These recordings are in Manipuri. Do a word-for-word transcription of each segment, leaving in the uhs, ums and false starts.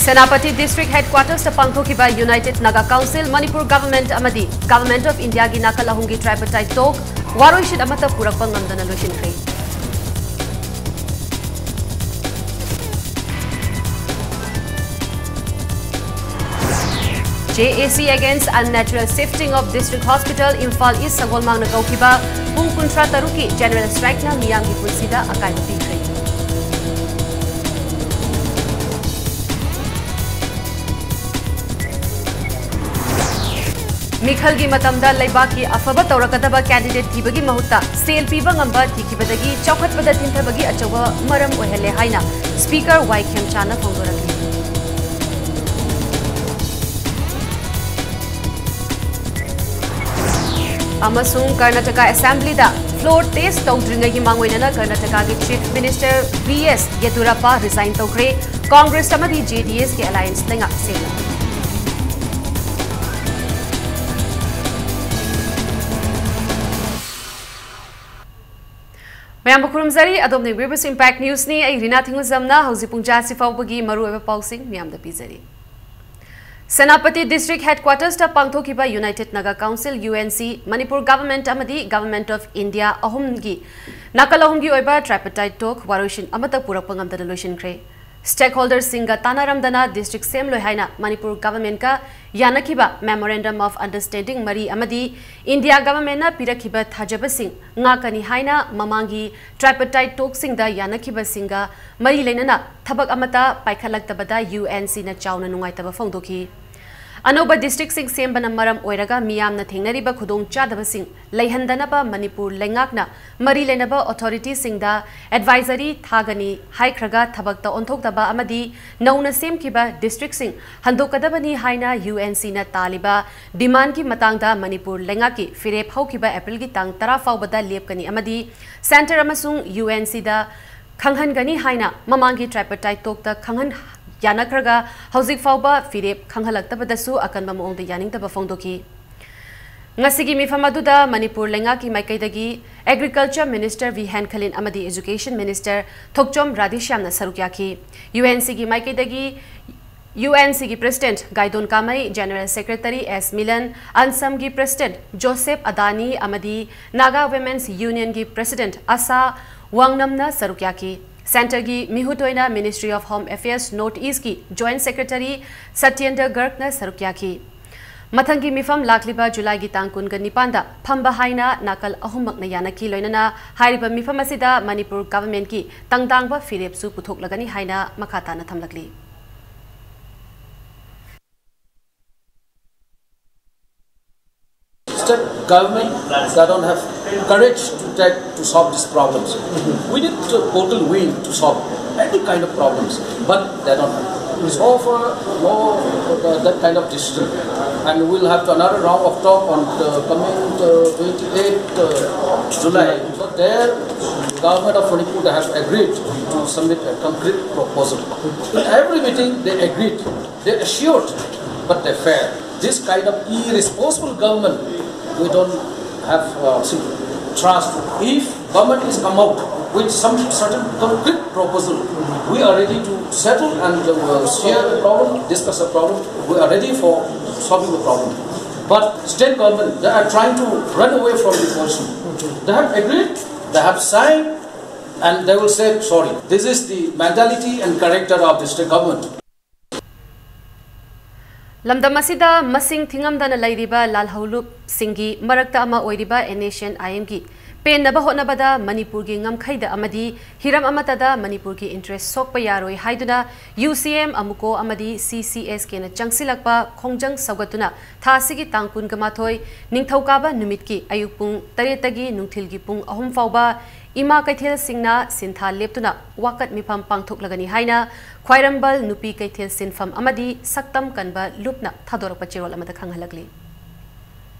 ꯁꯦꯅꯥꯄꯇꯤ District Headquarters ꯇ ꯄꯥꯡꯊꯣꯛꯈꯤꯕ United Naga Council, Manipur Government ꯑꯃꯗꯤ Government of India ꯒꯤ ꯅꯥꯀꯜ ꯑꯍꯨꯝꯒꯤ tripartite talk ꯋꯥꯔꯣꯏꯁꯤꯟ ꯑꯃꯠꯇ ꯄꯨꯔꯛꯄ ꯉꯝꯗꯅ ꯂꯣꯏꯁꯤꯟꯈ꯭ꯔꯦ꯫ J A C against unnatural shifting of District Hospital, Imphal East ꯁꯒꯣꯜꯃꯥꯡꯅ ꯀꯧꯈꯤꯕ ꯄꯨꯡ ꯀꯨꯟꯊ꯭ꯔꯥ ꯇꯔꯨꯛꯀꯤ general strike ꯅ ꯃꯤꯌꯥꯝꯒꯤ ꯄꯨꯟꯁꯤꯗ ꯑꯀꯥꯏꯕ ꯄꯤꯈ꯭ꯔꯦ꯫ ꯃꯤꯈꯜꯒꯤ ꯃꯇꯝꯗ ꯂꯩꯕꯥꯛꯀꯤ ꯑꯐꯕ ꯇꯧꯔꯛꯀꯗꯕ candidate ꯊꯤꯕꯒꯤ ꯃꯍꯨꯠꯇ ꯁꯦꯜ ꯄꯤꯕ ꯉꯝꯕ ꯊꯤꯈꯤꯕꯗꯒꯤ ꯆꯥꯎꯈꯠꯄꯗ ꯊꯤꯟꯊꯕꯒꯤ ꯑꯆꯧꯕ ꯃꯔꯝ ꯑꯣꯏꯍꯜꯂꯦ ꯍꯥꯏꯅ Speaker ꯋꯥꯏ ꯈꯦꯝꯆꯥꯅ ꯐꯣꯡꯗꯣꯔꯛꯂꯤ꯫ ꯑꯃꯁꯨꯡ ꯀꯔꯅꯥꯇꯀꯥ Assembly ꯗ floor test ꯇꯧꯗ꯭ꯔꯤꯉꯩꯒꯤ ꯃꯥꯡꯑꯣꯏꯅꯅ ꯀꯔꯅꯥꯇꯀꯥꯒꯤ Chief Minister B S ꯌꯦꯗꯨꯔꯞꯄꯥ resign ꯇꯧꯈ꯭ꯔꯦ꯫ Congress ꯑꯃꯗꯤ J D S ꯀꯤ alliance ꯂꯩꯉꯥꯛ ꯁꯦꯝꯂꯦ꯫ ꯃꯌꯥꯝꯕꯨ ꯈꯨꯔꯨꯝꯖꯔꯤ꯫ ꯑꯗꯣꯝꯅ ꯌꯦꯡꯕꯤꯔꯤꯕꯁꯤ Impact News ꯅꯤ꯫ ꯑꯩ ꯔꯤꯅꯥ ꯊꯤꯡꯉꯨꯖꯝꯅ ꯍꯧꯖꯤꯛ ꯄꯨꯡ ꯇꯔꯥꯁꯤ ꯐꯥꯎꯕꯒꯤ ꯃꯔꯨꯑꯣꯏꯕ ꯄꯥꯎꯁꯤꯡ ꯃꯌꯥꯝꯗ ꯄꯤꯖꯔꯤ꯫ ꯁꯦꯅꯥꯄꯇꯤ District Headquarters ꯇ ꯄꯥꯡꯊꯣꯛꯈꯤꯕ United Naga Council, U N C, Manipur Government ꯑꯃꯗꯤ Government of India ꯑꯍꯨꯝꯒꯤ ꯅꯥꯀꯜ ꯑꯍꯨꯝꯒꯤ ꯑꯣꯏꯕ tripartite talk ꯋꯥꯔꯣꯏꯁꯤꯟ ꯑꯃꯠꯇ ꯄꯨꯔꯛꯄ ꯉꯝꯗꯅ ꯂꯣꯏꯁꯤꯟꯈ꯭ꯔꯦ꯫ Stakeholder ꯁꯤꯡꯒ ꯇꯥꯟꯅꯔꯝꯗꯅ district ꯁꯦꯝꯂꯣꯏ ꯍꯥꯏꯅ ꯃꯅꯤꯄꯨꯔ Government ꯀ ꯌꯥꯅꯈꯤꯕ Memorandum of Understanding ꯃꯔꯤ ꯑꯃꯗꯤ India Government ꯅ ꯄꯤꯔꯛꯈꯤꯕ ꯊꯥꯖꯕꯁꯤꯡ ꯉꯥꯛꯀꯅꯤ ꯍꯥꯏꯅ ꯃꯃꯥꯡꯒꯤ tripartite talk ꯁꯤꯡꯗ ꯌꯥꯅꯈꯤꯕꯁꯤꯡꯒ ꯃꯔꯤ ꯂꯩꯅꯅ ꯊꯕꯛ ꯑꯃꯠꯇ ꯄꯥꯏꯈꯠꯂꯛꯇꯕꯗ U N C ꯅ ꯆꯥꯎꯅ ꯅꯨꯡꯉꯥꯏꯇꯕ ꯐꯣꯡꯗꯣꯛꯈꯤ꯫ ꯑꯅꯧꯕ district ꯁꯤꯡ ꯁꯦꯝꯕꯅ ꯃꯔꯝ ꯑꯣꯏꯔꯒ ꯃꯤꯌꯥꯝꯅ ꯊꯦꯡꯅꯔꯤꯕ ꯈꯨꯗꯣꯡꯆꯥꯗꯕꯁꯤꯡ ꯂꯩꯍꯟꯗꯅꯕ ꯃꯅꯤꯄꯨꯔ ꯂꯩꯉꯥꯛꯅ ꯃꯔꯤ ꯂꯩꯅꯕ authority ꯁꯤꯡꯗ advisory ꯊꯥꯒꯅꯤ ꯍꯥꯏꯈ꯭ꯔꯒ ꯊꯕꯛꯇ ꯑꯣꯟꯊꯣꯛꯇꯕ ꯑꯃꯗꯤ ꯅꯧꯅ ꯁꯦꯝꯈꯤꯕ district ꯁꯤꯡ ꯍꯟꯗꯣꯛꯀꯗꯕꯅꯤ ꯍꯥꯏꯅ U N C ꯅ ꯇꯥꯜꯂꯤꯕ demand ꯀꯤ ꯃꯇꯥꯡꯗ ꯃꯅꯤꯄꯨꯔ ꯂꯩꯉꯥꯛꯀꯤ ꯐꯤꯔꯦꯞ ꯍꯧꯈꯤꯕ April ꯒꯤ ꯇꯥꯡ ꯇꯔꯥ ꯐꯥꯎꯕꯗ ꯂꯦꯞꯀꯅꯤ ꯑꯃꯗꯤ Centre ꯑꯃꯁꯨꯡ U N C ꯗ ꯈꯪꯍꯟꯒꯅꯤ ꯍꯥꯏꯅ ꯃꯃꯥꯡꯒꯤ tripartite talk ꯇ ꯈꯪꯍꯟ ꯌꯥꯅꯈ꯭ꯔꯒ ꯍꯧꯖꯤꯛ ꯐꯥꯎꯕ ꯐꯤꯔꯦꯞ ꯈꯪꯍꯜꯂꯛꯇꯕꯗꯁꯨ ꯑꯀꯟꯕ ꯃꯑꯣꯡꯗ ꯌꯥꯅꯤꯡꯗꯕ ꯐꯣꯡꯗꯣꯛꯈꯤ꯫ ꯉꯁꯤꯒꯤ ꯃꯤꯐꯝ ꯑꯗꯨꯗ ꯃꯅꯤꯄꯨꯔ ꯂꯩꯉꯥꯛꯀꯤ ꯃꯥꯏꯀꯩꯗꯒꯤ Agriculture Minister ꯚꯤ ꯍꯦꯟꯈꯂꯤꯟ ꯑꯃꯗꯤ Education Minister ꯊꯣꯛꯆꯣꯝ ꯔꯥꯙꯦꯁ꯭ꯌꯥꯝꯅ ꯁꯔꯨꯛ ꯌꯥꯈꯤ꯫ U N C ꯒꯤ ꯃꯥꯏꯀꯩꯗꯒꯤ UNCꯒꯤ President Gaidon Kamei, General Secretary S Milan, ꯑꯟꯁꯝꯒꯤ President ꯖꯣꯁꯦꯐ ꯑꯗꯥꯅꯤ ꯑꯃꯗꯤ Naga Women's Unionꯒꯤ President ꯑꯁꯥ ꯋꯥꯡꯅꯝꯅ ꯁꯔꯨꯛ ꯌꯥꯈꯤ꯫ Centreꯒꯤ ꯃꯤꯍꯨꯠ ꯑꯣꯏꯅ Ministry of Home Affairs North Eastꯀꯤ Joint Secretary Satyendra ꯒꯔꯒꯅ ꯁꯔꯨꯛ ꯌꯥꯈꯤ꯫ ꯃꯊꯪꯒꯤ ꯃꯤꯐꯝ ꯂꯥꯛꯂꯤꯕ ꯖꯨꯂꯥꯏꯒꯤ ꯇꯥꯡ ꯀꯨꯟꯒ ꯅꯤꯄꯥꯟꯗ ꯐꯝꯕ ꯍꯥꯏꯅ ꯅꯥꯀꯜ ꯑꯍꯨꯝꯃꯛꯅ ꯌꯥꯅꯈꯤ꯫ ꯂꯣꯏꯅꯅ ꯍꯥꯏꯔꯤꯕ ꯃꯤꯐꯝ ꯑꯁꯤꯗ ꯃꯅꯤꯄꯨꯔ governmentꯀꯤ ꯇꯪꯗꯥꯡꯕ ꯐꯤꯔꯦꯞꯁꯨ ꯄꯨꯊꯣꯛꯂꯒꯅꯤ ꯍꯥꯏꯅ ꯃꯈꯥ ꯇꯥꯅ ꯊꯝꯂꯛꯂꯤ꯫ State government, they don't have courage to take, to solve these problems. We need the total will to solve any kind of problems, but they don't have. So far, no, uh, that kind of decision. And we'll have another round of talk on the coming, uh, twenty-eighth, uh, July. So there, government of Manipur, they have agreed to submit a concrete proposal. In every meeting, they agreed, they assured, but they failed. This kind of irresponsible government, we don't have, uh, trust. If government is come out with some certain concrete proposal, we are ready to settle and, uh, share the problem, discuss the problem. We are ready for solving the problem. But state government, they are trying to run away from the question. They have agreed, they have signed, and they will say sorry. This is the mentality and character of the state government. ꯂꯝꯗꯝ ꯑꯁꯤꯗ ꯃꯁꯤꯡ ꯊꯤꯉꯝꯗꯅ ꯂꯩꯔꯤꯕ ꯂꯥꯜꯍꯧꯂꯨꯞꯁꯤꯡꯒꯤ ꯃꯔꯛꯇ ꯑꯃ ꯑꯣꯏꯔꯤꯕ NSCN-IMꯒꯤ ꯄꯦꯟꯅꯕ ꯍꯣꯠꯅꯕꯗ ꯃꯅꯤꯄꯨꯔꯒꯤ ꯉꯝꯈꯩꯗ ꯑꯃꯗꯤ ꯍꯤꯔꯝ ꯑꯃꯠꯇꯗ ꯃꯅꯤꯄꯨꯔꯒꯤ interest ꯁꯣꯛꯄ ꯌꯥꯔꯣꯏ ꯍꯥꯏꯗꯨꯅ UCM, AMUCO ꯑꯃꯗꯤ CCSKꯅ ꯆꯪꯁꯤꯜꯂꯛꯄ ꯈꯣꯡꯖꯪ ꯁꯧꯒꯠꯇꯨꯅ ꯊꯥ ꯑꯁꯤꯒꯤ ꯇꯥꯡ ꯀꯨꯟꯒ ꯃꯥꯊꯣꯏ ꯅꯤꯡꯊꯧꯀꯥꯕ ꯅꯨꯃꯤꯠꯀꯤ ꯑꯌꯨꯛ ꯄꯨꯡ ꯇꯔꯦꯠꯇꯒꯤ ꯅꯨꯡꯊꯤꯜꯒꯤ ꯄꯨꯡ ꯑꯍꯨꯝ ꯐꯥꯎꯕ ꯏꯃꯥ ꯀꯩꯊꯦꯜꯁꯤꯡꯅ ꯁꯤꯟꯊꯥ ꯂꯦꯞꯇꯨꯅ ꯋꯥꯀꯠ ꯃꯤꯐꯝ ꯄꯥꯡꯊꯣꯛꯂꯒꯅꯤ ꯍꯥꯏꯅ ꯈ꯭ꯋꯥꯏꯔꯝꯕꯜ ꯅꯨꯄꯤ ꯀꯩꯊꯦꯜ ꯁꯤꯟꯐꯝ ꯑꯃꯗꯤ ꯁꯛꯇꯝ ꯀꯟꯕ ꯂꯨꯞꯅ ꯊꯥꯗꯣꯔꯛꯄ ꯆꯦꯔꯣꯜ ꯑꯃꯗ ꯈꯪꯍꯜꯂꯛꯂꯤ꯫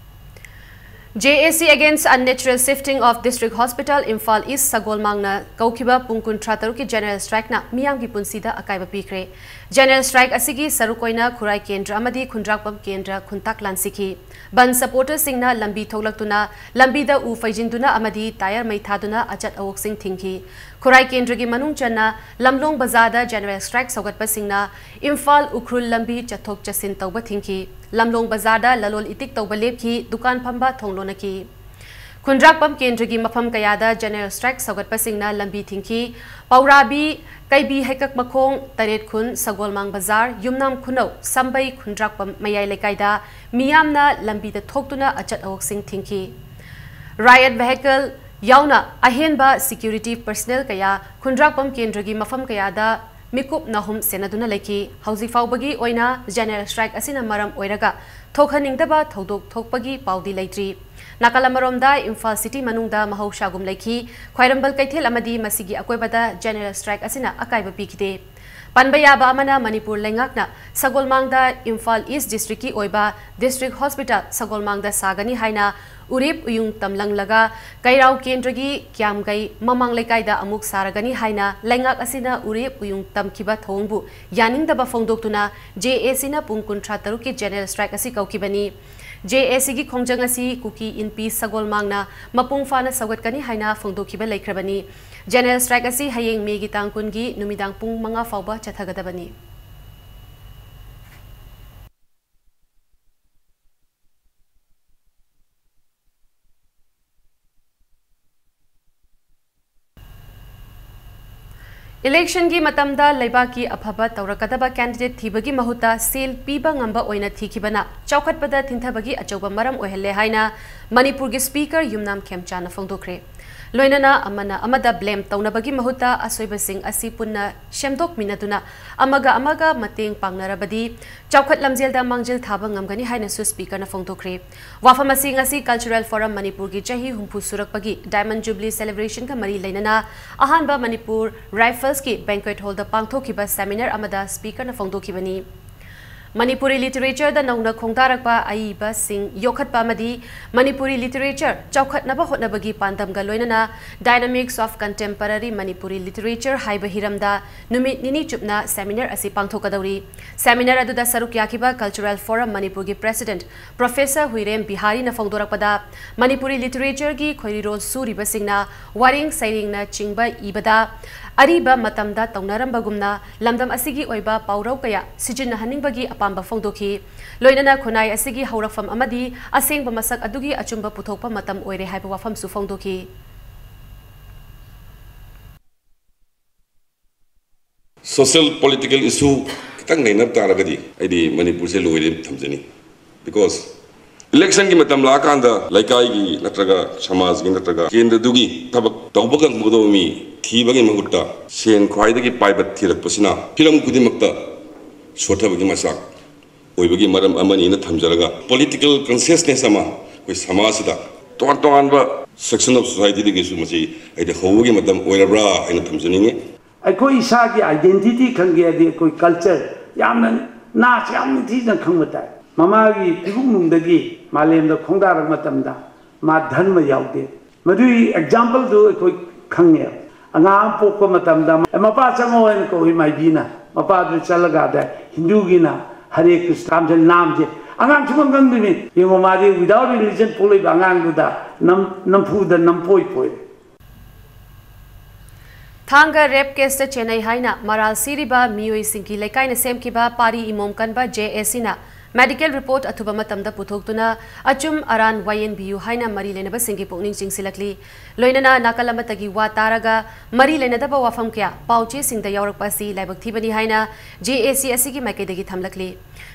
J A C against unnatural shifting of District Hospital, Imphal East, ꯁꯒꯣꯜꯃꯥꯡꯅ ꯀꯧꯈꯤꯕ ꯄꯨꯡ ꯀꯨꯟꯊ꯭ꯔꯥ ꯇꯔꯨꯛꯀꯤ general strikeꯅ ꯃꯤꯌꯥꯝꯒꯤ ꯄꯨꯟꯁꯤꯗ ꯑꯀꯥꯏꯕ ꯄꯤꯈ꯭ꯔꯦ꯫ General strike ꯑꯁꯤꯒꯤ ꯁꯔꯨꯛ ꯑꯣꯏꯅ ꯈꯨꯔꯥꯏ ꯀꯦꯟꯗ꯭ꯔ ꯑꯃꯗꯤ ꯈꯨꯟꯗ꯭ꯔꯥꯛꯄꯝ ꯀꯦꯟꯗ꯭ꯔ ꯈꯨꯟꯇꯥꯛ ꯂꯥꯟꯁꯤꯈꯤ꯫ ꯕꯟ supporterꯁꯤꯡꯅ ꯂꯝꯕꯤ ꯊꯣꯛꯂꯛꯇꯨꯅ ꯂꯝꯕꯤꯗ ꯎ ꯐꯩꯖꯤꯟꯗꯨꯅ ꯑꯃꯗꯤ tyre ꯃꯩ ꯊꯥꯗꯨꯅ ꯑꯆꯠ ꯑꯋꯣꯛꯁꯤꯡ ꯊꯤꯡꯈꯤ꯫ ꯈꯨꯔꯥꯏ ꯀꯦꯟꯗ꯭ꯔꯒꯤ ꯃꯅꯨꯡ ꯆꯟꯅ ꯂꯝꯂꯣꯡ ꯕꯖꯥꯔꯗ general strike ꯁꯧꯒꯠꯄꯁꯤꯡꯅ ꯏꯝꯐꯥꯜ ꯎꯈ꯭ꯔꯨꯜ ꯂꯝꯕꯤ ꯆꯠꯊꯣꯛ ꯆꯠꯁꯤꯟ ꯇꯧꯕ ꯊꯤꯡꯈꯤ꯫ ꯂꯝꯂꯣꯡ ꯕꯖꯥꯔꯗ ꯂꯂꯣꯜ ꯏꯇꯤꯛ ꯇꯧꯕ ꯂꯦꯞꯈꯤ, ꯗꯨꯀꯥꯟ ꯐꯝꯕ ꯊꯣꯡ ꯂꯣꯟꯅꯈꯤ꯫ ꯈꯨꯟꯗ꯭ꯔꯥꯛꯄꯝ ꯀꯦꯟꯗ꯭ꯔꯒꯤ ꯃꯐꯝ ꯀꯌꯥꯗ general strike ꯁꯧꯒꯠꯄꯁꯤꯡꯅ ꯂꯝꯕꯤ ꯊꯤꯡꯈꯤ꯫ ꯄꯧꯔꯥꯕꯤ, ꯀꯩꯕꯤ ꯍꯩꯀꯛ ꯃꯈꯣꯡ, ꯇꯔꯦꯠ ꯈꯨꯟ, ꯁꯒꯣꯜꯃꯥꯡ ꯕꯖꯥꯔ, ꯌꯨꯝꯅꯥꯝ ꯈꯨꯅꯧ, ꯁꯝꯕꯩ, ꯈꯨꯟꯗ꯭ꯔꯥꯛꯄꯝ ꯃꯌꯥꯏ ꯂꯩꯀꯥꯏꯗ ꯃꯤꯌꯥꯝꯅ ꯂꯝꯕꯤꯗ ꯊꯣꯛꯇꯨꯅ ꯑꯆꯠ ꯑꯋꯣꯛꯁꯤꯡ ꯊꯤꯡꯈꯤ꯫ Riot vehicle ꯌꯥꯎꯅ ꯑꯍꯦꯟꯕ security personnel ꯀꯌꯥ ꯈꯨꯟꯗ꯭ꯔꯥꯛꯄꯝ ꯀꯦꯟꯗ꯭ꯔꯒꯤ ꯃꯐꯝ ꯀꯌꯥꯗ ꯃꯤꯀꯨꯞ ꯅꯥꯍꯨꯝ ꯁꯦꯟꯅꯗꯨꯅ ꯂꯩꯈꯤ꯫ ꯍꯧꯖꯤꯛ ꯐꯥꯎꯕꯒꯤ ꯑꯣꯏꯅ general strike ꯑꯁꯤꯅ ꯃꯔꯝ ꯑꯣꯏꯔꯒ ꯊꯣꯛꯍꯟꯅꯤꯡꯗꯕ ꯊꯧꯗꯣꯛ ꯊꯣꯛꯄꯒꯤ ꯄꯥꯎꯗꯤ ꯂꯩꯇ꯭ꯔꯤ꯫ ꯅꯥꯀꯜ ꯑꯃꯔꯣꯝꯗ ꯏꯝꯐꯥꯜ city ꯃꯅꯨꯡꯗ ꯃꯍꯧꯁꯥꯒꯨꯝ ꯂꯩꯈꯤ꯫ ꯈ꯭ꯋꯥꯏꯔꯝꯕꯟ ꯀꯩꯊꯦꯜ ꯑꯃꯗꯤ ꯃꯁꯤꯒꯤ ꯑꯀꯣꯏꯕꯗ general strike ꯑꯁꯤꯅ ꯑꯀꯥꯏꯕ ꯄꯤꯈꯤꯗꯦ꯫ ꯄꯟꯕ ꯌꯥꯕ ꯑꯃꯅ, ꯃꯅꯤꯄꯨꯔ ꯂꯩꯉꯥꯛꯅ ꯁꯒꯣꯜꯃꯥꯡꯗ ꯏꯝꯐꯥꯜ East districtꯀꯤ ꯑꯣꯏꯕ District Hospital ꯁꯒꯣꯜꯃꯥꯡꯗ ꯁꯥꯒꯅꯤ ꯍꯥꯏꯅ ꯎꯔꯦꯞ ꯎꯌꯨꯡ ꯇꯝꯂꯪꯂꯒ, ꯀꯩꯔꯥꯎ ꯀꯦꯟꯗ꯭ꯔꯒꯤ ꯀ꯭ꯌꯥꯝꯒꯩ ꯃꯃꯥꯡ ꯂꯩꯀꯥꯏꯗ ꯑꯃꯨꯛ ꯁꯥꯔꯒꯅꯤ ꯍꯥꯏꯅ ꯂꯩꯉꯥꯛ ꯑꯁꯤꯅ ꯎꯔꯦꯞ ꯎꯌꯨꯡ ꯇꯝꯈꯤꯕ ꯊꯧꯑꯣꯡꯕꯨ ꯌꯥꯅꯤꯡꯗꯕ ꯐꯣꯡꯗꯣꯛꯇꯨꯅ J A Cꯅ ꯄꯨꯡ ꯀꯨꯟꯊ꯭ꯔꯥ ꯇꯔꯨꯛꯀꯤ general strike ꯑꯁꯤ ꯀꯧꯈꯤꯕꯅꯤ꯫ J A Cꯒꯤ ꯈꯣꯡꯖꯪ ꯑꯁꯤ ꯀꯨꯀꯤ ꯏꯟꯄꯤ ꯁꯒꯣꯜꯃꯥꯡꯅ ꯃꯄꯨꯡ ꯐꯥꯅ ꯁꯧꯒꯠꯀꯅꯤ ꯍꯥꯏꯅ ꯐꯣꯡꯗꯣꯛꯈꯤꯕ ꯂꯩꯈ꯭ꯔꯕꯅꯤ꯫ General strike ꯑꯁꯤ ꯍꯌꯦꯡ ꯃꯦꯒꯤ ꯇꯥꯡ ꯀꯨꯟꯒꯤ ꯅꯨꯃꯤꯗꯥꯡ ꯄꯨꯡ ꯃꯉꯥ ꯐꯥꯎꯕ ꯆꯠꯊꯒꯗꯕꯅꯤ꯫ Electionꯒꯤ ꯃꯇꯝꯗ ꯂꯩꯕꯥꯛꯀꯤ ꯑꯐꯕ ꯇꯧꯔꯛꯀꯗꯕ candidate ꯊꯤꯕꯒꯤ ꯃꯍꯨꯠꯇ ꯁꯦꯜ ꯄꯤꯕ ꯉꯝꯕ ꯑꯣꯏꯅ ꯊꯤꯈꯤꯕꯅ ꯆꯥꯎꯈꯠꯄꯗ ꯊꯤꯟꯊꯕꯒꯤ ꯑꯆꯧꯕ ꯃꯔꯝ ꯑꯣꯏꯍꯜꯂꯦ ꯍꯥꯏꯅ ꯃꯅꯤꯄꯨꯔꯒꯤ Speaker ꯌꯨꯝꯅꯥꯝ ꯈꯦꯝꯆꯥꯅ ꯐꯣꯡꯗꯣꯛꯈ꯭ꯔꯦ꯫ ꯂꯣꯏꯅꯅ ꯑꯃꯅ ꯑꯃꯗ blame ꯇꯧꯅꯕꯒꯤ ꯃꯍꯨꯠꯇ ꯑꯁꯣꯏꯕꯁꯤꯡ ꯑꯁꯤ ꯄꯨꯟꯅ ꯁꯦꯝꯗꯣꯛꯃꯤꯟꯅꯗꯨꯅ ꯑꯃꯒ ꯑꯃꯒ ꯃꯇꯦꯡ ꯄꯥꯡꯅꯔꯕꯗꯤ ꯆꯥꯎꯈꯠ ꯂꯝꯖꯦꯜꯗ ꯃꯥꯡꯖꯤꯜ ꯊꯥꯕ ꯉꯝꯒꯅꯤ ꯍꯥꯏꯅꯁꯨ Speakerꯅ ꯐꯣꯡꯗꯣꯛꯈ꯭ꯔꯦ꯫ ꯋꯥꯐꯝ ꯑꯁꯤ ꯉꯁꯤ Cultural Forum ꯃꯅꯤꯄꯨꯔꯒꯤ ꯆꯍꯤ ꯍꯨꯝꯐꯨ ꯁꯨꯔꯛꯄꯒꯤ Diamond Jubilee celebrationꯒ ꯃꯔꯤ ꯂꯩꯅꯅ ꯑꯍꯥꯟꯕ ꯃꯅꯤꯄꯨꯔ Riflesꯀꯤ banquet hallꯗ ꯄꯥꯡꯊꯣꯛꯈꯤꯕ seminar ꯑꯃꯗ Speakerꯅ ꯐꯣꯡꯗꯣꯛꯈꯤꯕꯅꯤ꯫ ꯃꯅꯤꯄꯨꯔꯤ ꯂꯤꯇꯔꯦꯆꯔꯗ ꯅꯧꯅ ꯈꯣꯡꯗꯥꯔꯛꯄ ꯑꯏꯕꯁꯤꯡ ꯌꯣꯛꯈꯠꯄ ꯑꯃꯗꯤ ꯃꯅꯤꯄꯨꯔꯤ ꯂꯤꯇꯔꯦꯆꯔ ꯆꯥꯎꯈꯠꯅꯕ ꯍꯣꯠꯅꯕꯒꯤ ꯄꯥꯟꯗꯝꯒ ꯂꯣꯏꯅꯅ Dynamics of Contemporary Manipuri Literature ꯍꯥꯏꯕ ꯍꯤꯔꯝꯗ ꯅꯨꯃꯤꯠ ꯅꯤꯅꯤ ꯆꯨꯞꯅ ꯁꯦꯃꯤꯅꯥꯔ ꯑꯁꯤ ꯄꯥꯡꯊꯣꯛꯀꯗꯧꯔꯤ꯫ ꯁꯦꯃꯤꯅꯥꯔ ꯑꯗꯨꯗ ꯁꯔꯨꯛ ꯌꯥꯈꯤꯕ Cultural Forum ꯃꯅꯤꯄꯨꯔꯒꯤ ꯄ꯭ꯔꯦꯁꯤꯗꯦꯟꯠ ꯄ꯭ꯔꯣꯐꯦꯁꯔ ꯍꯨꯏꯔꯦꯝ ꯕꯤꯍꯥꯔꯤꯅ ꯐꯣꯡꯗꯣꯔꯛꯄꯗ, ꯃꯅꯤꯄꯨꯔꯤ ꯂꯤꯇꯔꯦꯆꯔꯒꯤ ꯈꯣꯏꯔꯤꯔꯣꯜ ꯁꯨꯔꯤꯕꯁꯤꯡꯅ ꯋꯥꯔꯦꯡ ꯁꯩꯔꯦꯡꯅꯆꯤꯡꯕ ꯏꯕꯗ ꯑꯔꯤꯕ ꯃꯇꯝꯗ ꯇꯧꯅꯔꯝꯕꯒꯨꯝꯅ ꯂꯝꯗꯝ ꯑꯁꯤꯒꯤ ꯑꯣꯏꯕ ꯄꯥꯎꯔꯧ ꯀꯌꯥ ꯁꯤꯖꯤꯟꯅꯍꯟꯅꯤꯡꯕꯒꯤ ꯑꯄꯥꯝꯕ ꯐꯣꯡꯗꯣꯛꯈꯤ꯫ ꯂꯣꯏꯅꯅ ꯈꯨꯟꯅꯥꯏ ꯑꯁꯤꯒꯤ ꯍꯧꯔꯛꯐꯝ ꯑꯃꯗꯤ ꯑꯁꯦꯡꯕ ꯃꯁꯛ ꯑꯗꯨꯒꯤ ꯑꯆꯨꯝꯕ ꯄꯨꯊꯣꯛꯄ ꯃꯇꯝ ꯑꯣꯏꯔꯦ ꯍꯥꯏꯕ ꯋꯥꯐꯝꯁꯨ ꯐꯣꯡꯗꯣꯛꯈꯤ꯫ Social political issue ꯈꯤꯇꯪ ꯅꯩꯅꯕ ꯇꯥꯔꯒꯗꯤ ꯑꯩꯗꯤ ꯃꯅꯤꯄꯨꯔꯁꯦ ꯂꯣꯏꯔꯦ ꯊꯝꯖꯅꯤꯡꯉꯤ꯫ Because election ꯒꯤ ꯃꯇꯝ ꯂꯥꯛꯑꯀꯥꯟꯗ ꯂꯩꯀꯥꯏꯒꯤ ꯅꯠꯇ꯭ꯔꯒ ꯁꯃꯥꯖꯒꯤ ꯅꯠꯇ꯭ꯔꯒ ꯀꯦꯟꯗ꯭ꯔꯗꯨꯒꯤ ꯊꯕꯛ ꯇꯧꯕ ꯉꯝꯒꯗꯧꯕ ꯃꯤ ꯊꯤꯕꯒꯤ ꯃꯍꯨꯠꯇ ꯁꯦꯟ ꯈ꯭ꯋꯥꯏꯗꯒꯤ ꯄꯥꯏꯕ ꯊꯤꯔꯛꯄꯁꯤꯅ ꯍꯤꯔꯝ ꯈꯨꯗꯤꯡꯃꯛꯇ ꯁꯣꯠꯊꯕꯒꯤ ꯃꯆꯥꯛ ꯑꯣꯏꯕꯒꯤ ꯃꯔꯝ ꯑꯃꯅꯤꯅ ꯊꯝꯖꯔꯒ, political consciousness ꯑꯃ ꯑꯩꯈꯣꯏ ꯁꯃꯥꯖꯁꯤꯗ ꯇꯣꯉꯥꯟ ꯇꯣꯉꯥꯟꯕ section of society ꯗꯒꯤꯁꯨ ꯃꯁꯤ ꯑꯩꯗꯤ ꯍꯧꯕꯒꯤ ꯃꯇꯝ ꯑꯣꯏꯔꯕ꯭ꯔꯥ ꯍꯥꯏꯅ ꯊꯝꯖꯅꯤꯡꯉꯤ꯫ ꯑꯩꯈꯣꯏ ꯏꯁꯥꯒꯤ identity ꯈꯪꯒꯦ ꯍꯥꯏꯗꯤ ꯑꯩꯈꯣꯏ culture ꯌꯥꯝꯅ ꯅꯥꯠꯁꯦ ꯌꯥꯝ ꯅꯤꯡꯊꯤꯅ ꯈꯪꯕ ꯇꯥꯏ꯫ ꯃꯃꯥꯒꯤ ꯄꯤꯕꯨꯡꯅꯨꯡꯗꯒꯤ ꯃꯥꯂꯦꯝꯗ ꯈꯣꯡꯗꯥꯔꯛꯄ ꯃꯇꯝꯗ ꯃꯥ ꯙꯔꯃ ꯌꯥꯎꯗꯦ꯫ ꯃꯗꯨꯒꯤ example ꯗꯨ ꯑꯩꯈꯣꯏ ꯈꯪꯉꯦ꯫ ꯑꯉꯥꯡ ꯑꯃ ꯄꯣꯛꯄ ꯃꯇꯝꯗ ꯃꯄꯥ ꯆꯪꯉꯣ ꯍꯥꯏꯅ ꯀꯧꯏ ꯃꯥꯏꯕꯤꯅ꯫ ꯃꯄꯥꯗꯨ ꯆꯠꯂꯒ ꯑꯗ ꯍꯤꯟꯗꯨꯒꯤꯅ ꯍꯔꯦ ꯀ꯭ꯔꯤꯁꯅ ꯅꯥꯝꯁꯦ, ꯅꯥꯝꯁꯦ ꯑꯉꯥꯡ ꯁꯨꯈꯪ ꯈꯪꯗ꯭ꯔꯤꯅꯤ꯫ ꯌꯦꯡꯉꯣ ꯃꯥꯗꯤ without religion ꯄꯣꯛꯂꯛꯏꯕ ꯑꯉꯥꯡꯗꯨꯗ ꯅꯝ ꯅꯝꯐꯨꯗ ꯅꯝꯄꯣꯏ ꯄꯣꯏꯔꯦ꯫ ꯊꯥꯡꯒ rape case ꯇ ꯆꯦꯟꯅꯩ ꯍꯥꯏꯅ ꯃꯔꯥꯜ ꯁꯤꯔꯤꯕ ꯃꯤꯑꯣꯏꯁꯤꯡꯒꯤ ꯂꯩꯀꯥꯏꯅ ꯁꯦꯝꯈꯤꯕ ꯄꯥꯔꯤ ꯏꯃꯣꯝ ꯀꯟꯕ J A C ꯅ medical report ꯑꯊꯨꯕ ꯃꯇꯝꯗ ꯄꯨꯊꯣꯛꯇꯨꯅ ꯑꯆꯨꯝ ꯑꯔꯥꯟ ꯋꯥꯌꯦꯟꯕꯤꯌꯨ ꯍꯥꯏꯅ ꯃꯔꯤ ꯂꯩꯅꯕꯁꯤꯡꯒꯤ ꯄꯨꯛꯅꯤꯡ ꯆꯤꯡꯁꯤꯜꯂꯛꯂꯤ꯫ ꯂꯣꯏꯅꯅ ꯅꯥꯀꯜ ꯑꯃꯠꯇꯒꯤ ꯋꯥ ꯇꯥꯔꯒ ꯃꯔꯤ ꯂꯩꯅꯗꯕ ꯋꯥꯐꯝ ꯀꯌꯥ ꯄꯥꯎ ꯆꯦꯁꯤꯡꯗ ꯌꯥꯎꯔꯛꯄ ꯑꯁꯤ ꯂꯥꯏꯕꯛ ꯊꯤꯕꯅꯤ ꯍꯥꯏꯅ J A C ꯑꯁꯤꯒꯤ ꯃꯥꯏꯀꯩꯗꯒꯤ ꯊꯝꯂꯛꯂꯤ꯫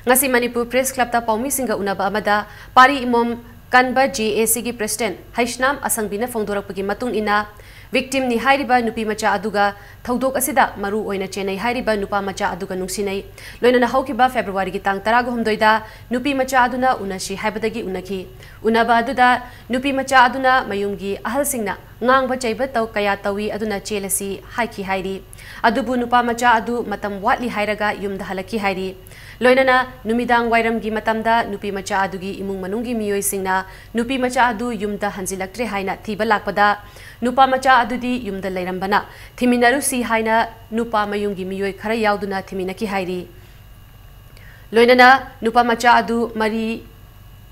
ꯉꯁꯤ ꯃꯅꯤꯄꯨꯔ Press Club ꯇ ꯄꯥꯎꯃꯤꯁꯤꯡꯒ ꯎꯅꯕ ꯑꯃꯗ ꯄꯥꯔꯤ ꯏꯃꯣꯝ ꯀꯟꯕ J A C ꯒꯤ president ꯍꯩꯁꯅꯥꯝ ꯑꯁꯪꯕꯤꯅ ꯐꯣꯡꯗꯣꯔꯛꯄꯒꯤ ꯃꯇꯨꯡ ꯏꯟꯅ, victim ꯅꯤ ꯍꯥꯏꯔꯤꯕ ꯅꯨꯄꯤ ꯃꯆꯥ ꯑꯗꯨꯒ ꯊꯧꯗꯣꯛ ꯑꯁꯤꯗ ꯃꯔꯨ ꯑꯣꯏꯅ ꯆꯦꯟꯅꯩ ꯍꯥꯏꯔꯤꯕ ꯅꯨꯄꯥ ꯃꯆꯥ ꯑꯗꯨꯒ ꯅꯨꯡꯁꯤꯅꯩ꯫ ꯂꯣꯏꯅꯅ ꯍꯧꯈꯤꯕ February ꯒꯤ ꯇꯥꯡ ꯇꯔꯥꯒ ꯍꯨꯝꯗꯣꯏꯗ ꯅꯨꯄꯤ ꯃꯆꯥ ꯑꯗꯨꯅ ꯎꯅꯁꯤ ꯍꯥꯏꯕꯗꯒꯤ ꯎꯅꯈꯤ꯫ ꯎꯅꯕ ꯑꯗꯨꯗ ꯅꯨꯄꯤ ꯃꯆꯥ ꯑꯗꯨꯅ ꯃꯌꯨꯝꯒꯤ ꯑꯍꯜꯁꯤꯡꯅ ꯉꯥꯡꯕ ꯆꯩꯕ ꯇꯧ ꯀꯌꯥ ꯇꯧꯏ, ꯑꯗꯨꯅ ꯆꯦꯜꯂꯁꯤ ꯍꯥꯏꯈꯤ ꯍꯥꯏꯔꯤ꯫ ꯑꯗꯨꯕꯨ ꯅꯨꯄꯥ ꯃꯆꯥ ꯑꯗꯨ ꯃꯇꯝ ꯋꯥꯠꯂꯤ ꯍꯥꯏꯔꯒ ꯌꯨꯝꯗ ꯍꯜꯂꯛꯈꯤ ꯍꯥꯏꯔꯤ꯫ ꯂꯣꯏꯅꯅ ꯅꯨꯃꯤꯗꯥꯡ ꯋꯥꯏꯔꯝꯒꯤ ꯃꯇꯝꯗ ꯅꯨꯄꯤ ꯃꯆꯥ ꯑꯗꯨꯒꯤ ꯏꯃꯨꯡ ꯃꯅꯨꯡꯒꯤ ꯃꯤꯑꯣꯏꯁꯤꯡꯅ ꯅꯨꯄꯤ ꯃꯆꯥ ꯑꯗꯨ ꯌꯨꯝꯗ ꯍꯟꯖꯤꯜꯂꯛꯇ꯭ꯔꯦ ꯍꯥꯏꯅ ꯊꯤꯕ ꯂꯥꯛꯄꯗ, ꯅꯨꯄꯥ ꯃꯆꯥ ꯑꯗꯨꯗꯤ ꯌꯨꯝꯗ ꯂꯩꯔꯝꯕꯅ ꯊꯤꯃꯤꯟꯅꯔꯨꯁꯤ ꯍꯥꯏꯅ ꯅꯨꯄꯥ ꯃꯌꯨꯝꯒꯤ ꯃꯤꯑꯣꯏ ꯈꯔ ꯌꯥꯎꯗꯨꯅ ꯊꯤꯃꯤꯟꯅꯈꯤ ꯍꯥꯏꯔꯤ꯫ ꯂꯣꯏꯅꯅ ꯅꯨꯄꯥ ꯃꯆꯥ ꯑꯗꯨ ꯃꯔꯤ,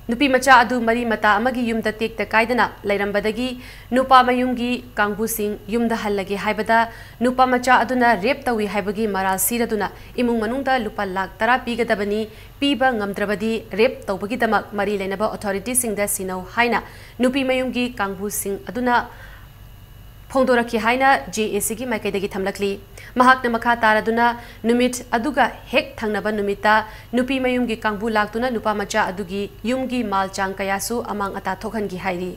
ꯅꯨꯄꯤ ꯃꯆꯥ ꯑꯗꯨ ꯃꯔꯤ ꯃꯇꯥ ꯑꯃꯒꯤ ꯌꯨꯝꯗ ꯇꯦꯛꯇ ꯀꯥꯏꯗꯅ ꯂꯩꯔꯝꯕꯗꯒꯤ ꯅꯨꯄꯥ ꯃꯌꯨꯝꯒꯤ ꯀꯥꯡꯕꯨꯁꯤꯡ ꯌꯨꯝꯗ ꯍꯜꯂꯒꯦ ꯍꯥꯏꯕꯗ ꯅꯨꯄꯥ ꯃꯆꯥ ꯑꯗꯨꯅ rape ꯇꯧꯏ ꯍꯥꯏꯕꯒꯤ ꯃꯔꯥꯜ ꯁꯤꯔꯗꯨꯅ ꯏꯃꯨꯡ ꯃꯅꯨꯡꯗ ꯂꯨꯄꯥ ꯂꯥꯈ ꯇꯔꯥ ꯄꯤꯒꯗꯕꯅꯤ, ꯄꯤꯕ ꯉꯝꯗ꯭ꯔꯕꯗꯤ rape ꯇꯧꯕꯒꯤꯗꯃꯛ ꯃꯔꯤ ꯂꯩꯅꯕ authorityꯁꯤꯡꯗ ꯁꯤꯟꯅꯧ ꯍꯥꯏꯅ ꯅꯨꯄꯤ ꯃꯌꯨꯝꯒꯤ ꯀꯥꯡꯕꯨꯁꯤꯡ ꯑꯗꯨꯅ ꯐꯣꯡꯗꯣꯔꯛꯈꯤ ꯍꯥꯏꯅ JACꯒꯤ ꯃꯥꯏꯀꯩꯗꯒꯤ ꯊꯝꯂꯛꯂꯤ꯫ ꯃꯍꯥꯛꯅ ꯃꯈꯥ ꯇꯥꯔꯗꯨꯅ ꯅꯨꯃꯤꯠ ꯑꯗꯨꯒ ꯍꯦꯛ ꯊꯪꯅꯕ ꯅꯨꯃꯤꯠꯇ ꯅꯨꯄꯤ ꯃꯌꯨꯝꯒꯤ ꯀꯥꯡꯕꯨ ꯂꯥꯛꯇꯨꯅ ꯅꯨꯄꯥ ꯃꯆꯥ ꯑꯗꯨꯒꯤ ꯌꯨꯝꯒꯤ ꯃꯥꯜ ꯆꯥꯡ ꯀꯌꯥꯁꯨ ꯑꯃꯥꯡ ꯑꯇꯥ ꯊꯣꯛꯍꯟꯈꯤ ꯍꯥꯏꯔꯤ꯫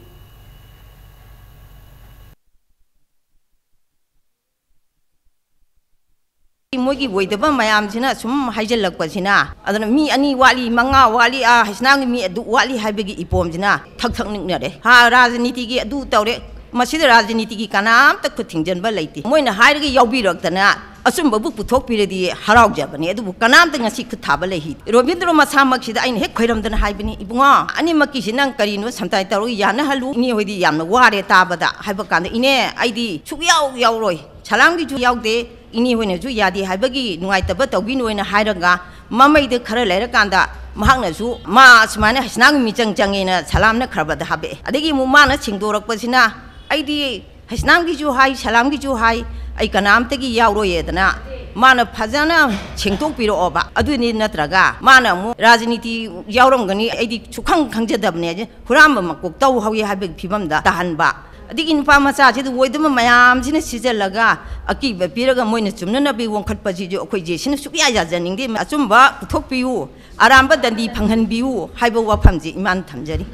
ꯃꯣꯏꯒꯤ ꯑꯣꯏꯗꯕ ꯃꯌꯥꯝꯁꯤꯅ ꯁꯨꯝ ꯍꯥꯏꯖꯤꯜꯂꯛꯄꯁꯤꯅ, ꯑꯗꯨꯅ ꯃꯤ ꯑꯅꯤ ꯋꯥꯠꯂꯤ, ꯃꯉꯥ ꯋꯥꯠꯂꯤ, ꯑꯥ, ꯍꯩꯁꯅꯥꯡꯒꯤ ꯃꯤ ꯑꯗꯨ ꯋꯥꯠꯂꯤ ꯍꯥꯏꯕꯒꯤ ꯏꯄꯣꯝꯁꯤꯅ ꯊꯛ ꯊꯛ ꯅꯤꯛꯅꯔꯦ꯫ ꯍꯥ, ꯔꯥꯖꯅꯤꯇꯤꯒꯤ ꯑꯗꯨ ꯇꯧꯔꯦ, ꯃꯁꯤꯗ ꯔꯥꯖꯅꯤꯇꯤꯒꯤ ꯀꯅꯥꯝꯇ ꯈꯨꯠ ꯊꯤꯡꯖꯤꯟꯕ ꯂꯩꯇꯦ꯫ ꯃꯣꯏꯅ ꯍꯥꯏꯔꯒ ꯌꯥꯎꯕꯤꯔꯛꯇꯅ ꯑꯆꯨꯝꯕꯕꯨ ꯄꯨꯊꯣꯛꯄꯤꯔꯗꯤ ꯍꯔꯥꯎꯖꯕꯅꯤ, ꯑꯗꯨꯕꯨ ꯀꯅꯥꯝꯇ ꯉꯁꯤ ꯈꯨꯠ ꯊꯥꯕ ꯂꯩꯈꯤꯗꯦ꯫ ꯔꯣꯕꯤꯟꯗ꯭ꯔꯣ ꯃꯁꯥꯃꯛꯁꯤꯗ ꯑꯩꯅ ꯍꯦꯛ ꯈꯣꯏꯔꯝꯗꯅ ꯍꯥꯏꯕꯅꯤ, "ꯏꯕꯨꯡꯉꯣ, ꯑꯅꯤꯃꯛꯀꯤꯁꯤ ꯅꯪ ꯀꯔꯤꯅꯣ ꯁꯝꯇꯥꯏ ꯇꯧꯔꯒ ꯌꯥꯅꯍꯜꯂꯨ, ꯏꯅꯦ ꯍꯣꯏꯗꯤ ꯌꯥꯝꯅ ꯋꯥꯔꯦ ꯇꯥꯕꯗ" ꯍꯥꯏꯕ ꯀꯥꯟꯗ, "ꯏꯅꯦ, ꯑꯩꯗꯤ ꯁꯨꯛꯌꯥꯎ ꯌꯥꯎꯔꯣꯏ, ꯁꯂꯥꯝꯒꯤꯁꯨ ꯌꯥꯎꯗꯦ, ꯏꯅꯦ ꯍꯣꯏꯅꯁꯨ ꯌꯥꯗꯦ ꯍꯥꯏꯕꯒꯤ ꯅꯨꯡꯉꯥꯏꯇꯕ ꯇꯧꯕꯤꯅꯣꯅ" ꯍꯥꯏꯔꯒ, ꯃꯃꯩꯗ ꯈꯔ ꯂꯩꯔꯀꯥꯟꯗ ꯃꯍꯥꯛꯅꯁꯨ ꯃꯥ ꯁꯨꯃꯥꯏꯅ ꯍꯩꯁꯅꯥꯡꯒꯤ ꯃꯤꯆꯪ ꯆꯪꯉꯦꯅ ꯁꯂꯥꯝꯅ ꯈꯔꯕꯗ ꯍꯥꯞꯄꯛꯑꯦ꯫ ꯑꯗꯒꯤ ꯑꯃꯨꯛ ꯃꯥꯅ ꯁꯦꯡꯗꯣꯔꯛꯄꯁꯤꯅ, "ꯑꯩꯗꯤ ꯍꯩꯁꯅꯥꯡꯒꯤꯁꯨ ꯍꯥꯏ, ꯁꯂꯥꯝꯒꯤꯁꯨ ꯍꯥꯏ, ꯑꯩ ꯀꯅꯥꯝꯇꯒꯤ ꯌꯥꯎꯔꯣꯏꯌꯦꯗꯅ" ꯃꯥꯅ ꯐꯖꯅ ꯁꯦꯡꯗꯣꯛꯄꯤꯔꯛꯑꯣꯕ꯫ ꯑꯗꯨꯅꯤ ꯅꯠꯇ꯭ꯔꯒ ꯃꯥꯅ ꯑꯃꯨꯛ "ꯔꯥꯖꯅꯤꯇꯤ ꯌꯥꯎꯔꯝꯒꯅꯤ, ꯑꯩꯗꯤ ꯁꯨꯈꯪ ꯈꯪꯖꯗꯕꯅꯦ, ꯍꯨꯔꯥꯟꯕ ꯃꯀꯣꯛ ꯇꯧ ꯍꯧꯏ" ꯍꯥꯏꯕꯒꯤ ꯐꯤꯕꯝꯗ ꯇꯥꯍꯟꯕ꯫ ꯑꯗꯒꯤ ꯅꯨꯄꯥ ꯃꯆꯥꯁꯤꯗ ꯑꯣꯏꯗꯕ ꯃꯌꯥꯝꯁꯤꯅ ꯁꯤꯖꯤꯜꯂꯒ ꯑꯀꯤꯕ ꯄꯤꯔꯒ ꯃꯣꯏꯅ ꯆꯨꯝꯅꯅꯕ ꯋꯥꯡꯈꯠꯄꯁꯤꯁꯨ ꯑꯩꯈꯣꯏ JACꯅ ꯁꯨꯛꯌꯥ ꯌꯥꯖꯅꯤꯡꯗꯦ꯫ ꯑꯆꯨꯝꯕ ꯄꯨꯊꯣꯛꯄꯤꯌꯨ, ꯑꯔꯥꯟꯕ ꯗꯟꯗꯤ ꯐꯪꯍꯟꯕꯤꯌꯨ ꯍꯥꯏꯕ ꯋꯥꯐꯝꯁꯤ ꯏꯃꯥꯅ ꯊꯝꯖꯔꯤ꯫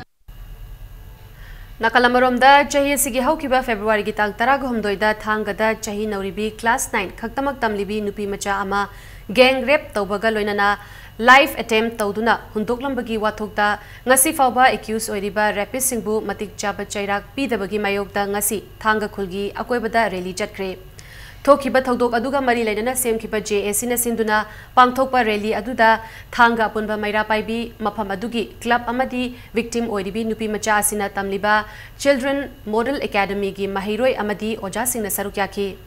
ꯅꯥꯀꯜ ꯑꯃꯔꯣꯝꯗ, ꯆꯍꯤ ꯑꯁꯤꯒꯤ ꯍꯧꯈꯤꯕ Februaryꯒꯤ ꯇꯥꯡ ꯇꯔꯥꯒ ꯍꯨꯝꯗꯣꯏꯗ ꯊꯥꯡꯒꯗ ꯆꯍꯤ ꯅꯧꯔꯤꯕꯤ class nine ꯈꯛꯇꯃꯛ ꯇꯝꯂꯤꯕꯤ ꯅꯨꯄꯤ ꯃꯆꯥ ꯑꯃ gang rape ꯇꯧꯕꯒ ꯂꯣꯏꯅꯅ Live attempt ꯇꯧꯗꯨꯅ ꯍꯨꯟꯗꯣꯛꯂꯝꯕꯒꯤ ꯋꯥꯊꯣꯛꯇ ꯉꯁꯤ ꯐꯥꯎꯕ accused ꯑꯣꯏꯔꯤꯕ rapistꯁꯤꯡꯕꯨ ꯃꯇꯤꯛ ꯆꯥꯕ ꯆꯩꯔꯥꯛ ꯄꯤꯗꯕꯒꯤ ꯃꯥꯌꯣꯛꯇ ꯉꯁꯤ ꯊꯥꯡꯒ ꯈꯨꯜꯒꯤ ꯑꯀꯣꯏꯕꯗ rally ꯆꯠꯈ꯭ꯔꯦ꯫ ꯊꯣꯛꯈꯤꯕ ꯊꯧꯗꯣꯛ ꯑꯗꯨꯒ ꯃꯔꯤ ꯂꯩꯅꯅ ꯁꯦꯝꯈꯤꯕ J A Cꯅ ꯁꯤꯟꯗꯨꯅ ꯄꯥꯡꯊꯣꯛꯄ rally ꯑꯗꯨꯗ ꯊꯥꯡꯒ ꯑꯄꯨꯟꯕ ꯃꯩꯔꯥ ꯄꯥꯏꯕꯤ, ꯃꯐꯝ ꯑꯗꯨꯒꯤ club ꯑꯃꯗꯤ victim ꯑꯣꯏꯔꯤꯕꯤ ꯅꯨꯄꯤ ꯃꯆꯥ ꯑꯁꯤꯅ ꯇꯝꯂꯤꯕ Children Model Academyꯒꯤ ꯃꯍꯩꯔꯣꯏ ꯑꯃꯗꯤ ꯑꯣꯖꯥꯁꯤꯡꯅ ꯁꯔꯨꯛ ꯌꯥꯈꯤ꯫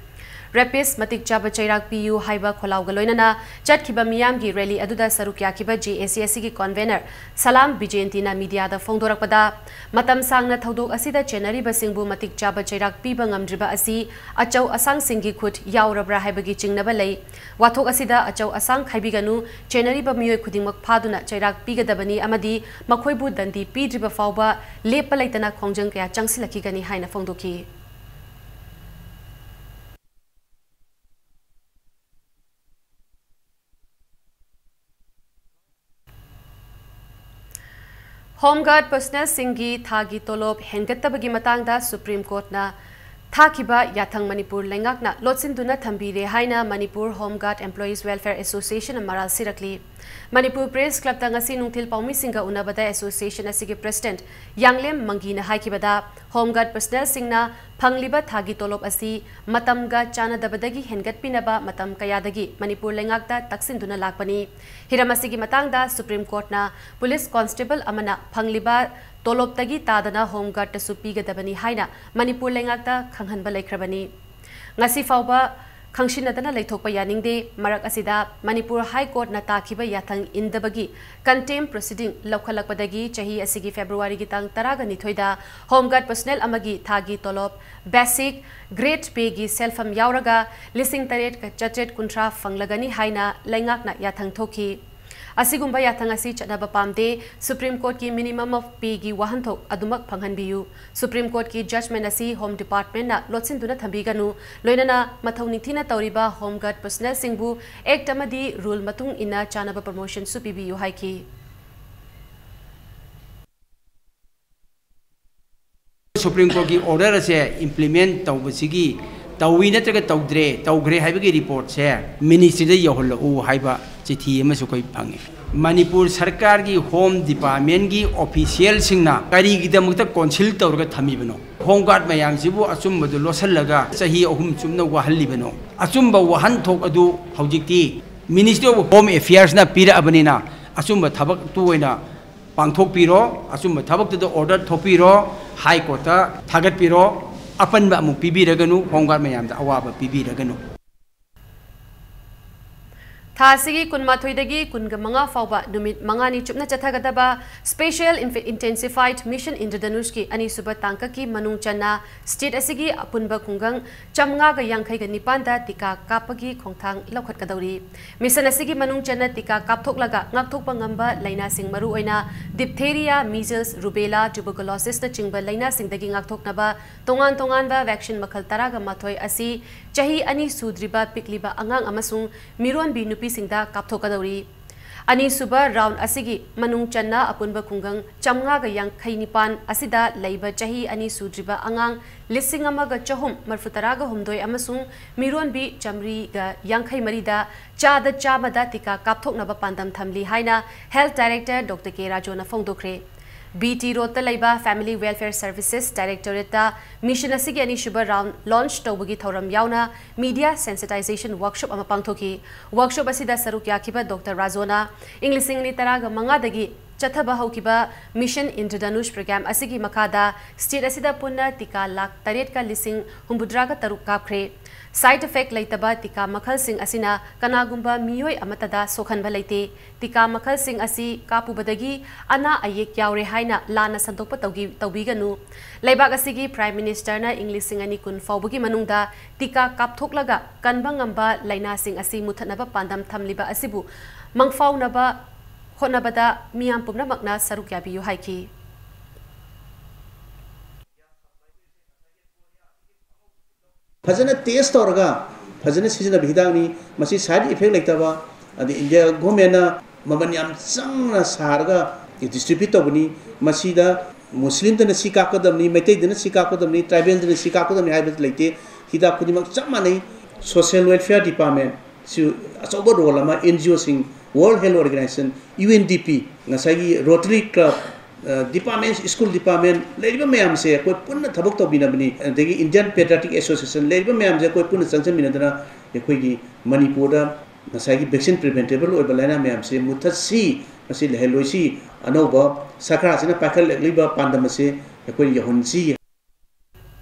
Rapist ꯃꯇꯤꯛ ꯆꯥꯕ ꯆꯩꯔꯥꯛ ꯄꯤꯌꯨ ꯍꯥꯏꯕ ꯈꯣꯜꯂꯥꯎꯒ ꯂꯣꯏꯅꯅ ꯆꯠꯈꯤꯕ ꯃꯤꯌꯥꯝꯒꯤ rally ꯑꯗꯨꯗ ꯁꯔꯨꯛ ꯌꯥꯈꯤꯕ J A C ꯑꯁꯤꯒꯤ convener ꯁꯂꯥꯝ ꯕꯤꯖꯦꯟꯇꯤꯅ mediaꯗ ꯐꯣꯡꯗꯣꯔꯛꯄꯗ, ꯃꯇꯝ ꯁꯥꯡꯅ ꯊꯧꯗꯣꯛ ꯑꯁꯤꯗ ꯆꯦꯟꯅꯔꯤꯕꯁꯤꯡꯕꯨ ꯃꯇꯤꯛ ꯆꯥꯕ ꯆꯩꯔꯥꯛ ꯄꯤꯕ ꯉꯝꯗ꯭ꯔꯤꯕ ꯑꯁꯤ ꯑꯆꯧ ꯑꯁꯥꯡꯁꯤꯡꯒꯤ ꯈꯨꯠ ꯌꯥꯎꯔꯕ꯭ꯔꯥ ꯍꯥꯏꯕꯒꯤ ꯆꯤꯡꯅꯕ ꯂꯩ꯫ ꯋꯥꯊꯣꯛ ꯑꯁꯤꯗ ꯑꯆꯧ ꯑꯁꯥꯡ ꯈꯥꯏꯕꯤꯒꯅꯨ, ꯆꯦꯟꯅꯔꯤꯕ ꯃꯤꯑꯣꯏ ꯈꯨꯗꯤꯡꯃꯛ ꯐꯥꯗꯨꯅ ꯆꯩꯔꯥꯛ ꯄꯤꯒꯗꯕꯅꯤ ꯑꯃꯗꯤ ꯃꯈꯣꯏꯕꯨ ꯗꯟꯗꯤ ꯄꯤꯗ꯭ꯔꯤꯕ ꯐꯥꯎꯕ ꯂꯦꯞꯄ ꯂꯩꯇꯅ ꯈꯣꯡꯖꯪ ꯀꯌꯥ ꯆꯪꯁꯤꯜꯂꯛꯈꯤꯒꯅꯤ ꯍꯥꯏꯅ ꯐꯣꯡꯗꯣꯛꯈꯤ꯫ Home Guard personnelꯁꯤꯡꯒꯤ ꯊꯥꯒꯤ ꯇꯣꯂꯣꯞ ꯍꯦꯟꯒꯠꯇꯕꯒꯤ ꯃꯇꯥꯡꯗ Supreme Courtꯅ ꯊꯥꯈꯤꯕ ꯌꯥꯊꯪ ꯃꯅꯤꯄꯨꯔ ꯂꯩꯉꯥꯛꯅ ꯂꯣꯠꯁꯤꯟꯗꯨꯅ ꯊꯝꯕꯤꯔꯦ ꯍꯥꯏꯅ Manipur Home Guard Employees Welfare Associationꯅ ꯃꯔꯥꯜ ꯁꯤꯔꯛꯂꯤ꯫ Manipur Press Clubꯇ ꯉꯁꯤ ꯅꯨꯡꯊꯤꯜ ꯄꯥꯎꯃꯤꯁꯤꯡꯒ ꯎꯅꯕꯗ association ꯑꯁꯤꯒꯤ president ꯌꯥꯡꯂꯦꯝ ꯃꯪꯒꯤꯅ ꯍꯥꯏꯈꯤꯕꯗ, Home Guard personnelꯁꯤꯡꯅ ꯐꯪꯂꯤꯕ ꯊꯥꯒꯤ ꯇꯣꯂꯣꯞ ꯑꯁꯤ ꯃꯇꯝꯒ ꯆꯥꯟꯅꯗꯕꯗꯒꯤ ꯍꯦꯟꯒꯠꯄꯤꯅꯕ ꯃꯇꯝ ꯀꯌꯥꯗꯒꯤ ꯃꯅꯤꯄꯨꯔ ꯂꯩꯉꯥꯛꯇ ꯇꯛꯁꯤꯟꯗꯨꯅ ꯂꯥꯛꯄꯅꯤ꯫ ꯍꯤꯔꯝ ꯑꯁꯤꯒꯤ ꯃꯇꯥꯡꯗ Supreme Courtꯅ police constable ꯑꯃꯅ ꯐꯪꯂꯤꯕ ꯇꯣꯂꯣꯞꯇꯒꯤ ꯇꯥꯗꯅ Home Guardꯇꯁꯨ ꯄꯤꯒꯗꯕꯅꯤ ꯍꯥꯏꯅ ꯃꯅꯤꯄꯨꯔ ꯂꯩꯉꯥꯛꯇ ꯈꯪꯍꯟꯕ ꯂꯩꯈ꯭ꯔꯕꯅꯤ꯫ ꯉꯁꯤ ꯐꯥꯎꯕ ꯈꯪꯁꯤꯟꯅꯗꯅ ꯂꯩꯊꯣꯛꯄ ꯌꯥꯅꯤꯡꯗꯦ꯫ ꯃꯔꯛ ꯑꯁꯤꯗ ꯃꯅꯤꯄꯨꯔ High Courtꯅ ꯇꯥꯈꯤꯕ ꯌꯥꯊꯪ ꯏꯟꯗꯕꯒꯤ contempt proceeding ꯂꯧꯈꯠꯂꯛꯄꯗꯒꯤ ꯆꯍꯤ ꯑꯁꯤꯒꯤ Februaryꯒꯤ ꯇꯥꯡ ꯇꯔꯥꯒ ꯅꯤꯊꯣꯏꯗ Home Guard personnel ꯑꯃꯒꯤ ꯊꯥꯒꯤ ꯇꯣꯂꯣꯞ, basic, grade payꯒꯤ ꯁꯦꯜꯐꯝ ꯌꯥꯎꯔꯒ ꯂꯤꯁꯤꯡ ꯇꯔꯦꯠꯀ ꯆꯥꯇ꯭ꯔꯦꯠ ꯀꯨꯟꯊ꯭ꯔꯥ ꯐꯪꯂꯒꯅꯤ ꯍꯥꯏꯅ ꯂꯩꯉꯥꯛꯅ ꯌꯥꯊꯪ ꯊꯣꯛꯈꯤ꯫ ꯑꯁꯤꯒꯨꯝꯕ ꯌꯥꯊꯪ ꯑꯁꯤ ꯆꯠꯅꯕ ꯄꯥꯝꯗꯦ꯫ Supreme Courtꯀꯤ minimum of payꯒꯤ ꯋꯥꯍꯟꯊꯣꯛ ꯑꯗꯨꯃꯛ ꯐꯪꯍꯟꯕꯤꯌꯨ꯫ Supreme Courtꯀꯤ judgment ꯑꯁꯤ Home Departmentꯅ ꯂꯣꯠꯁꯤꯟꯗꯨꯅ ꯊꯝꯕꯤꯒꯅꯨ꯫ ꯂꯣꯏꯅꯅ ꯃꯊꯧ ꯅꯤꯡꯊꯤꯅ ꯇꯧꯔꯤꯕ Home Guard personnelꯁꯤꯡꯕꯨ act ꯑꯃꯗꯤ rule ꯃꯇꯨꯡ ꯏꯟꯅ ꯆꯥꯅꯕ promotionꯁꯨ ꯄꯤꯕꯤꯌꯨ ꯍꯥꯏꯈꯤ꯫ Supreme Courtꯀꯤ order ꯑꯁꯦ implement ꯇꯧꯕꯁꯤꯒꯤ, ꯇꯧꯏ ꯅꯠꯇ꯭ꯔꯒ ꯇꯧꯗ꯭ꯔꯦ, ꯇꯧꯈ꯭ꯔꯦ ꯍꯥꯏꯕꯒꯤ reportꯁꯦ ministryꯗ ꯌꯧꯍꯜꯂꯛꯎ ꯍꯥꯏꯕ ꯆꯤꯊꯤ ꯑꯃꯁꯨ ꯑꯩꯈꯣꯏ ꯐꯪꯉꯤ꯫ ꯃꯅꯤꯄꯨꯔ ꯁꯔꯀꯥꯔꯒꯤ ꯍꯣꯝ ꯗꯤꯄꯥꯔꯠꯃꯦꯟꯒꯤ ꯑꯣꯐꯤꯁꯤꯌꯦꯜꯁꯤꯡꯅ ꯀꯔꯤꯒꯤꯗꯃꯛꯇ ꯀꯣꯟꯁꯤꯜ ꯇꯧꯔꯒ ꯊꯝꯃꯤꯕꯅꯣ? ꯍꯣꯝ ꯒꯥꯔꯗ ꯃꯌꯥꯝꯁꯤꯕꯨ ꯑꯆꯨꯝꯕꯗꯨ ꯂꯣꯠꯁꯤꯜꯂꯒ ꯆꯍꯤ ꯑꯍꯨꯝ ꯆꯨꯞꯅ ꯋꯥꯍꯜꯂꯤꯕꯅꯣ? ꯑꯆꯨꯝꯕ ꯋꯥꯍꯟꯊꯣꯛ ꯑꯗꯨ ꯍꯧꯖꯤꯛꯇꯤ Ministry of Home Affairsꯅ ꯄꯤꯔꯛꯑꯕꯅꯤꯅ ꯑꯆꯨꯝꯕ ꯊꯕꯛꯇꯨ ꯑꯣꯏꯅ ꯄꯥꯡꯊꯣꯛꯄꯤꯔꯣ, ꯑꯆꯨꯝꯕ ꯊꯕꯛꯇꯨꯗ ꯑꯣꯔꯗꯔ ꯊꯣꯛꯄꯤꯔꯣ, ꯍꯥꯏ ꯀꯣꯔꯠꯇ ꯊꯥꯒꯠꯄꯤꯔꯣ, ꯑꯄꯟꯕ ꯑꯃꯨꯛ ꯄꯤꯕꯤꯔꯒꯅꯨ, ꯍꯣꯝ ꯒꯥꯔꯗ ꯃꯌꯥꯝꯗ ꯑꯋꯥꯕ ꯄꯤꯕꯤꯔꯒꯅꯨ꯫ ꯊꯥ ꯑꯁꯤꯒꯤ ꯀꯨꯟꯃꯥꯊꯣꯏꯗꯒꯤ ꯀꯨꯟꯒ ꯃꯉꯥ ꯐꯥꯎꯕ ꯅꯨꯃꯤꯠ ꯃꯉꯥꯅꯤ ꯆꯨꯞꯅ ꯆꯠꯊꯒꯗꯕ Special Inf-, Intensified Mission ꯏꯟꯗ꯭ꯔꯙꯅꯨꯁꯀꯤ ꯑꯅꯤꯁꯨꯕ ꯇꯥꯡꯀꯛꯀꯤ ꯃꯅꯨꯡ ꯆꯟꯅ state ꯑꯁꯤꯒꯤ ꯑꯄꯨꯟꯕ ꯈꯨꯡꯒꯪ ꯆꯥꯃꯉꯥꯒ ꯌꯥꯡꯈꯩꯒ ꯅꯤꯄꯥꯟꯗ ꯇꯤꯀꯥ ꯀꯥꯞꯄꯒꯤ ꯈꯣꯡꯊꯥꯡ ꯂꯧꯈꯠꯀꯗꯧꯔꯤ꯫ ꯃꯤꯁꯟ ꯑꯁꯤꯒꯤ ꯃꯅꯨꯡ ꯆꯟꯅ ꯇꯤꯀꯥ ꯀꯥꯞꯊꯣꯛꯂꯒ ꯉꯥꯛꯊꯣꯛꯄ ꯉꯝꯕ ꯂꯥꯏꯅꯥꯁꯤꯡ, ꯃꯔꯨꯑꯣꯏꯅ diphtheria, measles, rubella, tuberculosisꯅꯆꯤꯡꯕ ꯂꯥꯏꯅꯥꯁꯤꯡꯗꯒꯤ ꯉꯥꯛꯊꯣꯛꯅꯕ ꯇꯣꯉꯥꯟ ꯇꯣꯉꯥꯟꯕ vaccine ꯃꯈꯜ ꯇꯔꯥꯒ ꯃꯥꯊꯣꯏ ꯑꯁꯤ ꯆꯍꯤ ꯑꯅꯤ ꯁꯨꯗ꯭ꯔꯤꯕ ꯄꯤꯛꯂꯤꯕ ꯑꯉꯥꯡ ꯑꯃꯁꯨꯡ ꯃꯤꯔꯣꯟꯕꯤ ꯅꯨꯄꯤꯁꯤꯡꯗ ꯀꯥꯞꯊꯣꯛꯀꯗꯧꯔꯤ꯫ ꯑꯅꯤꯁꯨꯕ round ꯑꯁꯤꯒꯤ ꯃꯅꯨꯡ ꯆꯟꯅ ꯑꯄꯨꯟꯕ ꯈꯨꯡꯒꯪ ꯆꯥꯃꯉꯥꯒ ꯌꯥꯡꯈꯩ ꯅꯤꯄꯥꯟ ꯑꯁꯤꯗ ꯂꯩꯕ ꯆꯍꯤ ꯑꯅꯤ ꯁꯨꯗ꯭ꯔꯤꯕ ꯑꯉꯥꯡ ꯂꯤꯁꯤꯡ ꯑꯃꯒ ꯆꯍꯨꯝ ꯃꯔꯤꯐꯨ ꯇꯔꯥꯒ ꯍꯨꯝꯗꯣꯏ ꯑꯃꯁꯨꯡ ꯃꯤꯔꯣꯟꯕꯤ ꯆꯥꯃꯔꯤꯒ ꯌꯥꯡꯈꯩ ꯃꯔꯤꯗ ꯆꯥꯗ ꯆꯥꯝꯃꯗ ꯇꯤꯀꯥ ꯀꯥꯞꯊꯣꯛꯅꯕ ꯄꯥꯟꯗꯝ ꯊꯝꯂꯤ ꯍꯥꯏꯅ Health Director Doctor ꯀꯦ ꯔꯥꯖꯨꯅ ꯐꯣꯡꯗꯣꯛꯈ꯭ꯔꯦ꯫ B T Roadꯇ ꯂꯩꯕ Family Welfare Services Directorateꯇ mission ꯑꯁꯤꯒꯤ ꯑꯅꯤꯁꯨꯕ round launch ꯇꯧꯕꯒꯤ ꯊꯧꯔꯝ ꯌꯥꯎꯅ media sensitization workshop ꯑꯃ ꯄꯥꯡꯊꯣꯛꯈꯤ꯫ Workshop ꯑꯁꯤꯗ ꯁꯔꯨꯛ ꯌꯥꯈꯤꯕ Doctor ꯔꯥꯖꯨꯅ ꯏꯪ ꯂꯤꯁꯤꯡ ꯑꯅꯤ ꯇꯔꯥꯒ ꯃꯉꯥꯗꯒꯤ ꯆꯠꯊꯕ ꯍꯧꯈꯤꯕ Mission Indradhanush program ꯑꯁꯤꯒꯤ ꯃꯈꯥꯗ state ꯑꯁꯤꯗ ꯄꯨꯟꯅ ꯇꯤꯀꯥ ꯂꯥꯈ ꯇꯔꯦꯠꯀ ꯂꯤꯁꯤꯡ ꯍꯨꯝꯐꯨꯇꯔꯥꯒ ꯇꯔꯨꯛ ꯀꯥꯞꯈ꯭ꯔꯦ꯫ Side effect ꯂꯩꯇꯕ ꯇꯤꯀꯥ ꯃꯈꯜꯁꯤꯡ ꯑꯁꯤꯅ ꯀꯅꯥꯒꯨꯝꯕ ꯃꯤꯑꯣꯏ ꯑꯃꯠꯇꯗ ꯁꯣꯛꯍꯟꯕ ꯂꯩꯇꯦ꯫ ꯇꯤꯀꯥ ꯃꯈꯜꯁꯤꯡ ꯑꯁꯤ ꯀꯥꯞꯄꯨꯕꯗꯒꯤ ꯑꯅꯥ ꯑꯌꯦꯛ ꯌꯥꯎꯔꯦ ꯍꯥꯏꯅ ꯂꯥꯟꯅ ꯁꯟꯗꯣꯛꯄ ꯇꯧꯒꯤ-, ꯇꯧꯕꯤꯒꯅꯨ꯫ ꯂꯩꯕꯥꯛ ꯑꯁꯤꯒꯤ Prime Ministerꯅ ꯏꯪ ꯂꯤꯁꯤꯡ ꯑꯅꯤ ꯀꯨꯟ ꯐꯥꯎꯕꯒꯤ ꯃꯅꯨꯡꯗ ꯇꯤꯀꯥ ꯀꯥꯞꯊꯣꯛꯂꯒ ꯀꯟꯕ ꯉꯝꯕ ꯂꯥꯏꯅꯥꯁꯤꯡ ꯑꯁꯤ ꯃꯨꯊꯠꯅꯕ ꯄꯥꯟꯗꯝ ꯊꯝꯂꯤꯕ ꯑꯁꯤꯕꯨ ꯃꯪꯐꯥꯎꯅꯕ ꯍꯣꯠꯅꯕꯗ ꯃꯤꯌꯥꯝ ꯄꯨꯝꯅꯃꯛꯅ ꯁꯔꯨꯛ ꯌꯥꯕꯤꯌꯨ ꯍꯥꯏꯈꯤ꯫ ꯐꯖꯅ test ꯇꯧꯔꯒ ꯐꯖꯅ ꯁꯤꯖꯤꯟꯅꯕ ꯍꯤꯗꯥꯛꯅꯤ꯫ ꯃꯁꯤ side effect ꯂꯩꯇꯕ, ꯑꯗꯩ India governmentꯅ ꯃꯃꯜ ꯌꯥꯝ ꯆꯪꯅ ꯁꯥꯔꯒ distribute ꯇꯧꯕꯅꯤ꯫ ꯃꯁꯤꯗ Muslimꯗꯅ ꯁꯤ ꯀꯥꯞꯀꯗꯕꯅꯤ, ꯃꯩꯇꯩꯗꯅ ꯁꯤ ꯀꯥꯞꯀꯗꯕꯅꯤ, tribalꯗꯅ ꯁꯤ ꯀꯥꯞꯀꯗꯕꯅꯤ ꯍꯥꯏꯕ ꯂꯩꯇꯦ꯫ ꯍꯤꯗꯥꯛ ꯈꯨꯗꯤꯡꯃꯛ ꯆꯞ ꯃꯥꯟꯅꯩ꯫ Social Welfare Department, ꯁꯨ ꯑꯆꯧꯕ ꯔꯣꯜ ꯑꯃ ꯑꯦꯟ ꯖꯤ ꯑꯣꯁꯤꯡ, world health organisation, U N D P, ꯉꯁꯥꯏꯒꯤ rotary club, department, school department, ꯂꯩꯔꯤꯕ ꯃꯌꯥꯝꯁꯦ ꯑꯩꯈꯣꯏ ꯄꯨꯟꯅ ꯊꯕꯛ ꯇꯧꯕꯤꯅꯕꯅꯤ꯫ ꯑꯗꯒꯤ ꯏꯟꯗꯤꯌꯟ ꯄꯦꯗ꯭ꯔꯤꯌꯥꯇꯤꯛ ꯑꯦꯁꯣꯁꯤꯌꯦꯁꯟ, ꯂꯩꯔꯤꯕ ꯃꯌꯥꯝꯁꯦ ꯑꯩꯈꯣꯏ ꯄꯨꯟꯅ ꯆꯪꯁꯤꯟꯃꯤꯟꯅꯗꯅ ꯑꯩꯈꯣꯏꯒꯤ ꯃꯅꯤꯄꯨꯔꯗ ꯉꯁꯥꯏꯒꯤ ꯚꯦꯛꯁꯤꯟ ꯄ꯭ꯔꯤꯚꯦꯟꯇꯦꯕꯜ ꯑꯣꯏꯕ ꯂꯥꯏꯅꯥ ꯃꯌꯥꯝꯁꯦ ꯃꯨꯠꯊꯠꯁꯤ, ꯃꯁꯤ ꯂꯩꯍꯜꯂꯣꯏꯁꯤ, ꯑꯅꯧꯕ ꯁꯔꯀꯥꯔꯁꯤꯅ ꯄꯥꯏꯈꯠꯂꯛꯂꯤꯕ ꯄꯥꯟꯗꯝ ꯑꯁꯦ ꯑꯩꯈꯣꯏꯅ ꯌꯧꯍꯟꯁꯤ꯫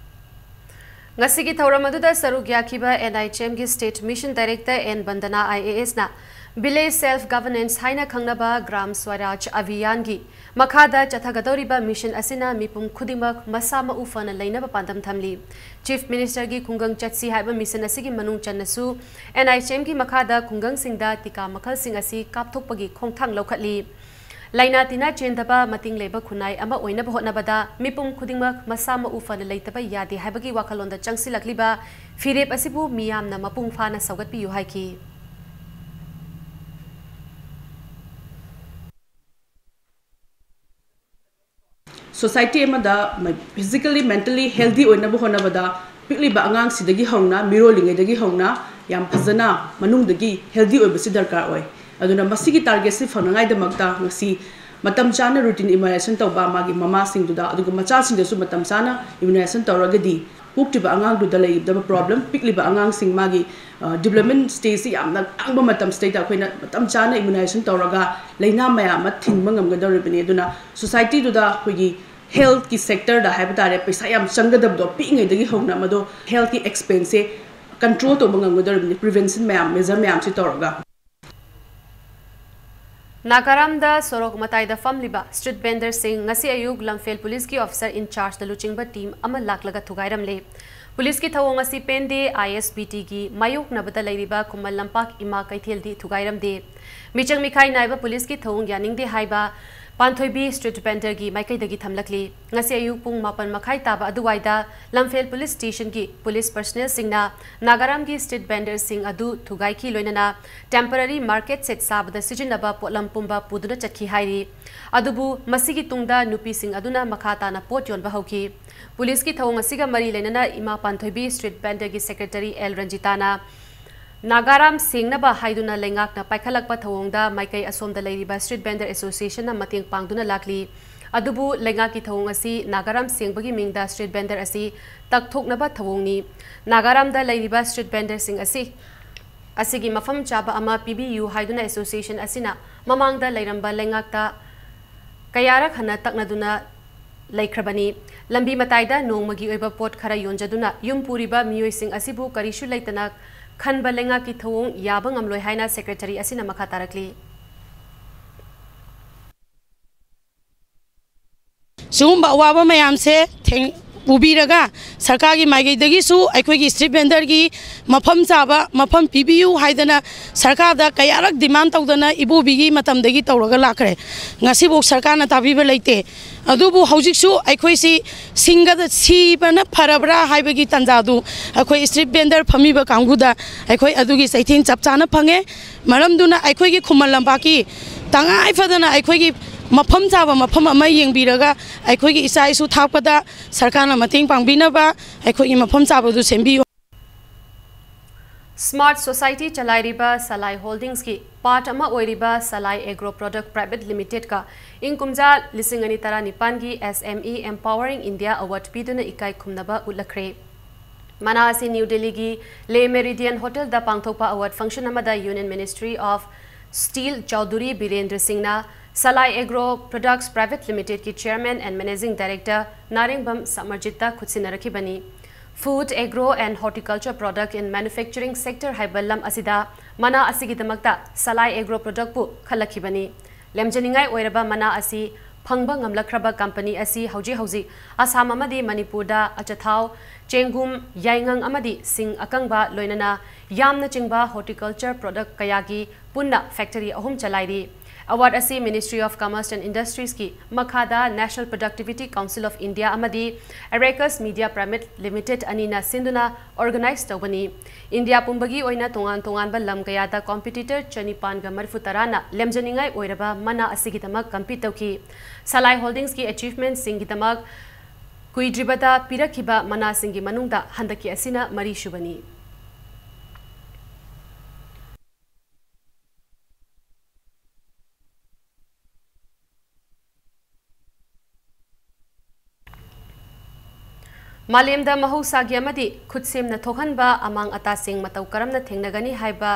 ꯉꯁꯤꯒꯤ ꯊꯧꯔꯝ ꯑꯗꯨꯗ ꯁꯔꯨꯛ ꯌꯥꯈꯤꯕ ꯑꯦꯟ ꯑꯥꯏ ꯑꯦꯆ ꯑꯦꯝꯒꯤ state mission director N Bandana I A ꯑꯦꯁꯅ ꯚꯤꯂꯦꯖ ꯁꯦꯜꯐ ꯒꯚꯔꯅꯦꯟꯁ ꯍꯥꯏꯅ ꯈꯪꯅꯕ ꯒ꯭ꯔꯥꯝ ꯁ꯭ꯋꯔꯥꯖ ꯑꯚꯤꯌꯥꯟꯒꯤ ꯃꯈꯥꯗ ꯆꯠꯊꯒꯗꯧꯔꯤꯕ ꯃꯤꯁꯟ ꯑꯁꯤꯅ ꯃꯤꯄꯨꯝ ꯈꯨꯗꯤꯡꯃꯛ ꯃꯁꯥ ꯃꯎ ꯐꯅ ꯂꯩꯅꯕ ꯄꯥꯟꯗꯝ ꯊꯝꯂꯤ꯫ ꯆꯤꯐ ꯃꯤꯅꯤꯁꯇꯔꯒꯤ ꯈꯨꯡꯒꯪ ꯆꯠꯁꯤ ꯍꯥꯏꯕ ꯃꯤꯁꯟ ꯑꯁꯤꯒꯤ ꯃꯅꯨꯡ ꯆꯟꯅꯁꯨ ꯑꯦꯟ ꯑꯥꯏ ꯑꯦꯆ ꯑꯦꯝꯒꯤ ꯃꯈꯥꯗ ꯈꯨꯡꯒꯪꯁꯤꯡꯗ ꯇꯤꯀꯥ ꯃꯈꯜꯁꯤꯡ ꯑꯁꯤ ꯀꯥꯞꯊꯣꯛꯄꯒꯤ ꯈꯣꯡꯊꯥꯡ ꯂꯧꯈꯠꯂꯤ꯫ ꯂꯥꯏꯅꯥ ꯇꯤꯟꯅꯥ ꯆꯦꯟꯗꯕ ꯃꯇꯤꯡ ꯂꯩꯕ ꯈꯨꯟꯅꯥꯏ ꯑꯃ ꯑꯣꯏꯅꯕ ꯍꯣꯠꯅꯕꯗ ꯃꯤꯄꯨꯝ ꯈꯨꯗꯤꯡꯃꯛ ꯃꯁꯥ ꯃꯎ ꯐꯅ ꯂꯩꯇꯕ ꯌꯥꯗꯦ ꯍꯥꯏꯕꯒꯤ ꯋꯥꯈꯜꯂꯣꯟꯗ ꯆꯪꯁꯤꯜꯂꯛꯂꯤꯕ ꯐꯤꯔꯦꯞ ꯑꯁꯤꯕꯨ ꯃꯤꯌꯥꯝꯅ ꯃꯄꯨꯡ ꯐꯥꯅ ꯁꯧꯒꯠꯄꯤꯌꯨ ꯍꯥꯏꯈꯤ꯫ ꯁꯣꯁꯥꯏꯇꯤ ꯑꯃꯗ ꯃ-, physically, mentally healthy ꯑꯣꯏꯅꯕ ꯍꯣꯠꯅꯕꯗ ꯄꯤꯛꯂꯤꯕ ꯑꯉꯥꯡꯁꯤꯗꯒꯤ ꯍꯧꯅ, ꯃꯤꯔꯣꯜꯂꯤꯉꯩꯗꯒꯤ ꯍꯧꯅ ꯌꯥꯝ ꯐꯖꯅ ꯃꯅꯨꯡꯗꯒꯤ healthy ꯑꯣꯏꯕꯁꯤ ꯗꯔꯀꯥꯔ ꯑꯣꯏ꯫ ꯑꯗꯨꯅ ꯃꯁꯤꯒꯤ ꯇꯥꯔꯒꯦꯠꯁꯤ ꯐꯪꯅꯉꯥꯏꯗꯃꯛꯇ ꯉꯁꯤ ꯃꯇꯝ ꯆꯥꯅ routine immunization ꯇꯧꯕ, ꯃꯥꯒꯤ ꯃꯃꯥꯁꯤꯡꯗꯨꯗ, ꯑꯗꯨꯒ ꯃꯆꯥꯁꯤꯡꯗꯁꯨ ꯃꯇꯝ ꯆꯥꯅ immunization ꯇꯧꯔꯒꯗꯤ ꯄꯣꯛꯇ꯭ꯔꯤꯕ ꯑꯉꯥꯡꯗꯨꯗ ꯂꯩꯒꯗꯕ problem, ꯄꯤꯛꯂꯤꯕ ꯑꯉꯥꯡꯁꯤꯡ ꯃꯥꯒꯤ, ꯑ, development stageꯁꯤ ꯌꯥꯝꯅ ꯇꯥꯡꯕ ꯃꯇꯝꯁꯤꯗꯩꯗ ꯑꯩꯈꯣꯏꯅ ꯃꯇꯝ ꯆꯥꯅ immunization ꯇꯧꯔꯒ ꯂꯥꯏꯅꯥ ꯃꯌꯥꯝ ꯑꯃ ꯊꯤꯡꯕ ꯉꯝꯒꯗꯧꯔꯤꯕꯅꯤ꯫ ꯑꯗꯨꯅ ꯁꯣꯁꯥꯏꯇꯤꯗꯨꯗ ꯑꯩꯈꯣꯏꯒꯤ healthꯀꯤ sectorꯗ ꯍꯥꯏꯕ ꯇꯥꯔꯦ, ꯄꯩꯁꯥ ꯌꯥꯝ ꯆꯪꯒꯗꯕꯗꯣ ꯄꯤꯛꯏꯉꯩꯗꯒꯤ ꯍꯧꯅ ꯃꯗꯣ healthꯀꯤ expenseꯁꯦ control ꯇꯧꯕ ꯉꯝꯒꯗꯧꯔꯤꯕꯅꯤ, prevention ꯃꯌꯥꯝ, measure ꯃꯌꯥꯝꯁꯤ ꯇꯧꯔꯒ꯫ ꯅꯥꯒꯥꯔꯥꯝꯗ ꯁꯣꯔꯣꯛ ꯃꯇꯥꯏꯗ ꯐꯝꯂꯤꯕ street vendorꯁꯤꯡ ꯉꯁꯤ ꯑꯌꯨꯛ ꯂꯝꯐꯦꯜ ꯄꯨꯂꯤꯁꯀꯤ officer in chargeꯅ ꯂꯨꯆꯤꯡꯕ team ꯑꯃ ꯂꯥꯛꯂꯒ ꯊꯨꯒꯥꯏꯔꯝꯂꯦ꯫ ꯄꯨꯂꯤꯁꯀꯤ ꯊꯧꯑꯣꯡ ꯑꯁꯤ ꯄꯦꯟꯗꯦ, ꯑꯥꯏ ꯑꯦꯁ ꯕꯤ ꯇꯤꯒꯤ ꯃꯥꯌꯣꯛꯅꯕꯗ ꯂꯩꯔꯤꯕ ꯈꯨꯃꯟ ꯂꯝꯄꯥꯛ ꯏꯃꯥ ꯀꯩꯊꯦꯜꯗꯤ ꯊꯨꯒꯥꯏꯔꯝꯗꯦ꯫ ꯃꯤꯆꯪ ꯃꯤꯈꯥꯏ ꯅꯥꯏꯕ ꯄꯨꯂꯤꯁꯀꯤ ꯊꯧꯑꯣꯡ ꯌꯥꯅꯤꯡꯗꯦ ꯍꯥꯏꯕ ꯄꯥꯟꯊꯣꯏꯕꯤ street vendorꯒꯤ ꯃꯥꯏꯀꯩꯗꯒꯤ ꯊꯝꯂꯛꯂꯤ꯫ ꯉꯁꯤ ꯑꯌꯨꯛ ꯄꯨꯡ ꯃꯥꯄꯟ ꯃꯈꯥꯏ ꯇꯥꯕ ꯑꯗꯨꯋꯥꯏꯗ ꯂꯝꯐꯦꯜ ꯄꯨꯂꯤꯁ stationꯒꯤ ꯄꯨꯂꯤꯁ personnelꯁꯤꯡꯅ ꯅꯥꯒꯥꯔꯥꯝꯒꯤ street vendorꯁꯤꯡ ꯑꯗꯨ ꯊꯨꯒꯥꯏꯈꯤ, ꯂꯣꯏꯅꯅ temporary market shed ꯁꯥꯕꯗ ꯁꯤꯖꯤꯟꯅꯕ ꯄꯣꯠꯂꯝ ꯄꯨꯝꯕ ꯄꯨꯗꯨꯅ ꯆꯠꯈꯤ ꯍꯥꯏꯔꯤ꯫ ꯑꯗꯨꯕꯨ ꯃꯁꯤꯒꯤ ꯇꯨꯡꯗ ꯅꯨꯄꯤꯁꯤꯡ ꯑꯗꯨꯅ ꯃꯈꯥ ꯇꯥꯅ ꯄꯣꯠ ꯌꯣꯟꯕ ꯍꯧꯈꯤ꯫ ꯄꯨꯂꯤꯁꯀꯤ ꯊꯧꯑꯣꯡ ꯑꯁꯤꯒ ꯃꯔꯤ ꯂꯩꯅꯅ ꯏꯃꯥ ꯄꯥꯟꯊꯣꯏꯕꯤ street vendorꯒꯤ secretary ꯑꯦꯜ ꯔꯟꯖꯤꯇꯥꯅ ꯅꯥꯒꯥꯔꯥꯝ ꯁꯦꯡꯅꯕ ꯍꯥꯏꯗꯨꯅ ꯂꯩꯉꯥꯛꯅ ꯄꯥꯏꯈꯠꯂꯛꯄ ꯊꯧꯑꯣꯡꯗ ꯃꯥꯏꯀꯩ ꯑꯁꯣꯝꯗ ꯂꯩꯔꯤꯕ Street Vendor Association ꯅ ꯃꯇꯦꯡ ꯄꯥꯡꯗꯨꯅ ꯂꯥꯛꯂꯤ꯫ ꯑꯗꯨꯕꯨ ꯂꯩꯉꯥꯛꯀꯤ ꯊꯧꯑꯣꯡ ꯑꯁꯤ ꯅꯥꯒꯥꯔꯥꯝ ꯁꯦꯡꯕꯒꯤ ꯃꯤꯡꯗ street vendor ꯑꯁꯤ ꯇꯛꯊꯣꯛꯅꯕ ꯊꯧꯑꯣꯡꯅꯤ꯫ ꯅꯥꯒꯥꯔꯥꯝꯗ ꯂꯩꯔꯤꯕ street vendor ꯁꯤꯡ ꯑꯁꯤ, ꯑꯁꯤꯒꯤ ꯃꯐꯝ ꯆꯥꯕ ꯑꯃ ꯄꯤꯕꯤꯌꯨ ꯍꯥꯏꯗꯨꯅ association ꯑꯁꯤꯅ ꯃꯃꯥꯡꯗ ꯂꯩꯔꯝꯕ ꯂꯩꯉꯥꯛꯇ ꯀꯌꯥꯔꯛ ꯍꯟꯅ ꯇꯛꯅꯗꯨꯅ ꯂꯩꯈ꯭ꯔꯕꯅꯤ꯫ ꯂꯝꯕꯤ ꯃꯇꯥꯏꯗ ꯅꯣꯡꯃꯒꯤ ꯑꯣꯏꯕ ꯄꯣꯠ ꯈꯔ ꯌꯣꯟꯖꯗꯨꯅ ꯌꯨꯝ ꯄꯨꯔꯤꯕ ꯃꯤꯑꯣꯏꯁꯤꯡ ꯑꯁꯤꯕꯨ ꯀꯔꯤꯁꯨ ꯂꯩꯇꯅ ꯈꯟꯕ ꯂꯩꯉꯥꯛꯀꯤ ꯊꯧꯑꯣꯡ ꯌꯥꯕ ꯉꯝꯂꯣꯏ ꯍꯥꯏꯅ secretary ꯑꯁꯤꯅ ꯃꯈꯥ ꯇꯥꯔꯛꯂꯤ꯫ ꯁꯤꯒꯨꯝꯕ ꯑꯋꯥꯕ ꯃꯌꯥꯝꯁꯦ ꯊꯦꯡ-, ꯎꯕꯤꯔꯒ ꯁꯔꯀꯥꯔꯒꯤ ꯃꯥꯏꯀꯩꯗꯒꯤꯁꯨ ꯑꯩꯈꯣꯏꯒꯤ street vendor ꯒꯤ ꯃꯐꯝ ꯆꯥꯕ ꯃꯐꯝ ꯄꯤꯕꯤꯌꯨ ꯍꯥꯏꯗꯅ ꯁꯔꯀꯥꯔꯗ ꯀꯌꯥꯔꯛ demand ꯇꯧꯗꯅ ꯏꯕꯣꯕꯤꯒꯤ ꯃꯇꯝꯗꯒꯤ ꯇꯧꯔꯒ ꯂꯥꯛꯈ꯭ꯔꯦ꯫ ꯉꯁꯤꯐꯥꯎ ꯁꯔꯀꯥꯔꯅ ꯇꯥꯕꯤꯕ ꯂꯩꯇꯦ꯫ ꯑꯗꯨꯕꯨ ꯍꯧꯖꯤꯛꯁꯨ ꯑꯩꯈꯣꯏꯁꯤ ꯁꯤꯡꯒꯗ ꯁꯤꯕꯅ ꯐꯔꯕ꯭ꯔꯥ ꯍꯥꯏꯕꯒꯤ ꯇꯥꯟꯖꯥꯗꯨ ꯑꯩꯈꯣꯏ street vendor ꯐꯝꯃꯤꯕ ꯀꯥꯡꯕꯨꯗ ꯑꯩꯈꯣꯏ ꯑꯗꯨꯒꯤ ꯆꯩꯊꯦꯡ ꯆꯞ ꯆꯥꯅ ꯐꯪꯉꯦ꯫ ꯃꯔꯝꯗꯨꯅ ꯑꯩꯈꯣꯏꯒꯤ ꯈꯨꯃꯟ ꯂꯝꯄꯥꯛꯀꯤ ꯇꯉꯥꯏ ꯐꯗꯅ ꯑꯩꯈꯣꯏꯒꯤ ꯃꯐꯝ ꯆꯥꯕ ꯃꯐꯝ ꯑꯃ ꯌꯦꯡꯕꯤꯔꯒ ꯑꯩꯈꯣꯏꯒꯤ ꯏꯆꯥ ꯏꯁꯨ ꯊꯥꯛꯄꯗ ꯁꯔꯀꯥꯔꯅ ꯃꯇꯦꯡ ꯄꯥꯡꯕꯤꯅꯕ ꯑꯩꯈꯣꯏꯒꯤ ꯃꯐꯝ ꯆꯥꯕꯗꯨ ꯁꯦꯝꯕꯤꯌꯨ꯫ Smart Society ꯆꯂꯥꯏꯔꯤꯕ ꯁꯂꯥꯏ Holdings ꯀꯤ part ꯑꯃ ꯑꯣꯏꯔꯤꯕ ꯁꯂꯥꯏ Agro Product Private Limited ꯀ ꯏꯪ ꯀꯨꯝꯖꯥ ꯂꯤꯁꯤꯡ ꯑꯅꯤ ꯇꯔꯥꯅꯤꯄꯥꯟꯒꯤ S M E Empowering India Award ꯄꯤꯗꯨꯅ ꯏꯀꯥꯏ ꯈꯨꯝꯅꯕ ꯎꯠꯂꯛꯈ꯭ꯔꯦ꯫ ꯃꯅꯥ ꯑꯁꯤ ꯅ꯭ꯌꯨ ꯗꯦꯜꯂꯤꯒꯤ Le Meridian Hotel ꯗ ꯄꯥꯡꯊꯣꯛꯄ award function ꯑꯃꯗ Union Ministry of Steel Chaudhuri Birendra ꯁꯤꯡꯅ ꯁꯂꯥꯏ Agro Products Private Limited ꯀꯤ Chairman and Managing Director Narengbam ꯁꯃꯔꯖꯤꯠꯇ ꯈꯨꯠꯁꯤꯟꯅꯔꯛꯈꯤꯕꯅꯤ꯫ Food, Agro and Horticulture Product in Manufacturing Sector ꯍꯥꯏꯕ ꯂꯝ ꯑꯁꯤꯗ ꯃꯅꯥ ꯑꯁꯤꯒꯤꯗꯃꯛꯇ ꯁꯂꯥꯏ Agro Product ꯄꯨ ꯈꯜꯂꯛꯈꯤꯕꯅꯤ꯫ ꯂꯦꯝꯖꯅꯤꯡꯉꯥꯏ ꯑꯣꯏꯔꯕ ꯃꯅꯥ ꯑꯁꯤ ꯐꯪꯕ ꯉꯝꯂꯛꯈ꯭ꯔꯕ company ꯑꯁꯤ ꯍꯧꯖꯤꯛ ꯍꯧꯖꯤꯛ ꯑꯁꯥꯝ ꯑꯃꯗꯤ ꯃꯅꯤꯄꯨꯔꯗ ꯑꯆꯥꯊꯥꯎ, ꯆꯦꯡꯒꯨꯝ, ꯌꯥꯏꯉꯪ ꯑꯃꯗꯤ ꯁꯤꯡ ꯑꯀꯪꯕ ꯂꯣꯏꯅꯅ ꯌꯥꯝꯅ ꯆꯤꯡꯕ horticulture product ꯀꯌꯥꯒꯤ ꯄꯨꯟꯅ factory ꯑꯍꯨꯝ ꯆꯂꯥꯏꯔꯤ꯫ Award ꯑꯁꯤ Ministry of Commerce and Industries ꯀꯤ ꯃꯈꯥꯗ National Productivity Council of India ꯑꯃꯗꯤ Aracus Media Private Limited ꯑꯅꯤꯅ ꯁꯤꯟꯗꯨꯅ organize ꯇꯧꯕꯅꯤ꯫ ꯏꯟꯗꯤꯌꯥ ꯄꯨꯝꯕꯒꯤ ꯑꯣꯏꯅ ꯇꯣꯉꯥꯟ ꯇꯣꯉꯥꯟꯕ ꯂꯝ ꯀꯌꯥꯗ competitor ꯆꯅꯤꯄꯥꯟꯒ ꯃꯔꯤꯐꯨ ꯇꯔꯥꯅ ꯂꯦꯝꯖꯅꯤꯡꯉꯥꯏ ꯑꯣꯏꯔꯕ ꯃꯅꯥ ꯑꯁꯤꯒꯤꯗꯃꯛ compete ꯇꯧꯈꯤ꯫ ꯁꯂꯥꯏ Holdings ꯀꯤ achievement ꯁꯤꯡꯒꯤꯗꯃꯛ ꯀꯨꯏꯗ꯭ꯔꯤꯕꯗ ꯄꯤꯔꯛꯈꯤꯕ ꯃꯅꯥꯁꯤꯡꯒꯤ ꯃꯅꯨꯡꯗ ꯍꯟꯗꯛꯀꯤ ꯑꯁꯤꯅ ꯃꯔꯤꯁꯨꯕꯅꯤ꯫ ꯃꯥꯂꯦꯝꯗ ꯃꯍꯧꯁꯥꯒꯤ ꯑꯃꯗꯤ ꯈꯨꯠꯁꯦꯝꯅ ꯊꯣꯛꯍꯟꯕ ꯑꯃꯥꯡ ꯑꯇꯥꯁꯤꯡ ꯃꯇꯧ ꯀꯔꯝꯅ ꯊꯦꯡꯅꯒꯅꯤ ꯍꯥꯏꯕ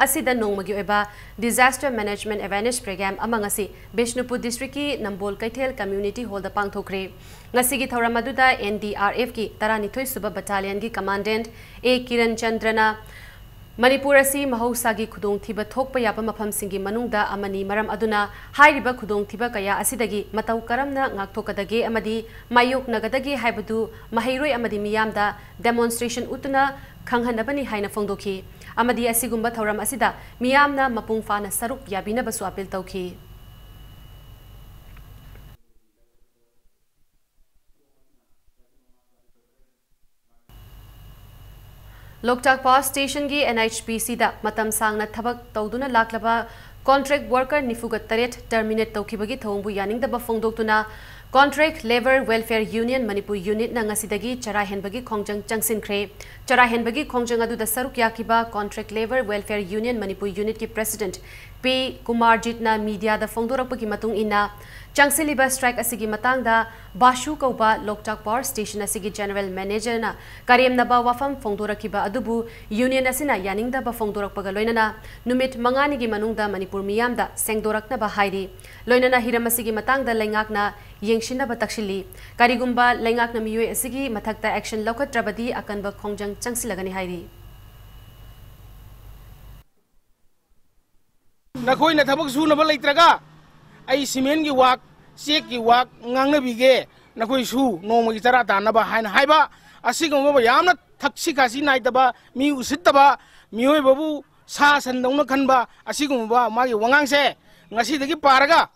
ꯑꯁꯤꯗ ꯅꯣꯡꯃꯒꯤ ꯑꯣꯏꯕ Disaster Management Awareness Program ꯑꯃ ꯉꯁꯤ ꯕꯤꯁꯅꯨꯄꯨꯔ district ꯀꯤ ꯅꯝꯕꯣꯜ ꯀꯩꯊꯦꯜ Community Hall ꯗ ꯄꯥꯡꯊꯣꯛꯈ꯭ꯔꯦ꯫ ꯉꯁꯤꯒꯤ ꯊꯧꯔꯝ ꯑꯗꯨꯗ N D R F ꯀꯤ ꯇꯔꯥꯅꯤꯊꯣꯏ ꯁꯨꯕ Battalion ꯒꯤ Commandant A ꯀꯤꯔꯟ ꯆꯟꯗ꯭ꯔꯅ ꯃꯅꯤꯄꯨꯔ ꯑꯁꯤ ꯃꯍꯧꯁꯥꯒꯤ ꯈꯨꯗꯣꯡꯊꯤꯕ ꯊꯣꯛꯄ ꯌꯥꯕ ꯃꯐꯝꯁꯤꯡꯒꯤ ꯃꯅꯨꯡꯗ ꯑꯃꯅꯤ, ꯃꯔꯝ ꯑꯗꯨꯅ ꯍꯥꯏꯔꯤꯕ ꯈꯨꯗꯣꯡꯊꯤꯕ ꯀꯌꯥ ꯑꯁꯤꯗꯒꯤ ꯃꯇꯧ ꯀꯔꯝꯅ ꯉꯥꯛꯊꯣꯛꯀꯗꯒꯦ ꯑꯃꯗꯤ ꯃꯥꯌꯣꯛꯅꯒꯗꯒꯦ ꯍꯥꯏꯕꯗꯨ ꯃꯍꯩꯔꯣꯏ ꯑꯃꯗꯤ ꯃꯤꯌꯥꯝꯗ demonstration ꯎꯠꯇꯨꯅ ꯈꯪꯍꯟꯅꯕꯅꯤ ꯍꯥꯏꯅ ꯐꯣꯡꯗꯣꯛꯈꯤ꯫ ꯑꯃꯗꯤ ꯑꯁꯤꯒꯨꯝꯕ ꯊꯧꯔꯝ ꯑꯁꯤꯗ ꯃꯤꯌꯥꯝꯅ ꯃꯄꯨꯡ ꯐꯥꯅ ꯁꯔꯨꯛ ꯌꯥꯕꯤꯅꯕꯁꯨ appeal ꯇꯧꯈꯤ꯫ ꯂꯣꯛꯇꯥꯛ Power Station ꯒꯤ N H P C ꯗ ꯃꯇꯝ ꯁꯥꯡꯅ ꯊꯕꯛ ꯇꯧꯗꯨꯅ ꯂꯥꯛꯂꯕ contract worker ꯅꯤꯐꯨꯒ ꯇꯔꯦꯠ terminate ꯇꯧꯈꯤꯕꯒꯤ ꯊꯧꯑꯣꯡꯕꯨ ꯌꯥꯅꯤꯡꯗꯕ ꯐꯣꯡꯗꯣꯛꯇꯨꯅ Contract Labour Welfare Union Manipur Unit ꯅ ꯉꯁꯤꯗꯒꯤ ꯆꯔꯥ ꯍꯦꯟꯕꯒꯤ ꯈꯣꯡꯖꯪ ꯆꯪꯁꯤꯟꯈ꯭ꯔꯦ꯫ ꯆꯔꯥ ꯍꯦꯟꯕꯒꯤ ꯈꯣꯡꯖꯪ ꯑꯗꯨꯗ ꯁꯔꯨꯛ ꯌꯥꯈꯤꯕ Contract Labour Welfare Union Manipur Unit ꯀꯤ President P ꯀꯨꯃꯥꯔꯖꯤꯠꯅ media ꯗ ꯐꯣꯡꯗꯣꯔꯛꯄꯒꯤ ꯃꯇꯨꯡ ꯏꯟꯅ, ꯆꯪꯁꯤꯜꯂꯤꯕ strike ꯑꯁꯤꯒꯤ ꯃꯇꯥꯡꯗ ꯕꯥꯁꯨ ꯀꯧꯕ ꯂꯣꯛꯇꯥꯛ Power Station ꯑꯁꯤꯒꯤ General Manager ꯅ ꯀꯔꯦꯝꯅꯕ ꯋꯥꯐꯝ ꯐꯣꯡꯗꯣꯔꯛꯈꯤꯕ ꯑꯗꯨꯕꯨ union ꯑꯁꯤꯅ ꯌꯥꯅꯤꯡꯗꯕ ꯐꯣꯡꯗꯣꯔꯛꯄꯒ ꯂꯣꯏꯅꯅ ꯅꯨꯃꯤꯠ ꯃꯉꯥꯅꯤꯒꯤ ꯃꯅꯨꯡꯗ ꯃꯅꯤꯄꯨꯔ ꯃꯤꯌꯥꯝꯗ ꯁꯦꯡꯗꯣꯔꯛꯅꯕ ꯍꯥꯏꯔꯤ꯫ ꯂꯣꯏꯅꯅ ꯍꯤꯔꯝ ꯑꯁꯤꯒꯤ ꯃꯇꯥꯡꯗ ꯂꯩꯉꯥꯛꯅ ꯌꯦꯡꯁꯤꯟꯅꯕ ꯇꯛꯁꯤꯜꯂꯤ꯫ ꯀꯔꯤꯒꯨꯝꯕ ꯂꯩꯉꯥꯛꯅ ꯃꯤꯑꯣꯏ ꯑꯁꯤꯒꯤ ꯃꯊꯛꯇ action ꯂꯧꯈꯠꯇ꯭ꯔꯕꯗꯤ ꯑꯀꯟꯕ ꯈꯣꯡꯖꯪ ꯆꯪꯁꯤꯜꯂꯒꯅꯤ ꯍꯥꯏꯔꯤ꯫ ꯅꯈꯣꯏꯅ ꯊꯕꯛ ꯁꯨꯅꯕ ꯂꯩꯇ꯭ꯔꯒ ꯑꯩ cement ꯀꯤ ꯋꯥꯛ, ꯆꯦꯛꯀꯤ ꯋꯥꯛ ꯉꯥꯡꯅꯕꯤꯒꯦ, ꯅꯈꯣꯏꯁꯨ ꯅꯣꯡꯃꯒꯤ ꯆꯔꯥ ꯇꯥꯟꯅꯕ ꯍꯥꯏꯅ ꯍꯥꯏꯕ, ꯑꯁꯤꯒꯨꯝꯕ ꯌꯥꯝꯅ ꯊꯛꯁꯤ ꯈꯥꯁꯤ ꯅꯥꯏꯗꯕ, ꯃꯤ ꯎꯁꯤꯠꯇꯕ, ꯃꯤꯑꯣꯏꯕꯕꯨ ꯁꯥ ꯁꯟꯗꯧꯅ ꯈꯟꯕ ꯑꯁꯤꯒꯨꯝꯕ ꯃꯥꯒꯤ ꯋꯥꯉꯥꯡꯁꯦ ꯉꯁꯤꯗꯒꯤ ꯄꯥꯔꯒ,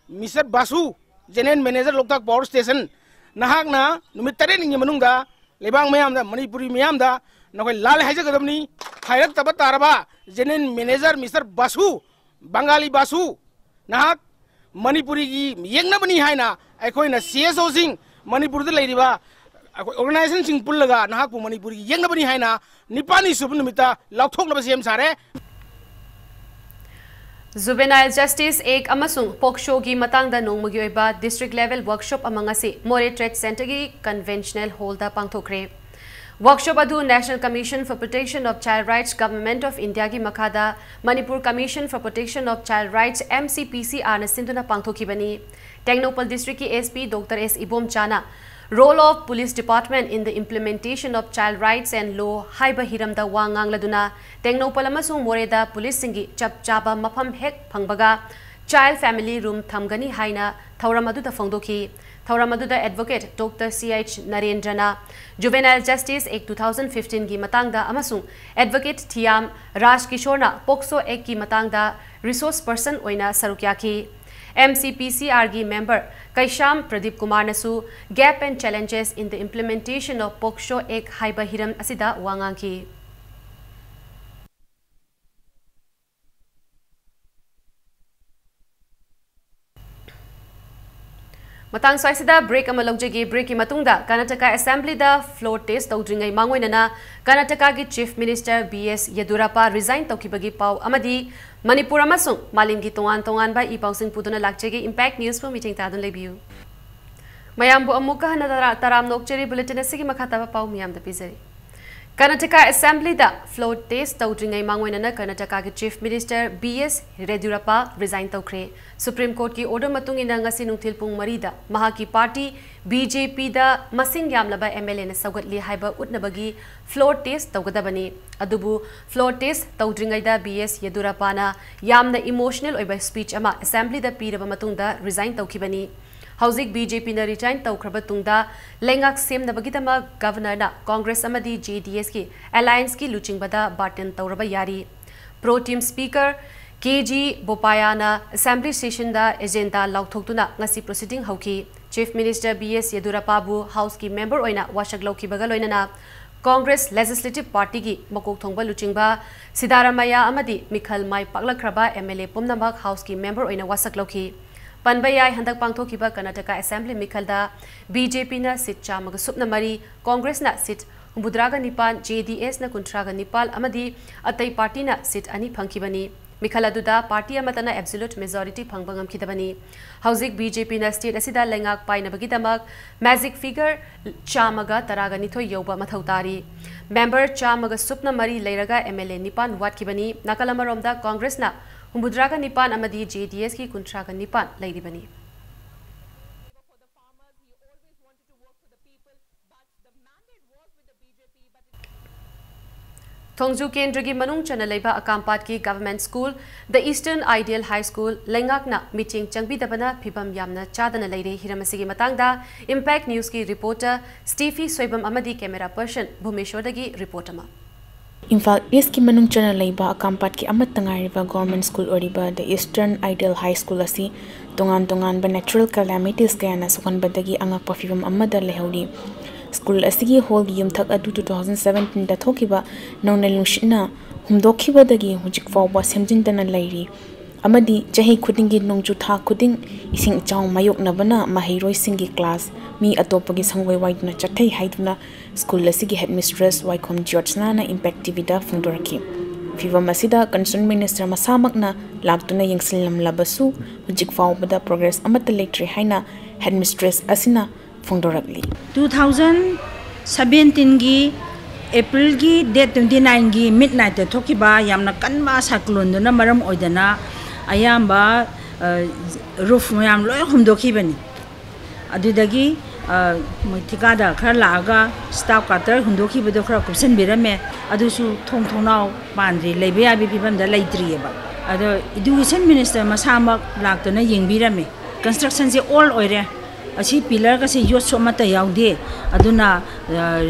Mister ꯕꯥꯁꯨ, General Manager ꯂꯣꯛꯇꯥꯛ Power Station, ꯅꯍꯥꯛꯅ ꯅꯨꯃꯤꯠ ꯇꯔꯦꯠꯅꯤꯒꯤ ꯃꯅꯨꯡꯗ ꯂꯩꯕꯥꯛ ꯃꯌꯥꯝꯗ, ꯃꯅꯤꯄꯨꯔꯤ ꯃꯤꯌꯥꯝꯗ ꯅꯈꯣꯏ ꯂꯥꯜꯂꯦ ꯍꯥꯏꯖꯒꯗꯕꯅꯤ꯫ ꯍꯥꯏꯔꯛꯇꯕ ꯇꯥꯔꯕ General Manager Mister ꯕꯥꯁꯨ, ꯕꯪꯒꯥꯂꯤ ꯕꯥꯁꯨ, ꯅꯍꯥꯛ ꯃꯅꯤꯄꯨꯔꯤꯒꯤ ꯌꯦꯛꯅꯕꯅꯤ ꯍꯥꯏꯅ ꯑꯩꯈꯣꯏꯅ C S O ꯁꯤꯡ, ꯃꯅꯤꯄꯨꯔꯗ ꯂꯩꯔꯤꯕ ꯑꯩꯈꯣꯏ organization ꯁꯤꯡ ꯄꯨꯜꯂꯒ ꯅꯍꯥꯛꯄꯨ ꯃꯅꯤꯄꯨꯔꯤꯒꯤ ꯌꯦꯛꯅꯕꯅꯤ ꯍꯥꯏꯅ ꯅꯤꯄꯥꯜꯅꯤ ꯁꯨꯕ ꯅꯨꯃꯤꯠꯇ ꯂꯥꯎꯊꯣꯛꯅꯕ ꯁꯦꯝ ꯁꯥꯔꯦ꯫ Juvenile Justice Act ꯑꯃꯁꯨꯡ POCSOꯒꯤ ꯃꯇꯥꯡꯗ ꯅꯣꯡꯃꯒꯤ ꯑꯣꯏꯕ district level workshop ꯑꯃ ꯉꯁꯤ ꯃꯣꯔꯦ Trade Centreꯒꯤ conventional hallꯗ ꯄꯥꯡꯊꯣꯛꯈ꯭ꯔꯦ꯫ Workshop ꯑꯗꯨ National Commission for Protection of Child Rights, Government of Indiaꯒꯤ ꯃꯈꯥꯗ Manipur Commission for Protection of Child Rights, MCPCRꯅ ꯁꯤꯟꯗꯨꯅ ꯄꯥꯡꯊꯣꯛꯈꯤꯕꯅꯤ꯫ Tengnoupal districtꯀꯤ SP Doctor S ꯏꯕꯣꯝꯆꯥꯅ Role of Police Department in the Implementation of Child Rights and Law ꯍꯥꯏꯕ ꯍꯤꯔꯝꯗ ꯋꯥ ꯉꯥꯡꯂꯗꯨꯅ, ꯇꯦꯡꯅꯧꯄꯜ ꯑꯃꯁꯨꯡ ꯃꯣꯔꯦꯗ ꯄꯨꯂꯤꯁꯁꯤꯡꯒꯤ ꯆꯞ ꯆꯥꯕ ꯃꯐꯝ ꯍꯦꯛ ꯐꯪꯕꯒ Child Family Room ꯊꯝꯒꯅꯤ ꯍꯥꯏꯅ ꯊꯧꯔꯝ ꯑꯗꯨꯗ ꯐꯣꯡꯗꯣꯛꯈꯤ꯫ ꯊꯧꯔꯝ ꯑꯗꯨꯗ Advocate Doctor C H ꯅꯔꯦꯟꯗ꯭ꯔꯅ Juvenile Justice Act two thousand fifteenꯒꯤ ꯃꯇꯥꯡꯗ ꯑꯃꯁꯨꯡ Advocate ꯊꯤꯌꯥꯝ ꯔꯥꯖ ꯀꯤꯁꯣꯔꯅ POCSO Actꯀꯤ ꯃꯇꯥꯡꯗ resource person ꯑꯣꯏꯅ ꯁꯔꯨꯛ ꯌꯥꯈꯤ꯫ MCPCRꯒꯤ member Keisham Pradeep ꯀꯨꯃꯥꯔꯅꯁꯨ Gap and Challenges in the Implementation of POCSO Act ꯍꯥꯏꯕ ꯍꯤꯔꯝ ꯑꯁꯤꯗ ꯋꯥ ꯉꯥꯡꯈꯤ꯫ ꯃꯇꯥꯡ ꯁ꯭ꯋꯥꯏꯁꯤꯗ break ꯑꯃ ꯂꯧꯖꯒꯦ꯫ Breakꯀꯤ ꯃꯇꯨꯡꯗ Karnataka Assemblyꯗ floor test ꯇꯧꯗ꯭ꯔꯤꯉꯩ ꯃꯥꯡꯑꯣꯏꯅꯅ Karnatakaꯒꯤ Chief Minister B S Yedurappa resign ꯇꯧꯈꯤꯕꯒꯤ ꯄꯥꯎ ꯑꯃꯗꯤ ꯃꯅꯤꯄꯨꯔ ꯑꯃꯁꯨꯡ ꯃꯥꯂꯦꯝꯒꯤ ꯇꯣꯉꯥꯟ ꯇꯣꯉꯥꯟꯕ ꯏ ꯄꯥꯎꯁꯤꯡ ꯄꯨꯗꯨꯅ ꯂꯥꯛꯆꯒꯦ꯫ Impact Newsꯄꯨ ꯃꯤꯠꯌꯦꯡ ꯇꯥꯗꯨꯅ ꯂꯩꯕꯤꯌꯨ꯫ ꯃꯌꯥꯝꯕꯨ ꯑꯃꯨꯛꯀ ꯍꯟꯅ ꯇꯔꯥ-, ꯇꯔꯥꯝꯅ ꯑꯣꯛꯆꯔꯤ꯫ Bulletin ꯑꯁꯤꯒꯤ ꯃꯈꯥ ꯇꯥꯕ ꯄꯥꯎ ꯃꯤꯌꯥꯝꯗ ꯄꯤꯖꯔꯤ꯫ Karnataka Assemblyꯗ floor test ꯇꯧꯗ꯭ꯔꯤꯉꯩ ꯃꯥꯡꯑꯣꯏꯅꯅ Karnatakaꯒꯤ Chief Minister B S Yedurappa resign ꯇꯧꯈ꯭ꯔꯦ꯫ Supreme Courtꯀꯤ order ꯃꯇꯨꯡ ꯏꯟꯅ ꯉꯁꯤ ꯅꯨꯡꯊꯤꯜ ꯄꯨꯡ ꯃꯔꯤꯗ ꯃꯍꯥꯛꯀꯤ party BJPꯗ ꯃꯁꯤꯡ ꯌꯥꯝꯂꯕ MLAꯅ ꯁꯧꯒꯠꯂꯤ ꯍꯥꯏꯕ ꯎꯠꯅꯕꯒꯤ floor test ꯇꯧꯒꯗꯕꯅꯤ꯫ ꯑꯗꯨꯕꯨ floor test ꯇꯧꯗ꯭ꯔꯤꯉꯩꯗ B S Yedurappana ꯌꯥꯝꯅ emotional ꯑꯣꯏꯕ speech ꯑꯃ Assemblyꯗ ꯄꯤꯔꯕ ꯃꯇꯨꯡꯗ resign ꯇꯧꯈꯤꯕꯅꯤ꯫ ꯍꯧꯖꯤꯛ BJPꯅ resign ꯇꯧꯈ꯭ꯔꯕ ꯇꯨꯡꯗ ꯂꯩꯉꯥꯛ ꯁꯦꯝꯅꯕꯒꯤꯗꯃꯛ Governorꯅ Congress ꯑꯃꯗꯤ JDSꯀꯤ allianceꯀꯤ ꯂꯨꯆꯤꯡꯕꯗ bargain ꯇꯧꯔꯕ ꯌꯥꯔꯤ꯫ Pro tem Speaker K G Boppayana Assembly sessionꯗ agenda ꯂꯥꯎꯊꯣꯛꯇꯨꯅ ꯉꯁꯤ proceeding ꯍꯧꯈꯤ꯫ Chief Minister B S Yedurappaꯕꯨ Houseꯀꯤ member ꯑꯣꯏꯅ ꯋꯥꯁꯛ ꯂꯧꯈꯤꯕꯒ ꯂꯣꯏꯅꯅ Congress Legislative Partyꯒꯤ ꯃꯀꯣꯛ ꯊꯣꯡꯕ ꯂꯨꯆꯤꯡꯕ ꯁꯤꯗꯥꯔꯥꯃꯩꯌꯥ ꯑꯃꯗꯤ ꯃꯤꯈꯜ ꯃꯥꯏ ꯄꯥꯛꯂꯛꯈ꯭ꯔꯕ MLA ꯄꯨꯝꯅꯃꯛ Houseꯀꯤ member ꯑꯣꯏꯅ ꯋꯥꯁꯛ ꯂꯧꯈꯤ꯫ ꯄꯟꯕ ꯌꯥꯏ, ꯍꯟꯗꯛ ꯄꯥꯡꯊꯣꯛꯈꯤꯕ Karnataka Assembly ꯃꯤꯈꯜꯗ BJPꯅ seat ꯆꯥꯝꯃꯒ ꯁꯨꯞꯅ ꯃꯔꯤ, Congressꯅ seat ꯍꯨꯝꯐꯨꯇꯔꯥꯒ ꯅꯤꯄꯥꯟ, JDSꯅ ꯀꯨꯟꯊ꯭ꯔꯥꯒ ꯅꯤꯄꯥꯟ ꯑꯃꯗꯤ ꯑꯇꯩ partyꯅ seat ꯑꯅꯤ ꯐꯪꯈꯤꯕꯅꯤ꯫ ꯃꯤꯈꯜ ꯑꯗꯨꯗ ꯄꯥꯔꯇꯤ ꯑꯃꯠꯇꯅ ꯑꯦꯕꯁꯣꯂ꯭ꯌꯨꯠ ꯃꯦꯖꯣꯔꯤꯇꯤ ꯐꯪꯕ ꯉꯝꯈꯤꯗꯕꯅꯤ꯫ ꯍꯧꯖꯤꯛ ꯕꯤ ꯖꯦ ꯄꯤꯅ ꯁ꯭ꯇꯦꯠ ꯑꯁꯤꯗ ꯂꯩꯉꯥꯛ ꯄꯥꯏꯅꯕꯒꯤꯗꯃꯛ ꯃꯦꯖꯤꯛ ꯐꯤꯒꯔ ꯆꯥꯝꯃꯒ ꯇꯔꯥꯒ ꯅꯤꯊꯣꯏ ꯌꯧꯕ ꯃꯊꯧ ꯇꯥꯔꯤ꯫ ꯃꯦꯝꯕꯔ ꯆꯥꯝꯃꯒ ꯁꯨꯞꯅ ꯃꯔꯤ ꯂꯩꯔꯒ ꯑꯦꯝ ꯑꯦꯜ ꯑꯦ ꯅꯤꯄꯥꯟ ꯋꯥꯠꯈꯤꯕꯅꯤ꯫ ꯅꯥꯀꯜ ꯑꯃꯔꯣꯝꯗ ꯀꯣꯡꯒ꯭ꯔꯦꯁꯅ ꯍꯨꯝꯐꯨꯇꯔꯥꯒ ꯅꯤꯄꯥꯟ ꯑꯃꯗꯤ ꯖꯦ ꯗꯤ ꯑꯦꯁꯀꯤ ꯀꯨꯟꯊ꯭ꯔꯥꯒ ꯅꯤꯄꯥꯟ ꯂꯩꯔꯤꯕꯅꯤ꯫ ꯊꯣꯡꯖꯨ ꯀꯦꯟꯗ꯭ꯔꯒꯤ ꯃꯅꯨꯡ ꯆꯟꯅ ꯂꯩꯕ ꯑꯀꯥꯝꯄꯥꯠꯀꯤ ꯒꯚꯔꯟꯃꯦꯟꯠ ꯁ꯭ꯀꯨꯜ, ꯗ ꯏꯁꯇꯔꯟ ꯑꯥꯏꯗꯤꯌꯦꯜ ꯍꯥꯏ ꯁ꯭ꯀꯨꯜ, ꯂꯩꯉꯥꯛꯅ ꯃꯤꯠꯌꯦꯡ ꯆꯪꯕꯤꯗꯕꯅ ꯐꯤꯚꯝ ꯌꯥꯝꯅ ꯆꯥꯗꯅ ꯂꯩꯔꯦ꯫ ꯍꯤꯔꯝ ꯑꯁꯤꯒꯤ ꯃꯇꯥꯡꯗ ꯏꯝꯄꯦꯛ ꯅ꯭ꯌꯨꯁꯀꯤ ꯔꯤꯄꯣꯔꯇꯔ ꯁ꯭ꯇꯤꯐꯤ ꯁꯣꯏꯕꯝ ꯑꯃꯗꯤ ꯀꯦꯃꯦꯔꯥ ꯄꯔꯁꯟ ꯚꯨꯃꯦꯁꯣꯔꯗꯒꯤ ꯔꯤꯄꯣꯔꯠ ꯑꯃ꯫ ꯏꯝꯐꯥꯜ ꯏꯁꯀꯤ ꯃꯅꯨꯡ ꯆꯟꯅ ꯂꯩꯕ ꯑꯀꯥꯝꯄꯥꯠꯀꯤ ꯑꯃꯠꯇ ꯉꯥꯏꯔꯤꯕ ꯒꯣꯔꯃꯦꯟ ꯁ꯭ꯀꯨꯜ ꯑꯣꯏꯔꯤꯕ ꯗ ꯏꯁꯇꯔꯟ ꯑꯥꯏꯗꯤꯌꯦꯜ ꯍꯥꯏ ꯁ꯭ꯀꯨꯜ ꯑꯁꯤ ꯇꯣꯉꯥꯟ ꯇꯣꯉꯥꯟꯕ ꯅꯦꯆꯔꯦꯜ ꯀꯦꯂꯥꯃꯤꯇꯤꯁ ꯀꯌꯥꯅ ꯁꯣꯛꯍꯟꯕꯗꯒꯤ ꯑꯉꯛꯄ ꯐꯤꯚꯝ ꯑꯃꯗ ꯂꯩꯍꯧꯔꯤ꯫ ꯁ꯭ꯀꯨꯜ ꯑꯁꯤꯒꯤ ꯍꯣꯜꯒꯤ ꯌꯨꯝꯊꯛ ꯑꯗꯨ ꯇꯨ ꯊꯥꯎꯖꯟ ꯁꯕꯦꯟꯇꯤꯟꯗ ꯊꯣꯛꯈꯤꯕ ꯅꯣꯡꯂꯩ ꯅꯨꯡꯁꯤꯠꯅ ꯍꯨꯝꯗꯣꯛꯈꯤꯕꯗꯒꯤ ꯍꯧꯖꯤꯛ ꯐꯥꯎꯕ ꯁꯦꯝꯖꯤꯟꯗꯅ ꯂꯩꯔꯤ ꯑꯃꯗꯤ ꯆꯍꯤ ꯈꯨꯗꯤꯡꯒꯤ ꯅꯣꯡꯖꯨ ꯊꯥ ꯈꯨꯗꯤꯡ ꯏꯁꯤꯡ ꯏꯆꯥꯎ ꯃꯥꯌꯣꯛꯅꯕꯅ ꯃꯍꯩꯔꯣꯏꯁꯤꯡꯒꯤ ꯀ꯭ꯂꯥꯁ ꯃꯤ ꯑꯇꯣꯞꯄꯒꯤ ꯁꯪꯒꯣꯏ ꯋꯥꯏꯗꯨꯅ ꯆꯠꯊꯩ ꯍꯥꯏꯗꯨꯅ ꯁ꯭ꯀꯨꯜ ꯑꯁꯤꯒꯤ ꯍꯦꯗꯃꯤꯁꯇ꯭ꯔꯦꯁ ꯋꯥꯏꯈꯣꯝ ꯖꯣꯠꯁꯅꯥꯅ ꯏꯝꯄꯦꯛ ꯇꯤꯚꯤꯗ ꯐꯣꯡꯗꯣꯔꯛꯈꯤ꯫ ꯐꯤꯚꯝ ꯑꯁꯤꯗ ꯀꯟꯁꯔꯟ ꯃꯤꯅꯤꯁꯇꯔ ꯃꯁꯥꯃꯛꯅ ꯂꯥꯛꯇꯨꯅ ꯌꯦꯡꯁꯤꯜꯂꯝꯂꯕꯁꯨ ꯍꯧꯖꯤꯛ ꯐꯥꯎꯕꯗ ꯄ꯭ꯔꯣꯒ꯭ꯔꯦꯁ ꯑꯃꯠꯇ ꯂꯩꯇ꯭ꯔꯤ ꯍꯥꯏꯅ ꯍꯦꯗꯃꯤꯁꯇ꯭ꯔꯦꯁ ꯑꯁꯤꯅ ꯐꯣꯡꯗꯣꯔꯛꯂꯤ꯫ ꯇꯨ ꯊꯥꯎꯖꯟ ꯁꯕꯦꯟꯇꯤꯟꯒꯤ ꯑꯦꯄ꯭ꯔꯤꯜꯒꯤ ꯗꯦꯠ ꯇ꯭ꯋꯦꯟꯇꯤ ꯅꯥꯏꯟꯒꯤ ꯃꯤꯗ ꯅꯥꯏꯠꯇ ꯊꯣꯛꯈꯤꯕ ꯌꯥꯝꯅ ꯀꯟꯕ ꯁꯥꯏꯀ꯭ꯂꯣꯟꯗꯨꯅ ꯃꯔꯝ ꯑꯣꯏꯗꯅ ꯑꯌꯥꯝꯕ ꯔꯨꯐ ꯃꯌꯥꯝ ꯂꯣꯏ ꯍꯨꯝꯗꯣꯛꯈꯤꯕꯅꯤ꯫ ꯑꯗꯨꯗꯒꯤ ꯃꯣꯏ ꯊꯤꯀꯥꯗꯥꯔ ꯈꯔ ꯂꯥꯛꯑꯒ ꯁ꯭ꯇꯥꯐ ꯀ꯭ꯋꯥꯇꯔ ꯍꯨꯟꯗꯣꯛꯈꯤꯕꯗꯣ ꯈꯔ ꯀꯨꯞꯁꯟꯕꯤꯔꯝꯃꯦ꯫ ꯑꯗꯨꯁꯨ ꯊꯣꯡ ꯊꯣꯡꯅꯥꯎ ꯄꯥꯟꯗ꯭ꯔꯤ, ꯂꯩꯕ ꯌꯥꯕꯒꯤ ꯐꯤꯕꯝꯗ ꯂꯩꯇ꯭ꯔꯤꯑꯕ꯫ ꯑꯗꯣ ꯏꯗꯨꯀꯦꯁꯟ ꯃꯤꯅꯤꯁꯇꯔ ꯃꯁꯥꯃꯛ ꯂꯥꯛꯇꯨꯅ ꯌꯦꯡꯕꯤꯔꯝꯃꯦ꯫ ꯀꯟꯁꯇ꯭ꯔꯛꯁꯟꯁꯦ ꯑꯣꯜ ꯑꯣꯏꯔꯦ, ꯑꯁꯤ ꯄꯤꯂꯔꯒꯁꯦ ꯌꯣꯠꯁꯨ ꯑꯃꯠꯇ ꯌꯥꯎꯗꯦ, ꯑꯗꯨꯅ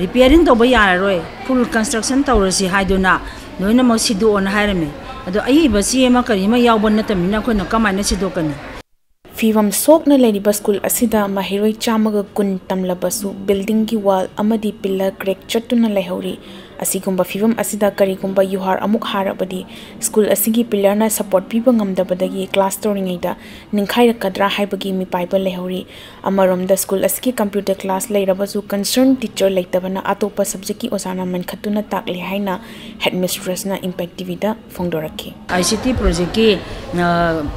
ꯔꯤꯄꯤꯌꯥꯔꯤꯡ ꯇꯧꯕ ꯌꯥꯔꯔꯣꯏ, ꯐꯨꯜ ꯀꯟꯁꯇ꯭ꯔꯛꯁꯟ ꯇꯧꯔꯁꯤ ꯍꯥꯏꯗꯨꯅ ꯂꯣꯏꯅꯃꯛ ꯁꯤꯗꯣꯛꯑꯣꯅ ꯍꯥꯏꯔꯝꯃꯦ꯫ ꯑꯗꯣ ꯑꯏꯕ ꯆꯦ ꯑꯃ ꯀꯔꯤ ꯑꯃ ꯌꯥꯎꯕ ꯅꯠꯇꯕꯅꯤꯅ ꯑꯩꯈꯣꯏꯅ ꯀꯃꯥꯏꯅ ꯁꯤꯗꯣꯛꯀꯅꯤ? ꯐꯤꯚꯝ ꯁꯣꯛꯅ ꯂꯩꯔꯤꯕ ꯁ꯭ꯀꯨꯜ ꯑꯁꯤꯗ ꯃꯍꯩꯔꯣꯏ ꯆꯥꯝꯃꯒ ꯀꯨꯟ ꯇꯝꯂꯕꯁꯨ buildingꯒꯤ wall ꯑꯃꯗꯤ pillar crack ꯆꯠꯇꯨꯅ ꯂꯩꯍꯧꯔꯤ꯫ ꯑꯁꯤꯒꯨꯝꯕ ꯐꯤꯚꯝ ꯑꯁꯤꯗ ꯀꯔꯤꯒꯨꯝꯕ ꯌꯨꯍꯥꯔ ꯑꯃꯨꯛ ꯍꯥꯔꯕꯗꯤ ꯁ꯭ꯀꯨꯜ ꯑꯁꯤꯒꯤ ꯄꯤꯂꯔꯅ ꯁꯞꯄꯣꯔꯠ ꯄꯤꯕ ꯉꯝꯗꯕꯗꯒꯤ ꯀ꯭ꯂꯥꯁ ꯇꯧꯔꯤꯉꯩꯗ ꯅꯤꯡꯈꯥꯏꯔꯛꯀꯗ꯭ꯔꯥ ꯍꯥꯏꯕꯒꯤ ꯃꯤꯄꯥꯏꯕ ꯂꯩꯍꯧꯔꯤ꯫ ꯑꯃꯔꯣꯝꯗ ꯁ꯭ꯀꯨꯜ ꯑꯁꯤꯒꯤ ꯀꯝꯄ꯭ꯌꯨꯇꯔ ꯀ꯭ꯂꯥꯁ ꯂꯩꯔꯕꯁꯨ ꯀꯟꯁꯔꯟ ꯇꯤꯆꯔ ꯂꯩꯇꯕꯅ ꯑꯇꯣꯞꯄ ꯁꯕꯖꯦꯛꯀꯤ ꯑꯣꯖꯥꯅ ꯃꯦꯟꯈꯠꯇꯨꯅ ꯇꯥꯛꯂꯤ ꯍꯥꯏꯅ ꯍꯦꯗꯃꯤꯁꯇ꯭ꯔꯦꯁꯅ ꯏꯝꯄꯦꯛ ꯇꯤꯚꯤꯗ ꯐꯣꯡꯗꯣꯔꯛꯈꯤ꯫ ꯑꯥꯏ ꯁꯤ ꯇꯤ ꯄ꯭ꯔꯣꯖꯦꯛꯀꯤ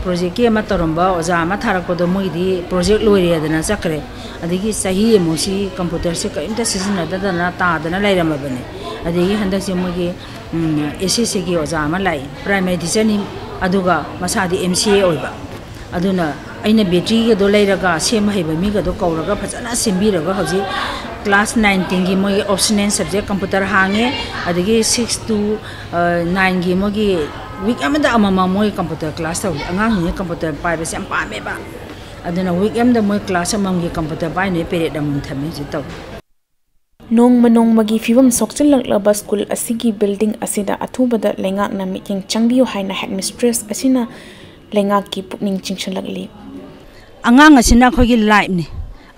ꯄ꯭ꯔꯣꯖꯦꯛꯀꯤ ꯑꯃ ꯇꯧꯔꯝꯕ ꯑꯣꯖꯥ ꯑꯃ ꯊꯥꯔꯛꯄꯗꯣ ꯃꯣꯏꯒꯤꯗꯤ ꯄ꯭ꯔꯣꯖꯦꯛ ꯂꯣꯏꯔꯦꯗꯅ ꯆꯠꯈ꯭ꯔꯦ꯫ ꯑꯗꯒꯤ ꯆꯍꯤ ꯑꯃꯨꯛꯁꯤ ꯀꯝꯄ꯭ꯌꯨꯇꯔꯁꯦ ꯀꯔꯤꯝꯇ ꯁꯤꯖꯤꯟꯅꯗꯗꯅ ꯇꯥꯗꯅ ꯂꯩꯔꯝꯃꯕꯅꯦ꯫ ꯑꯗꯒꯤ ꯍꯟꯗꯛꯁꯦ ꯃꯣꯏꯒꯤ ꯑꯦꯁ ꯑꯦꯁ ꯁꯤꯒꯤ ꯑꯣꯖꯥ ꯑꯃ ꯂꯥꯛꯏ, ꯄ꯭ꯔꯥꯏꯃꯥꯔꯤ ꯇꯤꯆꯔꯅꯤ, ꯑꯗꯨꯒ ꯃꯁꯥꯗꯤ ꯑꯦꯝ ꯁꯤ ꯑꯦ ꯑꯣꯏꯕ꯫ ꯑꯗꯨꯅ ꯑꯩꯅ ꯕꯦꯇ꯭ꯔꯤꯒꯗꯣ ꯂꯩꯔꯒ ꯁꯦꯝꯕ ꯍꯩꯕ ꯃꯤꯒꯗꯣ ꯀꯧꯔꯒ ꯐꯖꯅ ꯁꯦꯝꯕꯤꯔꯒ ꯍꯧꯖꯤꯛ ꯀ꯭ꯂꯥꯁ ꯅꯥꯏꯟ ꯇꯦꯟꯒꯤ ꯃꯣꯏꯒꯤ ꯑꯣꯞꯁꯅꯦꯜ ꯁꯕꯖꯦꯛ ꯀꯝꯄ꯭ꯌꯨꯇꯔ ꯍꯥꯡꯉꯦ꯫ ꯑꯗꯒꯤ ꯁꯤꯛꯁ ꯇꯨ ꯅꯥꯏꯟꯒꯤ ꯃꯣꯏꯒꯤ ꯋꯤꯛ ꯑꯃꯗ ꯑꯃꯃꯝ ꯃꯣꯏ ꯀꯝꯄ꯭ꯌꯨꯇꯔ ꯀ꯭ꯂꯥꯁ ꯇꯧꯏ꯫ ꯑꯉꯥꯡꯁꯤꯡꯁꯦ ꯀꯝꯄ꯭ꯌꯨꯇꯔ ꯄꯥꯏꯕꯁꯦ ꯌꯥꯝ ꯄꯥꯝꯃꯦꯕ꯫ ꯑꯗꯨꯅ ꯋꯤꯛ ꯑꯃꯗ ꯃꯣꯏ ꯀ꯭ꯂꯥꯁ ꯑꯃꯃꯝꯒꯤ ꯀꯝꯄ꯭ꯌꯨꯇꯔ ꯄꯥꯏꯅꯕ ꯄꯦꯔꯦꯠ ꯑꯃꯃꯝ ꯊꯝꯃꯦ ꯍꯧꯖꯤꯛ ꯇꯧꯔꯤ꯫ ꯅꯣꯡꯃ ꯅꯣꯡꯃꯒꯤ ꯐꯤꯕꯝ ꯁꯣꯛꯆꯤꯜꯂꯛꯂꯕ ꯁ꯭ꯀꯨꯜ ꯑꯁꯤꯒꯤ ꯕꯤꯜꯗꯤꯡ ꯑꯁꯤꯗ ꯑꯊꯨꯕꯗ ꯂꯩꯉꯥꯛꯅ ꯃꯤꯠꯌꯦꯡ ꯆꯪꯕꯤꯌꯨ ꯍꯥꯏꯅ ꯍꯦꯗꯃꯤꯁꯇ꯭ꯔꯦꯁ ꯑꯁꯤꯅ ꯂꯩꯉꯥꯛꯀꯤ ꯄꯨꯛꯅꯤꯡ ꯆꯤꯡꯁꯤꯜꯂꯛꯂꯤ꯫ ꯑꯉꯥꯡ ꯑꯁꯤꯅ ꯑꯩꯈꯣꯏꯒꯤ ꯂꯥꯏꯐꯅꯤ꯫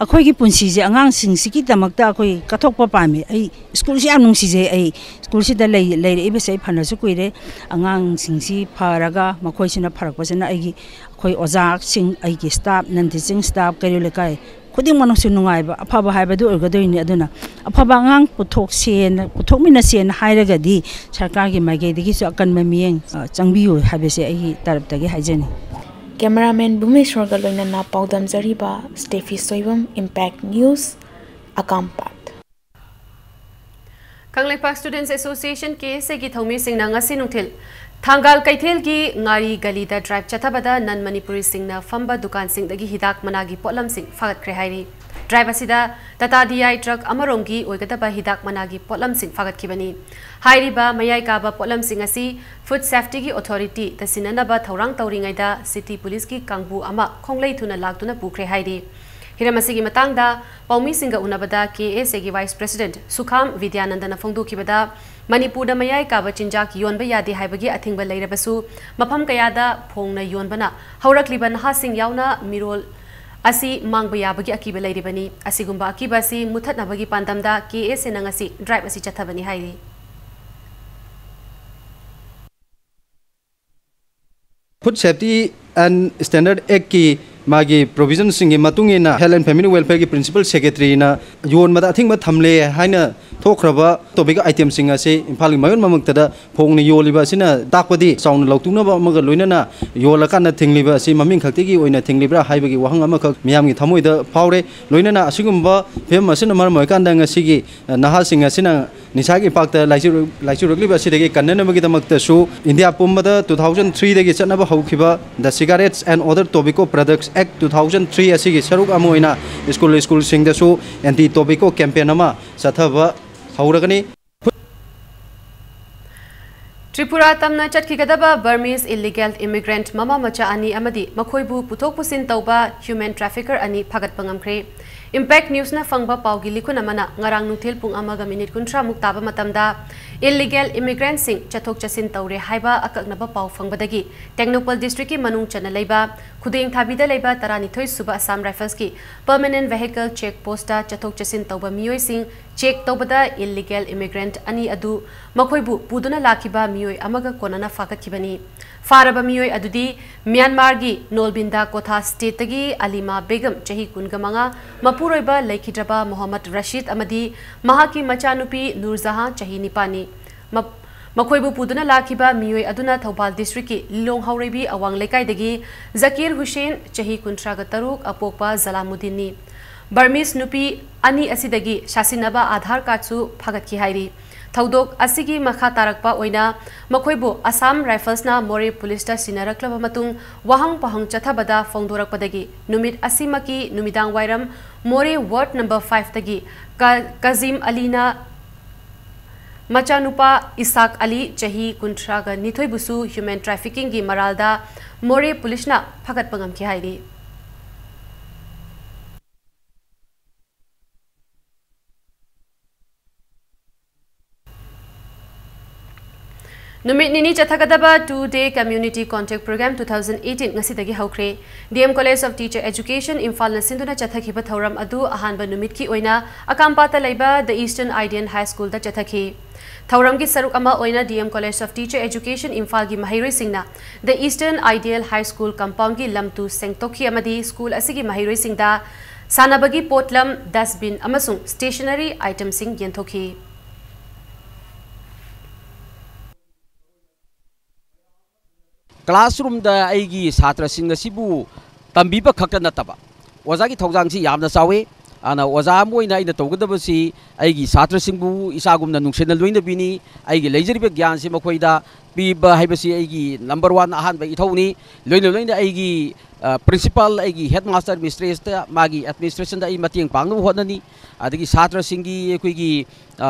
ꯑꯩꯈꯣꯏꯒꯤ ꯄꯨꯟꯁꯤꯁꯦ ꯑꯉꯥꯡꯁꯤꯡꯁꯤꯒꯤꯗꯃꯛꯇ ꯑꯩꯈꯣꯏ ꯀꯠꯊꯣꯛꯄ ꯄꯥꯝꯃꯤ꯫ ꯑꯩ ꯁ꯭ꯀꯨꯜꯁꯤ ꯌꯥꯝ ꯅꯨꯡꯁꯤꯖꯩ꯫ ꯑꯩ ꯁ꯭ꯀꯨꯜꯁꯤꯗ ꯂꯩ-, ꯂꯩꯔꯛꯏꯕꯁꯦ ꯑꯩ ꯐꯅꯁꯨ ꯀꯨꯏꯔꯦ꯫ ꯑꯉꯥꯡꯁꯤꯡꯁꯤ ꯐꯔꯒ ꯃꯈꯣꯏꯁꯤꯅ ꯐꯔꯛꯄꯁꯤꯅ ꯑꯩꯒꯤ, ꯑꯩꯈꯣꯏ ꯑꯣꯖꯥꯁꯤꯡ, ꯑꯩꯒꯤ ꯁ꯭ꯇꯥꯐ, ꯅꯟ ꯇꯤꯆꯤꯡ ꯁ꯭ꯇꯥꯐ, ꯀꯩꯔꯣꯜ ꯂꯩꯀꯥꯏ ꯈꯨꯗꯤꯡꯃꯛꯅꯁꯨ ꯅꯨꯡꯉꯥꯏꯕ, ꯑꯐꯕ ꯍꯥꯏꯕꯗꯨ ꯑꯣꯏꯒꯗꯣꯏꯅꯤ꯫ ꯑꯗꯨꯅ ꯑꯐꯕ ꯑꯉꯥꯡ ꯄꯨꯊꯣꯛꯁꯦꯅ, ꯄꯨꯊꯣꯛꯃꯤꯟꯅꯁꯦꯅ ꯍꯥꯏꯔꯒꯗꯤ ꯁꯔꯀꯥꯔꯒꯤ ꯃꯥꯏꯀꯩꯗꯒꯤꯁꯨ ꯑꯀꯟꯕ ꯃꯤꯠꯌꯦꯡ, ꯑ, ꯆꯪꯕꯤꯌꯨ ꯍꯥꯏꯕꯁꯦ ꯑꯩꯒꯤ ꯇꯔꯞꯇꯒꯤ ꯍꯥꯏꯖꯅꯤꯡꯏ꯫ ꯀꯦꯃꯦꯔꯥꯃꯦꯟ ꯚꯨꯃꯦꯁꯣꯔꯒ ꯂꯣꯏꯅꯅ ꯄꯥꯎꯗꯝꯖꯔꯤꯕ ꯁ꯭ꯇꯦꯐꯤ ꯁꯣꯏꯕꯝ, ꯏꯝꯄꯦꯛ ꯅ꯭ꯌꯨꯁ, ꯑꯀꯥꯝꯄꯥꯠ꯫ Kangleipak students association, K S ꯑꯦꯒꯤ ꯊꯧꯃꯤꯁꯤꯡꯅ ꯉꯁꯤ ꯅꯨꯡꯊꯤꯜ ꯊꯥꯡꯒꯥꯜ ꯀꯩꯊꯦꯜꯒꯤ ꯉꯥꯔꯤ ꯒꯂꯤꯗ ꯗ꯭ꯔꯥꯏꯚ ꯆꯠꯊꯕꯗ ꯅꯟ ꯃꯅꯤꯄꯨꯔꯤꯁꯤꯡꯅ ꯐꯝꯕ ꯗꯨꯀꯥꯟꯁꯤꯡꯗꯒꯤ ꯍꯤꯗꯥꯛ ꯃꯅꯥꯒꯤ ꯄꯣꯠꯂꯝꯁꯤꯡ ꯐꯥꯒꯠꯈ꯭ꯔꯦ ꯍꯥꯏꯔꯤ꯫ ꯗ꯭ꯔꯥꯏꯚ ꯑꯁꯤꯗ ꯇꯥꯇꯥ ꯗꯤ ꯑꯥꯏ ꯇ꯭ꯔꯛ ꯑꯃꯔꯣꯝꯒꯤ ꯑꯣꯏꯒꯗꯕ ꯍꯤꯗꯥꯛ ꯃꯅꯥꯒꯤ ꯄꯣꯠꯂꯝꯁꯤꯡ ꯐꯥꯒꯠꯈꯤꯕꯅꯤ꯫ ꯍꯥꯏꯔꯤꯕ ꯃꯌꯥꯏ ꯀꯥꯕ ꯄꯣꯠꯂꯝꯁꯤꯡ ꯑꯁꯤ ꯐꯨꯗ ꯁꯦꯐꯇꯤꯒꯤ ꯑꯣꯊꯣꯔꯤꯇꯤꯗ ꯁꯤꯟꯅꯅꯕ ꯊꯧꯔꯥꯡ ꯇꯧꯔꯤꯉꯩꯗ ꯁꯤꯇꯤ ꯄꯨꯂꯤꯁꯀꯤ ꯀꯥꯡꯕꯨ ꯑꯃ ꯈꯣꯡꯂꯩ ꯊꯨꯅ ꯂꯥꯛꯇꯨꯅ ꯄꯨꯈ꯭ꯔꯦ ꯍꯥꯏꯔꯤ꯫ ꯍꯤꯔꯝ ꯑꯁꯤꯒꯤ ꯃꯇꯥꯡꯗ ꯄꯥꯎꯃꯤꯁꯤꯡꯒ ꯎꯅꯕꯗ ꯀꯦ ꯑꯦꯁ ꯑꯦꯒꯤ ꯚꯥꯏꯁ ꯄ꯭ꯔꯦꯁꯤꯗꯦꯟꯠ ꯁꯨꯈꯥꯝ ꯕꯤꯗ꯭ꯌꯥꯅꯟꯗꯅ ꯐꯣꯡꯗꯣꯛꯈꯤꯕꯗ, ꯃꯅꯤꯄꯨꯔꯗ ꯃꯌꯥꯏ ꯀꯥꯕ ꯆꯤꯟꯖꯥꯛ ꯌꯣꯟꯕ ꯌꯥꯗꯦ ꯍꯥꯏꯕꯒꯤ ꯑꯊꯤꯡꯕ ꯂꯩꯔꯕꯁꯨ, ꯃꯐꯝ ꯀꯌꯥꯗ ꯐꯣꯡꯅ ꯌꯣꯟꯕꯅ ꯍꯧꯔꯛꯂꯤꯕ ꯅꯍꯥꯁꯤꯡ ꯌꯥꯎꯅ ꯃꯤꯔꯣꯜ ꯑꯁꯤ ꯃꯥꯡꯕ ꯌꯥꯕꯒꯤ ꯑꯀꯤꯕ ꯂꯩꯔꯤꯕꯅꯤ꯫ ꯑꯁꯤꯒꯨꯝꯕ ꯑꯀꯤꯕ ꯑꯁꯤ ꯃꯨꯠꯊꯠꯅꯕꯒꯤ ꯄꯥꯟꯗꯝꯗ ꯀꯦ ꯑꯦꯁ ꯑꯦꯅ ꯉꯁꯤ ꯗ꯭ꯔꯥꯏꯚ ꯑꯁꯤ ꯆꯠꯊꯕꯅꯤ ꯍꯥꯏꯔꯤ꯫ Food Safety and Standard Actꯀꯤ ꯃꯥꯒꯤ provisionꯁꯤꯡꯒꯤ ꯃꯇꯨꯡ ꯏꯟꯅ Health and Family Welfareꯒꯤ Principal Secretaryꯅ ꯌꯣꯟꯕꯗ ꯑꯊꯤꯡꯕ ꯊꯝꯂꯦ ꯍꯥꯏꯅ ꯊꯣꯛꯈ꯭ꯔꯕ tobacco itemꯁꯤꯡ ꯑꯁꯤ ꯏꯝꯐꯥꯜꯒꯤ ꯃꯌꯣꯟ ꯃꯃꯛꯇꯗ ꯐꯣꯡꯅ ꯌꯣꯜꯂꯤꯕ ꯑꯁꯤꯅ ꯇꯥꯛꯄꯗꯤ ꯆꯥꯎꯅ ꯂꯧꯊꯣꯛꯅꯕ ꯑꯃꯒ ꯂꯣꯏꯅꯅ ꯌꯣꯜꯂꯀꯥꯟꯗ ꯊꯤꯡꯂꯤꯕ ꯑꯁꯤ ꯃꯃꯤꯡ ꯈꯛꯇꯒꯤ ꯑꯣꯏꯅ ꯊꯤꯡꯂꯤꯕ꯭ꯔꯥ ꯍꯥꯏꯕꯒꯤ ꯋꯥꯍꯪ ꯑꯃꯈꯛ ꯃꯤꯌꯥꯝꯒꯤ ꯊꯃꯣꯏꯗ ꯐꯥꯎꯔꯦ꯫ ꯂꯣꯏꯅꯅ ꯑꯁꯤꯒꯨꯝꯕ ꯐꯤꯕꯝ ꯑꯁꯤꯅ ꯃꯔꯝ ꯑꯣꯏꯔꯀꯥꯟꯗ ꯉꯁꯤꯒꯤ, ꯑ, ꯅꯍꯥꯁꯤꯡ ꯑꯁꯤꯅ ꯅꯤꯁꯥꯒꯤ ꯏꯄꯥꯛꯇ ꯂꯥꯏꯆꯨꯔ-, ꯂꯥꯏꯆꯨꯔꯛꯂꯤꯕ ꯑꯁꯤꯗꯒꯤ ꯀꯟꯅꯅꯕꯒꯤꯗꯃꯛꯇꯁꯨ ꯏꯟꯗꯤꯌꯥ ꯄꯨꯝꯕꯗ two thousand threeꯗꯒꯤ ꯆꯠꯅꯕ ꯍꯧꯈꯤꯕ The Cigarettes and Other Tobacco Products Act two thousand three ꯑꯁꯤꯒꯤ ꯁꯔꯨꯛ ꯑꯃ ꯑꯣꯏꯅ ꯁ꯭ꯀꯨꯜ, ꯁ꯭ꯀꯨꯜꯁꯤꯡꯗꯁꯨ anti tobacco campaign ꯑꯃ ꯆꯠꯊꯕ ꯍꯧꯔꯒꯅꯤ꯫ ꯇ꯭ꯔꯤꯄꯨꯔꯥ ꯇꯝꯅ ꯆꯠꯈꯤꯒꯗꯕ Burmese illegal immigrant ꯃꯃꯥ ꯃꯆꯥ ꯑꯅꯤ ꯑꯃꯗꯤ ꯃꯈꯣꯏꯕꯨ ꯄꯨꯊꯣꯛ ꯄꯨꯁꯤꯟ ꯇꯧꯕ human trafficker ꯑꯅꯤ ꯐꯥꯒꯠꯄ ꯉꯝꯈ꯭ꯔꯦ꯫ Impact Newsꯅ ꯐꯪꯕ ꯄꯥꯎꯒꯤ ꯂꯤꯈꯨꯟ ꯑꯃꯅ ꯉꯔꯥꯡ ꯅꯨꯡꯊꯤꯜ ꯄꯨꯡ ꯑꯃꯒ ꯃꯤꯅꯤꯠ ꯀꯨꯟꯊ꯭ꯔꯥ ꯃꯨꯛ ꯇꯥꯕ ꯃꯇꯝꯗ illegal immigrantꯁꯤꯡ ꯆꯠꯊꯣꯛ ꯆꯠꯁꯤꯟ ꯇꯧꯔꯦ ꯍꯥꯏꯕ ꯑꯀꯛꯅꯕ ꯄꯥꯎ ꯐꯪꯕꯗꯒꯤ ꯇꯦꯡꯅꯧꯄꯜ districtꯀꯤ ꯃꯅꯨꯡ ꯆꯟꯅ ꯂꯩꯕ ꯈꯨꯗꯦꯡ ꯊꯥꯕꯤꯗ ꯂꯩꯕ ꯇꯔꯥꯅꯤꯊꯣꯏ ꯁꯨꯕ Assam Riflesꯀꯤ permanent vehicle check postꯇ ꯆꯠꯊꯣꯛ ꯆꯠꯁꯤꯟ ꯇꯧꯕ ꯃꯤꯑꯣꯏꯁꯤꯡ check ꯇꯧꯕꯗ illegal immigrant ꯑꯅꯤ ꯑꯗꯨ ꯃꯈꯣꯏꯕꯨ ꯄꯨꯗꯨꯅ ꯂꯥꯛꯈꯤꯕ ꯃꯤꯑꯣꯏ ꯑꯃꯒ ꯀꯣꯟꯅꯅ ꯐꯥꯒꯠꯈꯤꯕꯅꯤ꯫ ꯐꯥꯔꯕ ꯃꯤꯑꯣꯏ ꯑꯗꯨꯗꯤ ꯃ꯭ꯌꯥꯟꯃꯥꯔꯒꯤ ꯅꯣꯜꯕꯤꯟꯗꯥ ꯀꯣꯊꯥ stateꯇꯒꯤ ꯑꯂꯤꯃꯥ ꯕꯦꯒꯝ, ꯆꯍꯤ ꯀꯨꯟꯒ ꯃꯉꯥ, ꯃꯄꯨꯔꯣꯏꯕ ꯂꯩꯈꯤꯗ꯭ꯔꯕ ꯃꯣꯍꯝꯃꯗ ꯔꯁꯤꯗ ꯑꯃꯗꯤ ꯃꯍꯥꯛꯀꯤ ꯃꯆꯥꯅꯨꯄꯤ ꯅꯨꯔꯖꯍꯥꯟ, ꯆꯍꯤ ꯅꯤꯄꯥꯟꯅꯤ꯫ ꯃ-, ꯃꯈꯣꯏꯕꯨ ꯄꯨꯗꯨꯅ ꯂꯥꯛꯈꯤꯕ ꯃꯤꯑꯣꯏ ꯑꯗꯨꯅ ꯊꯧꯕꯥꯜ districtꯀꯤ ꯂꯤꯂꯣꯡ ꯍꯥꯎꯔꯩꯕꯤ ꯑꯋꯥꯡ ꯂꯩꯀꯥꯏꯗꯒꯤ ꯖꯀꯤꯔ ꯍꯨꯁꯦꯟ, ꯆꯍꯤ ꯀꯨꯟꯊ꯭ꯔꯥꯒ ꯇꯔꯨꯛ, ꯑꯄꯣꯛꯄ ꯖꯂꯥꯃꯨꯗꯤꯟꯅꯤ꯫ Burmese ꯅꯨꯄꯤ ꯑꯅꯤ ꯑꯁꯤꯗꯒꯤ ꯁꯥꯁꯤꯟꯅꯕ Aadhaar cardꯁꯨ ꯐꯥꯒꯠꯈꯤ ꯍꯥꯏꯔꯤ꯫ ꯊꯧꯗꯣꯛ ꯑꯁꯤꯒꯤ ꯃꯈꯥ ꯇꯥꯔꯛꯄ ꯑꯣꯏꯅ ꯃꯈꯣꯏꯕꯨ Assam Riflesꯅ ꯃꯣꯔꯦ ꯄꯨꯂꯤꯁꯇ ꯁꯤꯟꯅꯔꯛꯂꯕ ꯃꯇꯨꯡ ꯋꯥꯍꯪ ꯄꯥꯎꯍꯪ ꯆꯠꯊꯕꯗ ꯐꯣꯡꯗꯣꯔꯛꯄꯗꯒꯤ ꯅꯨꯃꯤꯠ ꯑꯁꯤꯃꯛꯀꯤ ꯅꯨꯃꯤꯗꯥꯡ ꯋꯥꯏꯔꯝ ꯃꯣꯔꯦ ward number fiveꯇꯒꯤ ꯀ-, ꯀꯖꯤꯝ ꯑꯂꯤꯅ ꯃꯆꯥꯅꯨꯄꯥ ꯏꯁꯥꯛ ꯑꯂꯤ, ꯆꯍꯤ ꯀꯨꯟꯊ꯭ꯔꯥꯒ ꯅꯤꯊꯣꯏꯕꯨꯁꯨ human traffickingꯒꯤ ꯃꯔꯥꯜꯗ ꯃꯣꯔꯦ ꯄꯨꯂꯤꯁꯅ ꯐꯥꯒꯠꯄ ꯉꯝꯈꯤ ꯍꯥꯏꯔꯤ꯫ ꯅꯨꯃꯤꯠ ꯅꯤꯅꯤ ꯆꯠꯊꯒꯗꯕ Two Day Community Contact Program two thousand eighteen ꯉꯁꯤꯗꯒꯤ ꯍꯧꯈ꯭ꯔꯦ꯫ D M College of Teacher Education ꯏꯝꯐꯥꯜꯅ ꯁꯤꯟꯗꯨꯅ ꯆꯠꯊꯈꯤꯕ ꯊꯧꯔꯝ ꯑꯗꯨ ꯑꯍꯥꯟꯕ ꯅꯨꯃꯤꯠꯀꯤ ꯑꯣꯏꯅ ꯑꯀꯥꯝꯄꯥꯠꯇ ꯂꯩꯕ The Eastern Ideal High Schoolꯗ ꯆꯠꯊꯈꯤ꯫ ꯊꯧꯔꯝꯒꯤ ꯁꯔꯨꯛ ꯑꯃ ꯑꯣꯏꯅ D M College of Teacher Education ꯏꯝꯐꯥꯜꯒꯤ ꯃꯍꯩꯔꯣꯏꯁꯤꯡꯅ The Eastern Ideal High School compoundꯒꯤ ꯂꯝ ꯇꯨ ꯁꯦꯡꯗꯣꯛꯈꯤ ꯑꯃꯗꯤ ꯁ꯭ꯀꯨꯜ ꯑꯁꯤꯒꯤ ꯃꯍꯩꯔꯣꯏꯁꯤꯡꯗ ꯁꯥꯟꯅꯕꯒꯤ ꯄꯣꯠꯂꯝ, dustbin ꯑꯃꯁꯨꯡ stationery itemꯁꯤꯡ ꯌꯦꯟꯊꯣꯛꯈꯤ꯫ Classroomꯗ ꯑꯩꯒꯤ ꯁꯥꯇ꯭ꯔꯁꯤꯡ ꯑꯁꯤꯕꯨ ꯇꯝꯕꯤꯕ ꯈꯛꯇ ꯅꯠꯇꯕ, ꯑꯣꯖꯥꯒꯤ ꯊꯧꯗꯥꯡꯁꯤ ꯌꯥꯝꯅ ꯆꯥꯎꯏ꯫ ꯑꯗꯨꯅ ꯑꯣꯖꯥ ꯑꯃ ꯑꯣꯏꯅ ꯑꯩꯅ ꯇꯧꯒꯗꯕꯁꯤ ꯑꯩꯒꯤ ꯁꯥꯇ꯭ꯔꯁꯤꯡꯕꯨ ꯏꯆꯥꯒꯨꯝꯅ ꯅꯨꯡꯁꯤꯅ ꯂꯣꯏꯅꯕꯤꯅꯤ꯫ ꯑꯩꯒꯤ ꯂꯩꯖꯔꯤꯕ ꯒ꯭ꯌꯥꯟꯁꯤ ꯃꯈꯣꯏꯗ ꯄꯤꯕ ꯍꯥꯏꯕꯁꯤ ꯑꯩꯒꯤ number one ꯑꯍꯥꯟꯕ ꯏꯊꯧꯅꯤ꯫ ꯂꯣꯏꯅ ꯂꯣꯏꯅ ꯑꯩꯒꯤ, ꯑ, principal, ꯑꯩꯒꯤ headmaster, mistressꯇ, ꯃꯥꯒꯤ administrationꯗ ꯑꯩ ꯃꯇꯦꯡ ꯄꯥꯡꯅꯕ ꯍꯣꯠꯅꯅꯤ꯫ ꯑꯗꯒꯤ ꯁꯥꯇ꯭ꯔꯁꯤꯡꯒꯤ ꯑꯩꯈꯣꯏꯒꯤ, ꯑ,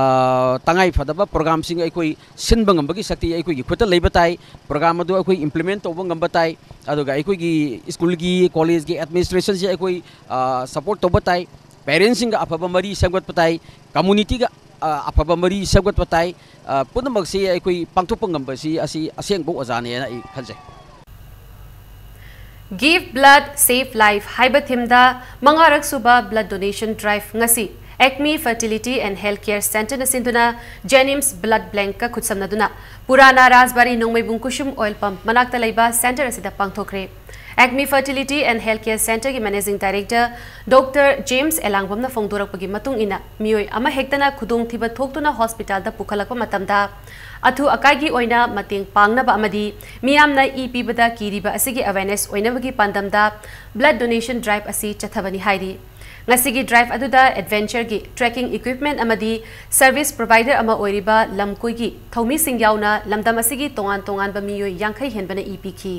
ꯇꯉꯥꯏ ꯐꯗꯕ programꯁꯤꯡ ꯑꯩꯈꯣꯏ ꯁꯤꯟꯕ ꯉꯝꯕꯒꯤ ꯁꯛꯇꯤ ꯑꯩꯈꯣꯏꯒꯤ ꯈꯨꯠꯇ ꯂꯩꯕ ꯇꯥꯏ꯫ Program ꯑꯗꯨ ꯑꯩꯈꯣꯏ implement ꯇꯧꯕ ꯉꯝꯕ ꯇꯥꯏ꯫ ꯑꯗꯨꯒ ꯑꯩꯈꯣꯏꯒꯤ ꯁ꯭ꯀꯨꯜꯒꯤ, ꯀꯣꯂꯦꯖꯀꯤ administrationꯁꯤ ꯑꯩꯈꯣꯏ, ꯑ, support ꯇꯧꯕ ꯇꯥꯏ꯫ Parentsꯁꯤꯡꯒ ꯑꯐꯕ ꯃꯔꯤ ꯁꯦꯝꯒꯠꯄ ꯇꯥꯏ꯫ Communityꯒ, ꯑ, ꯑꯐꯕ ꯃꯔꯤ ꯁꯦꯝꯒꯠꯄ ꯇꯥꯏ꯫ ꯑ, ꯄꯨꯝꯅꯃꯛꯁꯤ ꯑꯩꯈꯣꯏ ꯄꯥꯡꯊꯣꯛꯄ ꯉꯝꯕꯁꯤ ꯑꯁꯤ ꯑꯁꯦꯡꯕ ꯑꯣꯖꯥꯅꯦꯅ ꯑꯩ ꯈꯟꯖꯩ꯫ Give Blood, Save Life ꯍꯥꯏꯕ themeꯗ ꯃꯉꯥꯔꯛ ꯁꯨꯕ blood donation drive ꯉꯁꯤ Acme Fertility and Health Care Centreꯅ ꯁꯤꯟꯗꯨꯅ JNIMS Blood Bankꯀ ꯈꯨꯠꯁꯝꯅꯗꯨꯅ ꯄꯨꯔꯥꯅꯥ ꯔꯥꯖꯕꯥꯔꯤ ꯅꯣꯡꯃꯩꯕꯨꯡ ꯀꯨꯁꯨꯝ oil pump ꯃꯅꯥꯛꯇ ꯂꯩꯕ centre ꯑꯁꯤꯗ ꯄꯥꯡꯊꯣꯛꯈ꯭ꯔꯦ꯫ Acme Fertility and Health Care Centreꯒꯤ Managing Director Doctor James ꯑꯦꯂꯥꯡꯕꯝꯅ ꯐꯣꯡꯗꯣꯔꯛꯄꯒꯤ ꯃꯇꯨꯡ ꯏꯟꯅ, ꯃꯤꯑꯣꯏ ꯑꯃꯍꯦꯛꯇꯅ ꯈꯨꯗꯣꯡꯊꯤꯕ ꯊꯣꯛꯇꯨꯅ hospitalꯗ ꯄꯨꯈꯠꯂꯛꯄ ꯃꯇꯝꯗ ꯑꯊꯨ ꯑꯀꯥꯏꯒꯤ ꯑꯣꯏꯅ ꯃꯇꯦꯡ ꯄꯥꯡꯅꯕ ꯑꯃꯗꯤ ꯃꯤꯌꯥꯝꯅ ꯏ ꯄꯤꯕꯗ ꯀꯤꯔꯤꯕ ꯑꯁꯤꯒꯤ awareness ꯑꯣꯏꯅꯕꯒꯤ ꯄꯥꯟꯗꯝꯗ blood donation drive ꯑꯁꯤ ꯆꯠꯊꯕꯅꯤ ꯍꯥꯏꯔꯤ꯫ ꯉꯁꯤꯒꯤ drive ꯑꯗꯨꯗ adventureꯒꯤ trekking equipment ꯑꯃꯗꯤ service provider ꯑꯃ ꯑꯣꯏꯔꯤꯕ ꯂꯝꯀꯣꯏꯒꯤ ꯊꯧꯃꯤꯁꯤꯡ ꯌꯥꯎꯅ ꯂꯝꯗꯝ ꯑꯁꯤꯒꯤ ꯇꯣꯉꯥꯟ ꯇꯣꯉꯥꯟꯕ ꯃꯤꯑꯣꯏ ꯌꯥꯡꯈꯩ ꯍꯦꯟꯕꯅ ꯏ ꯄꯤꯈꯤ꯫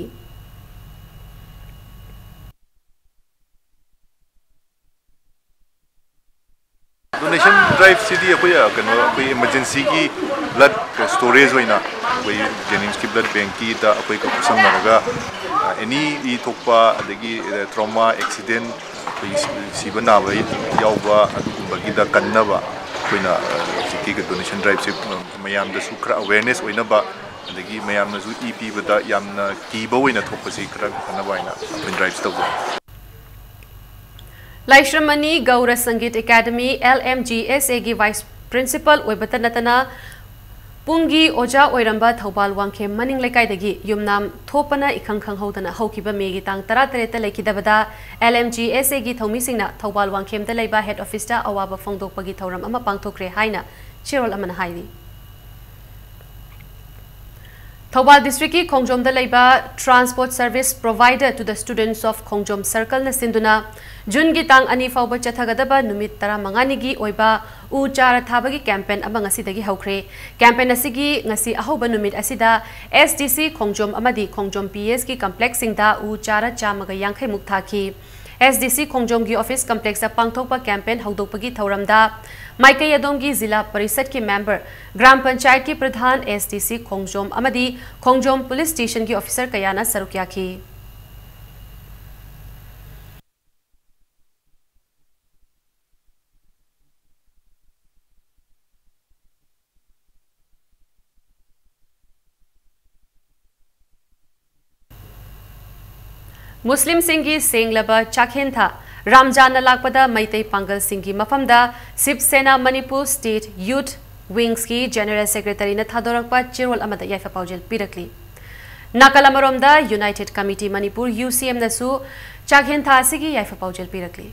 Donation driveꯁꯤꯗꯤ ꯑꯩꯈꯣꯏ, ꯑ, ꯀꯩꯅꯣ, ꯑꯩꯈꯣꯏ emergencyꯒꯤ blood storage ꯑꯣꯏꯅ ꯑꯩꯈꯣꯏ JNIMSꯀꯤ blood bankꯀꯤꯗ ꯑꯩꯈꯣꯏꯒ ꯈꯨꯠꯁꯝꯅꯔꯒ, ꯑ, any ꯏ ꯊꯣꯛꯄ ꯑꯗꯒꯤ, ꯑ, trauma, accident, ꯑꯩꯈꯣꯏꯒꯤ ꯁꯤ-, ꯁꯤꯕ ꯅꯥꯕ ꯌꯥꯎꯕ ꯑꯗꯨꯒꯨꯝꯕꯒꯤꯗ ꯀꯟꯅꯕ ꯑꯩꯈꯣꯏꯅ, ꯑ, ꯍꯧꯖꯤꯛꯀꯤ donation driveꯁꯦ, ꯑ, ꯃꯌꯥꯝꯗꯁꯨ ꯈꯔ awareness ꯑꯣꯏꯅꯕ ꯑꯗꯒꯤ ꯃꯌꯥꯝꯅꯁꯨ ꯏ ꯄꯤꯕꯗ ꯌꯥꯝꯅ ꯀꯤꯕ ꯑꯣꯏꯅ ꯊꯣꯛꯄꯁꯤ ꯈꯔ ꯐꯅꯕ ꯍꯥꯏꯅ ꯑꯩꯈꯣꯏ ꯗ꯭ꯔꯥꯏꯚ ꯇꯧꯕ꯫ Laishram Mani Gaur Sangeet academy, L M G S A ꯒꯤ vice principal ꯑꯣꯏꯕꯇ ꯅꯠꯇꯅ ꯄꯨꯡꯒꯤ ꯑꯣꯖꯥ ꯑꯣꯏꯔꯝꯕ ꯊꯧꯕꯥꯜ ꯋꯥꯡꯈꯦꯝ ꯃꯅꯤꯡ ꯂꯩꯀꯥꯏꯗꯒꯤ ꯌꯨꯝꯅꯥꯝ ꯊꯣꯛꯄꯅ ꯏꯈꯪ ꯈꯪꯍꯧꯗꯅ ꯍꯧꯈꯤꯕ ꯃꯦꯒꯤ ꯇꯥꯡ ꯇꯔꯥꯇꯔꯦꯠꯇ ꯂꯩꯈꯤꯗꯕꯗ L M G S A ꯒꯤ ꯊꯧꯃꯤꯁꯤꯡꯅ ꯊꯧꯕꯥꯜ ꯋꯥꯡꯈꯦꯝꯗ ꯂꯩꯕ head office ꯇ ꯑꯋꯥꯕ ꯐꯣꯡꯗꯣꯛꯄꯒꯤ ꯊꯧꯔꯝ ꯑꯃ ꯄꯥꯡꯊꯣꯛꯈ꯭ꯔꯦ ꯍꯥꯏꯅ ꯆꯦꯔꯣꯜ ꯑꯃꯅ ꯍꯥꯏꯔꯤ꯫ ꯊꯧꯕꯥꯜ district ꯀꯤ ꯈꯣꯡꯖꯣꯝꯗ ꯂꯩꯕ Transport Service Provider to the Students of Khongjom Circle ꯅ ꯁꯤꯟꯗꯨꯅ ꯖꯨꯟꯒꯤ ꯇꯥꯡ ꯑꯅꯤ ꯐꯥꯎꯕ ꯆꯠꯊꯒꯗꯕ ꯅꯨꯃꯤꯠ ꯇꯔꯥꯃꯉꯥꯅꯤꯒꯤ ꯑꯣꯏꯕ ꯎ ꯆꯥꯔ ꯊꯥꯕꯒꯤ campaign ꯑꯃ ꯉꯁꯤꯗꯒꯤ ꯍꯧꯈ꯭ꯔꯦ꯫ Campaign ꯑꯁꯤꯒꯤ ꯉꯁꯤ ꯑꯍꯧꯕ ꯅꯨꯃꯤꯠ ꯑꯁꯤꯗ S D C ꯈꯣꯡꯖꯣꯝ ꯑꯃꯗꯤ ꯈꯣꯡꯖꯣꯝ P S ꯀꯤ complex ꯁꯤꯡꯗ ꯎ ꯆꯥꯔ ꯆꯥꯝꯃꯒ ꯌꯥꯡꯈꯩ ꯃꯨꯛ ꯊꯥꯈꯤ꯫ S D C ꯈꯣꯡꯖꯣꯝꯒꯤ office complex ꯇ ꯄꯥꯡꯊꯣꯛꯄ campaign ꯍꯧꯗꯣꯛꯄꯒꯤ ꯊꯧꯔꯝꯗ ꯃꯥꯏꯀꯩ ꯑꯗꯣꯝꯒꯤ ꯖꯤꯂꯥ ꯄꯔꯤꯁꯠꯀꯤ member, ꯒ꯭ꯔꯥꯝ ꯄꯟꯆꯥꯌꯠꯀꯤ ꯄ꯭ꯔꯙꯥꯟ, S D C ꯈꯣꯡꯖꯣꯝ ꯑꯃꯗꯤ ꯈꯣꯡꯖꯣꯝ police station ꯒꯤ officer ꯀꯌꯥꯅ ꯁꯔꯨꯛ ꯌꯥꯈꯤ꯫ ꯃꯨꯁꯂꯤꯝꯁꯤꯡꯒꯤ ꯁꯦꯡꯂꯕ ꯆꯥꯛꯍꯦꯟ ꯊꯥ ꯔꯥꯝꯖꯥꯟꯅ ꯂꯥꯛꯄꯗ ꯃꯩꯇꯩ ꯄꯥꯡꯒꯜꯁꯤꯡꯒꯤ ꯃꯐꯝꯗ ꯁꯤꯕ ꯁꯦꯅꯥ ꯃꯅꯤꯄꯨꯔ state youth wings ꯀꯤ general secretary ꯅ ꯊꯥꯗꯣꯔꯛꯄ ꯆꯦꯔꯣꯜ ꯑꯃꯗ ꯌꯥꯏꯐ ꯄꯥꯎꯖꯦꯜ ꯄꯤꯔꯛꯂꯤ꯫ ꯅꯥꯀꯜ ꯑꯃꯔꯣꯝꯗ United Committee Manipur, U C M ꯅꯁꯨ ꯆꯥꯛꯍꯦꯟ ꯊꯥ ꯑꯁꯤꯒꯤ ꯌꯥꯏꯐ ꯄꯥꯎꯖꯦꯜ ꯄꯤꯔꯛꯂꯤ꯫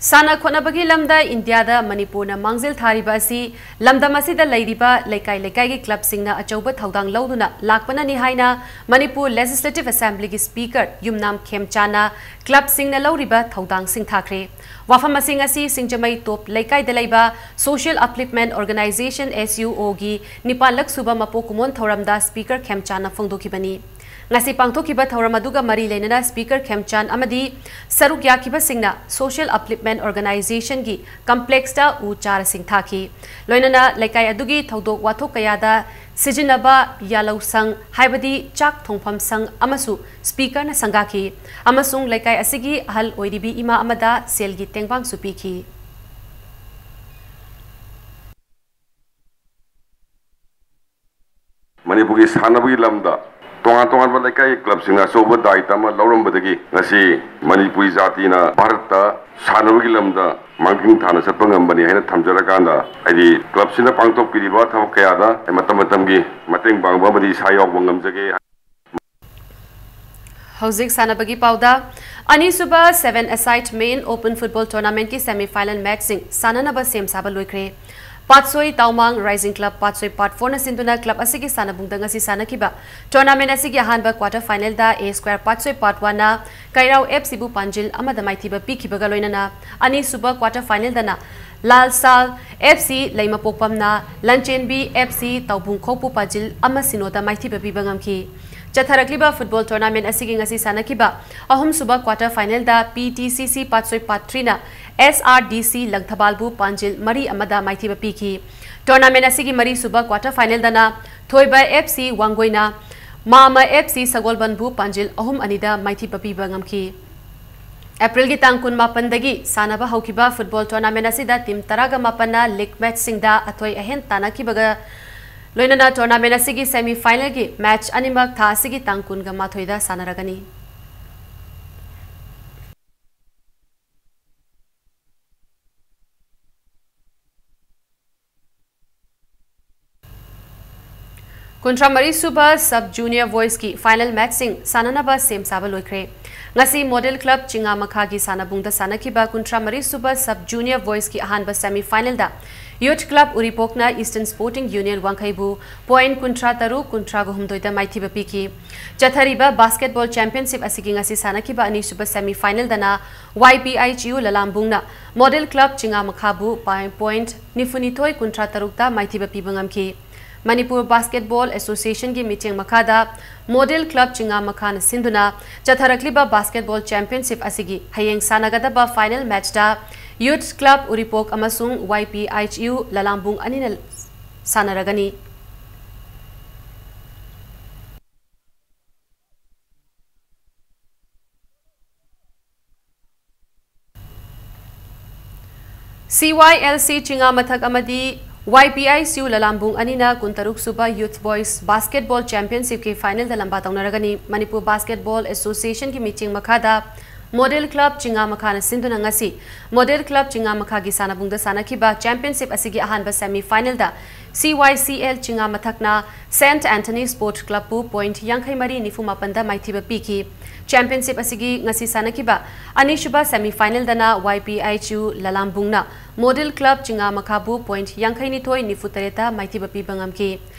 ꯁꯥꯟꯅ ꯈꯣꯠꯅꯕꯒꯤ ꯂꯝꯗ ꯏꯟꯗꯤꯌꯥꯗ ꯃꯅꯤꯄꯨꯔꯅ ꯃꯥꯡꯖꯤꯜ ꯊꯥꯔꯤꯕ ꯑꯁꯤ ꯂꯝꯗꯝ ꯑꯁꯤꯗ ꯂꯩꯔꯤꯕ ꯂꯩꯀꯥꯏ ꯂꯩꯀꯥꯏꯒꯤ club ꯁꯤꯡꯅ ꯑꯆꯧꯕ ꯊꯧꯗꯥꯡ ꯂꯧꯗꯨꯅ ꯂꯥꯛꯄꯅꯅꯤ ꯍꯥꯏꯅ ꯃꯅꯤꯄꯨꯔ Legislative Assembly ꯒꯤ speaker ꯌꯨꯝꯅꯥꯝ ꯈꯦꯝꯆꯥꯟꯅ club ꯁꯤꯡꯅ ꯂꯧꯔꯤꯕ ꯊꯧꯗꯥꯡ ꯁꯤꯡꯊꯥꯈ꯭ꯔꯦ꯫ ꯋꯥꯐꯝ ꯑꯁꯤꯡ ꯑꯁꯤ ꯁꯤꯡꯖꯃꯩ ꯇꯣꯞ ꯂꯩꯀꯥꯏꯗ ꯂꯩꯕ Social Upliftment Organization, S U O ꯒꯤ ꯅꯤꯄꯥꯟꯂꯛ ꯁꯨꯕ ꯃꯄꯣꯛ ꯀꯨꯝꯑꯣꯟ ꯊꯧꯔꯝꯗ speaker ꯈꯦꯝꯆꯥꯟꯅ ꯐꯣꯡꯗꯣꯛꯈꯤꯕꯅꯤ꯫ ꯉꯁꯤ ꯄꯥꯡꯊꯣꯛꯈꯤꯕ ꯊꯧꯔꯝ ꯑꯗꯨꯒ ꯃꯔꯤ ꯂꯩꯅꯅ speaker ꯈꯦꯝꯆꯥꯟ ꯑꯃꯗꯤ ꯁꯔꯨꯛ ꯌꯥꯈꯤꯕꯁꯤꯡꯅ Social Upliftment Organization ꯒꯤ complex ꯇ ꯎ ꯆꯥꯔꯁꯤꯡ ꯊꯥꯈꯤ꯫ ꯂꯣꯏꯅꯅ ꯂꯩꯀꯥꯏ ꯑꯗꯨꯒꯤ ꯊꯧꯗꯣꯛ ꯋꯥꯊꯣꯛ ꯀꯌꯥꯗ ꯁꯤꯖꯤꯟꯅꯕ ꯌꯥꯂꯧ ꯁꯪ, ꯍꯥꯏꯕꯗꯤ ꯆꯥꯛ ꯊꯣꯡꯐꯝ ꯁꯪ ꯑꯃꯁꯨ speaker ꯅ ꯁꯪꯒꯥꯈꯤ ꯑꯃꯁꯨꯡ ꯂꯩꯀꯥꯏ ꯑꯁꯤꯒꯤ ꯑꯍꯜ ꯑꯣꯏꯔꯤꯕꯤ ꯏꯃꯥ ꯑꯃꯗ ꯁꯦꯜꯒꯤ ꯇꯦꯡꯕꯥꯡꯁꯨ ꯄꯤꯈꯤ꯫ ꯃꯅꯤꯄꯨꯔꯒꯤ ꯁꯥꯟꯅꯕꯒꯤ ꯂꯝꯗ ꯇꯣꯉꯥꯟ ꯇꯣꯉꯥꯟꯕ ꯂꯩꯀꯥꯏꯒꯤ ꯀ꯭ꯂꯕꯁꯤꯡꯅ ꯑꯆꯧꯕ ꯗꯥꯏꯇ ꯑꯃ ꯂꯧꯔꯝꯕꯗꯒꯤ ꯉꯁꯤ ꯃꯅꯤꯄꯨꯔꯤ ꯖꯥꯇꯤꯅ ꯚꯥꯔꯠꯇ ꯁꯥꯟꯅꯕꯒꯤ ꯂꯝꯗ ꯃꯥꯡꯖꯤꯜ ꯊꯥꯅ ꯆꯠꯄ ꯉꯝꯕꯅꯤ ꯍꯥꯏꯅ ꯊꯝꯖꯔꯀꯥꯟꯗ, ꯍꯥꯏꯗꯤ ꯀ꯭ꯂꯕꯁꯤꯅ ꯄꯥꯡꯊꯣꯛꯄꯤꯔꯤꯕ ꯊꯕꯛ ꯀꯌꯥꯗ ꯃꯇꯝ ꯃꯇꯝꯒꯤ ꯃꯇꯦꯡ ꯄꯥꯡꯕ ꯑꯃꯗꯤ ꯏꯁꯥ ꯌꯥꯎꯕ ꯉꯝꯖꯒꯦ꯫ ꯍꯧꯖꯤꯛ ꯁꯥꯟꯅꯕꯒꯤ ꯄꯥꯎꯗ, ꯑꯅꯤꯁꯨꯕ seven-a-side Men Open Football Tournamentꯀꯤ semi final matchꯁꯤꯡ ꯁꯥꯟꯅꯅꯕ ꯁꯦꯝ ꯁꯥꯕ ꯂꯣꯏꯈ꯭ꯔꯦ꯫ ꯄꯥꯠꯁꯣꯏ ꯇꯥꯎꯃꯥꯡ Rising Club ꯄꯥꯠꯁꯣꯏ Part Fourꯅ ꯁꯤꯟꯗꯨꯅ club ꯑꯁꯤꯒꯤ ꯁꯥꯟꯅꯕꯨꯡꯗ ꯉꯁꯤ ꯁꯥꯟꯅꯈꯤꯕ tournament ꯑꯁꯤꯒꯤ ꯑꯍꯥꯟꯕ quarter finalꯗ A Square Patsoi Part Oneꯅ ꯀꯩꯔꯥꯎ FCꯕꯨ ꯄꯥꯟꯖꯤꯜ ꯑꯃꯗ ꯃꯥꯏꯊꯤꯕ ꯄꯤꯈꯤꯕꯒ ꯂꯣꯏꯅꯅ, ꯑꯅꯤꯁꯨꯕ quarter finalꯗꯅ ꯂꯥꯜꯁꯥꯜ FC ꯂꯩꯃꯄꯣꯛꯄꯝꯅ ꯂꯟꯆꯦꯟꯕꯤ FC ꯇꯥꯎꯕꯨꯡꯈꯣꯛꯄꯨ ꯄꯥꯖꯤꯜ ꯑꯃ ꯁꯤꯅꯣꯗ ꯃꯥꯏꯊꯤꯕ ꯄꯤꯕ ꯉꯝꯈꯤ꯫ ꯆꯠꯊꯔꯛꯂꯤꯕ football tournament ꯑꯁꯤꯒꯤ ꯉꯁꯤ ꯁꯥꯟꯅꯈꯤꯕ ꯑꯍꯨꯝꯁꯨꯕ quarter finalꯗ PTCC ꯄꯥꯠꯁꯣꯏ Part Threeꯅ SRDC ꯂꯪꯊꯕꯥꯜꯕꯨ ꯄꯥꯟꯖꯤꯜ ꯃꯔꯤ ꯑꯃꯗ ꯃꯥꯏꯊꯤꯕ ꯄꯤꯈꯤ꯫ Tournament ꯑꯁꯤꯒꯤ ꯃꯔꯤꯁꯨꯕ quarter finalꯗꯅ ꯊꯣꯏꯕ FC ꯋꯥꯡꯒꯣꯏꯅ ꯃꯥꯃ FC ꯁꯒꯣꯜꯕꯟꯕꯨ ꯄꯥꯟꯖꯤꯜ ꯑꯍꯨꯝ ꯑꯅꯤꯗ ꯃꯥꯏꯊꯤꯕ ꯄꯤꯕ ꯉꯝꯈꯤ꯫ ꯑꯦꯄ꯭ꯔꯤꯜꯒꯤ ꯇꯥꯡ ꯀꯨꯟꯃꯥꯄꯟꯗꯒꯤ ꯁꯥꯟꯅꯕ ꯍꯧꯈꯤꯕ football tournament ꯑꯁꯤꯗ team ꯇꯔꯥꯒ ꯃꯥꯄꯟꯅ league matchꯁꯤꯡꯗ ꯑꯊꯣꯏ ꯑꯍꯦꯟ ꯇꯥꯟꯅꯈꯤꯕꯒ ꯂꯣꯏꯅꯅ tournament ꯑꯁꯤꯒꯤ semi finalꯒꯤ match ꯑꯅꯤꯃꯛ ꯊꯥ ꯑꯁꯤꯒꯤ ꯇꯥꯡ ꯀꯨꯟꯒ ꯃꯥꯊꯣꯏꯗ ꯁꯥꯟꯅꯔꯒꯅꯤ꯫ ꯀꯨꯟꯊ꯭ꯔꯥ ꯃꯔꯤ ꯁꯨꯕ sub junior boysꯀꯤ final matchꯁꯤꯡ ꯁꯥꯟꯅꯅꯕ ꯁꯦꯝ ꯁꯥꯕ ꯂꯣꯏꯈ꯭ꯔꯦ꯫ ꯉꯁꯤ model club ꯆꯤꯉꯥ ꯃꯈꯥꯒꯤ ꯁꯥꯟꯅꯕꯨꯡꯗ ꯁꯥꯟꯅꯈꯤꯕ ꯀꯨꯟꯊ꯭ꯔꯥ ꯃꯔꯤ ꯁꯨꯕ sub junior boysꯀꯤ ꯑꯍꯥꯟꯕ semi finalꯗ youth club ꯎꯔꯤꯄꯣꯛꯅ Eastern Sporting Union ꯋꯥꯡꯈꯩꯕꯨ point ꯀꯨꯟꯊ꯭ꯔꯥ ꯇꯔꯨꯛ, ꯀꯨꯟꯊ꯭ꯔꯥꯒ ꯍꯨꯝꯗꯣꯏꯗ ꯃꯥꯏꯊꯤꯕ ꯄꯤꯈꯤ꯫ ꯆꯠꯊꯔꯤꯕ basketball championship ꯑꯁꯤꯒꯤ ꯉꯁꯤ ꯁꯥꯟꯅꯈꯤꯕ ꯑꯅꯤꯁꯨꯕ semi finalꯗꯅ YPIHU ꯂꯂꯥꯝꯕꯨꯡꯅ model club ꯆꯤꯉꯥ ꯃꯈꯥꯕꯨ point ꯅꯤꯐꯨꯅꯤꯊꯣꯏ, ꯀꯨꯟꯊ꯭ꯔꯥ ꯇꯔꯨꯛꯇ ꯃꯥꯏꯊꯤꯕ ꯄꯤꯕ ꯉꯝꯈꯤ꯫ ꯃꯅꯤꯄꯨꯔ Basketball Associationꯒꯤ ꯃꯤꯠꯌꯦꯡ ꯃꯈꯥꯗ model club ꯆꯤꯉꯥ ꯃꯈꯥꯅ ꯁꯤꯟꯗꯨꯅ ꯆꯠꯊꯔꯛꯂꯤꯕ basketball championship ꯑꯁꯤꯒꯤ ꯍꯌꯦꯡ ꯁꯥꯟꯅꯒꯗꯕ final matchꯇ youth club ꯎꯔꯤꯄꯣꯛ ꯑꯃꯁꯨꯡ YPIHU ꯂꯂꯥꯝꯕꯨꯡ ꯑꯅꯤꯅ ꯁꯥꯟꯅꯔꯒꯅꯤ꯫ CYLC ꯆꯤꯉꯥ ꯃꯊꯛ ꯑꯃꯗꯤ YPI ꯁꯤꯌꯨ ꯂꯂꯥꯝꯕꯨꯡ ꯑꯅꯤꯅ ꯀꯨꯟꯇꯔꯨꯛ ꯁꯨꯕ Youth Boys Basketball Championship ꯀꯤ final ꯗ ꯂꯝꯕꯥ ꯇꯧꯅꯔꯒꯅꯤ꯫ ꯃꯅꯤꯄꯨꯔ Basketball Association ꯒꯤ ꯃꯤꯠꯌꯦꯡ ꯃꯈꯥꯗ Model Club ꯆꯤꯉꯥꯃꯈꯥꯅ ꯁꯤꯟꯗꯨꯅ ꯉꯁꯤ Model Club ꯆꯤꯉꯥꯃꯈꯥꯒꯤ ꯁꯥꯟꯅꯕꯨꯡꯗ ꯁꯥꯟꯅꯈꯤꯕ championship ꯑꯁꯤꯒꯤ ꯑꯍꯥꯟꯕ semi final ꯗ CYCL ꯆꯤꯉꯥꯃꯊꯛꯅ Saint Anthony Sport Club ꯕꯨ point ꯌꯥꯡꯈꯩ ꯃꯔꯤ ꯅꯤꯐꯨ ꯃꯥꯄꯟꯗ ꯃꯥꯏꯊꯤꯕ ꯄꯤꯈꯤ꯫ Championship ꯑꯁꯤꯒꯤ ꯉꯁꯤ ꯁꯥꯟꯅꯈꯤꯕ ꯑꯅꯤꯁꯨꯕ semi final ꯗꯅ YPI ꯁꯤꯌꯨ ꯂꯂꯥꯝꯕꯨꯡꯅ Model Club ꯆꯤꯉꯥꯃꯈꯥꯕꯨ point ꯌꯥꯡꯈꯩ ꯅꯤꯊꯣꯏ ꯅꯤꯐꯨ ꯇꯔꯦꯠꯇ ꯃꯥꯏꯊꯤꯕ ꯄꯤꯕ ꯉꯝꯈꯤ꯫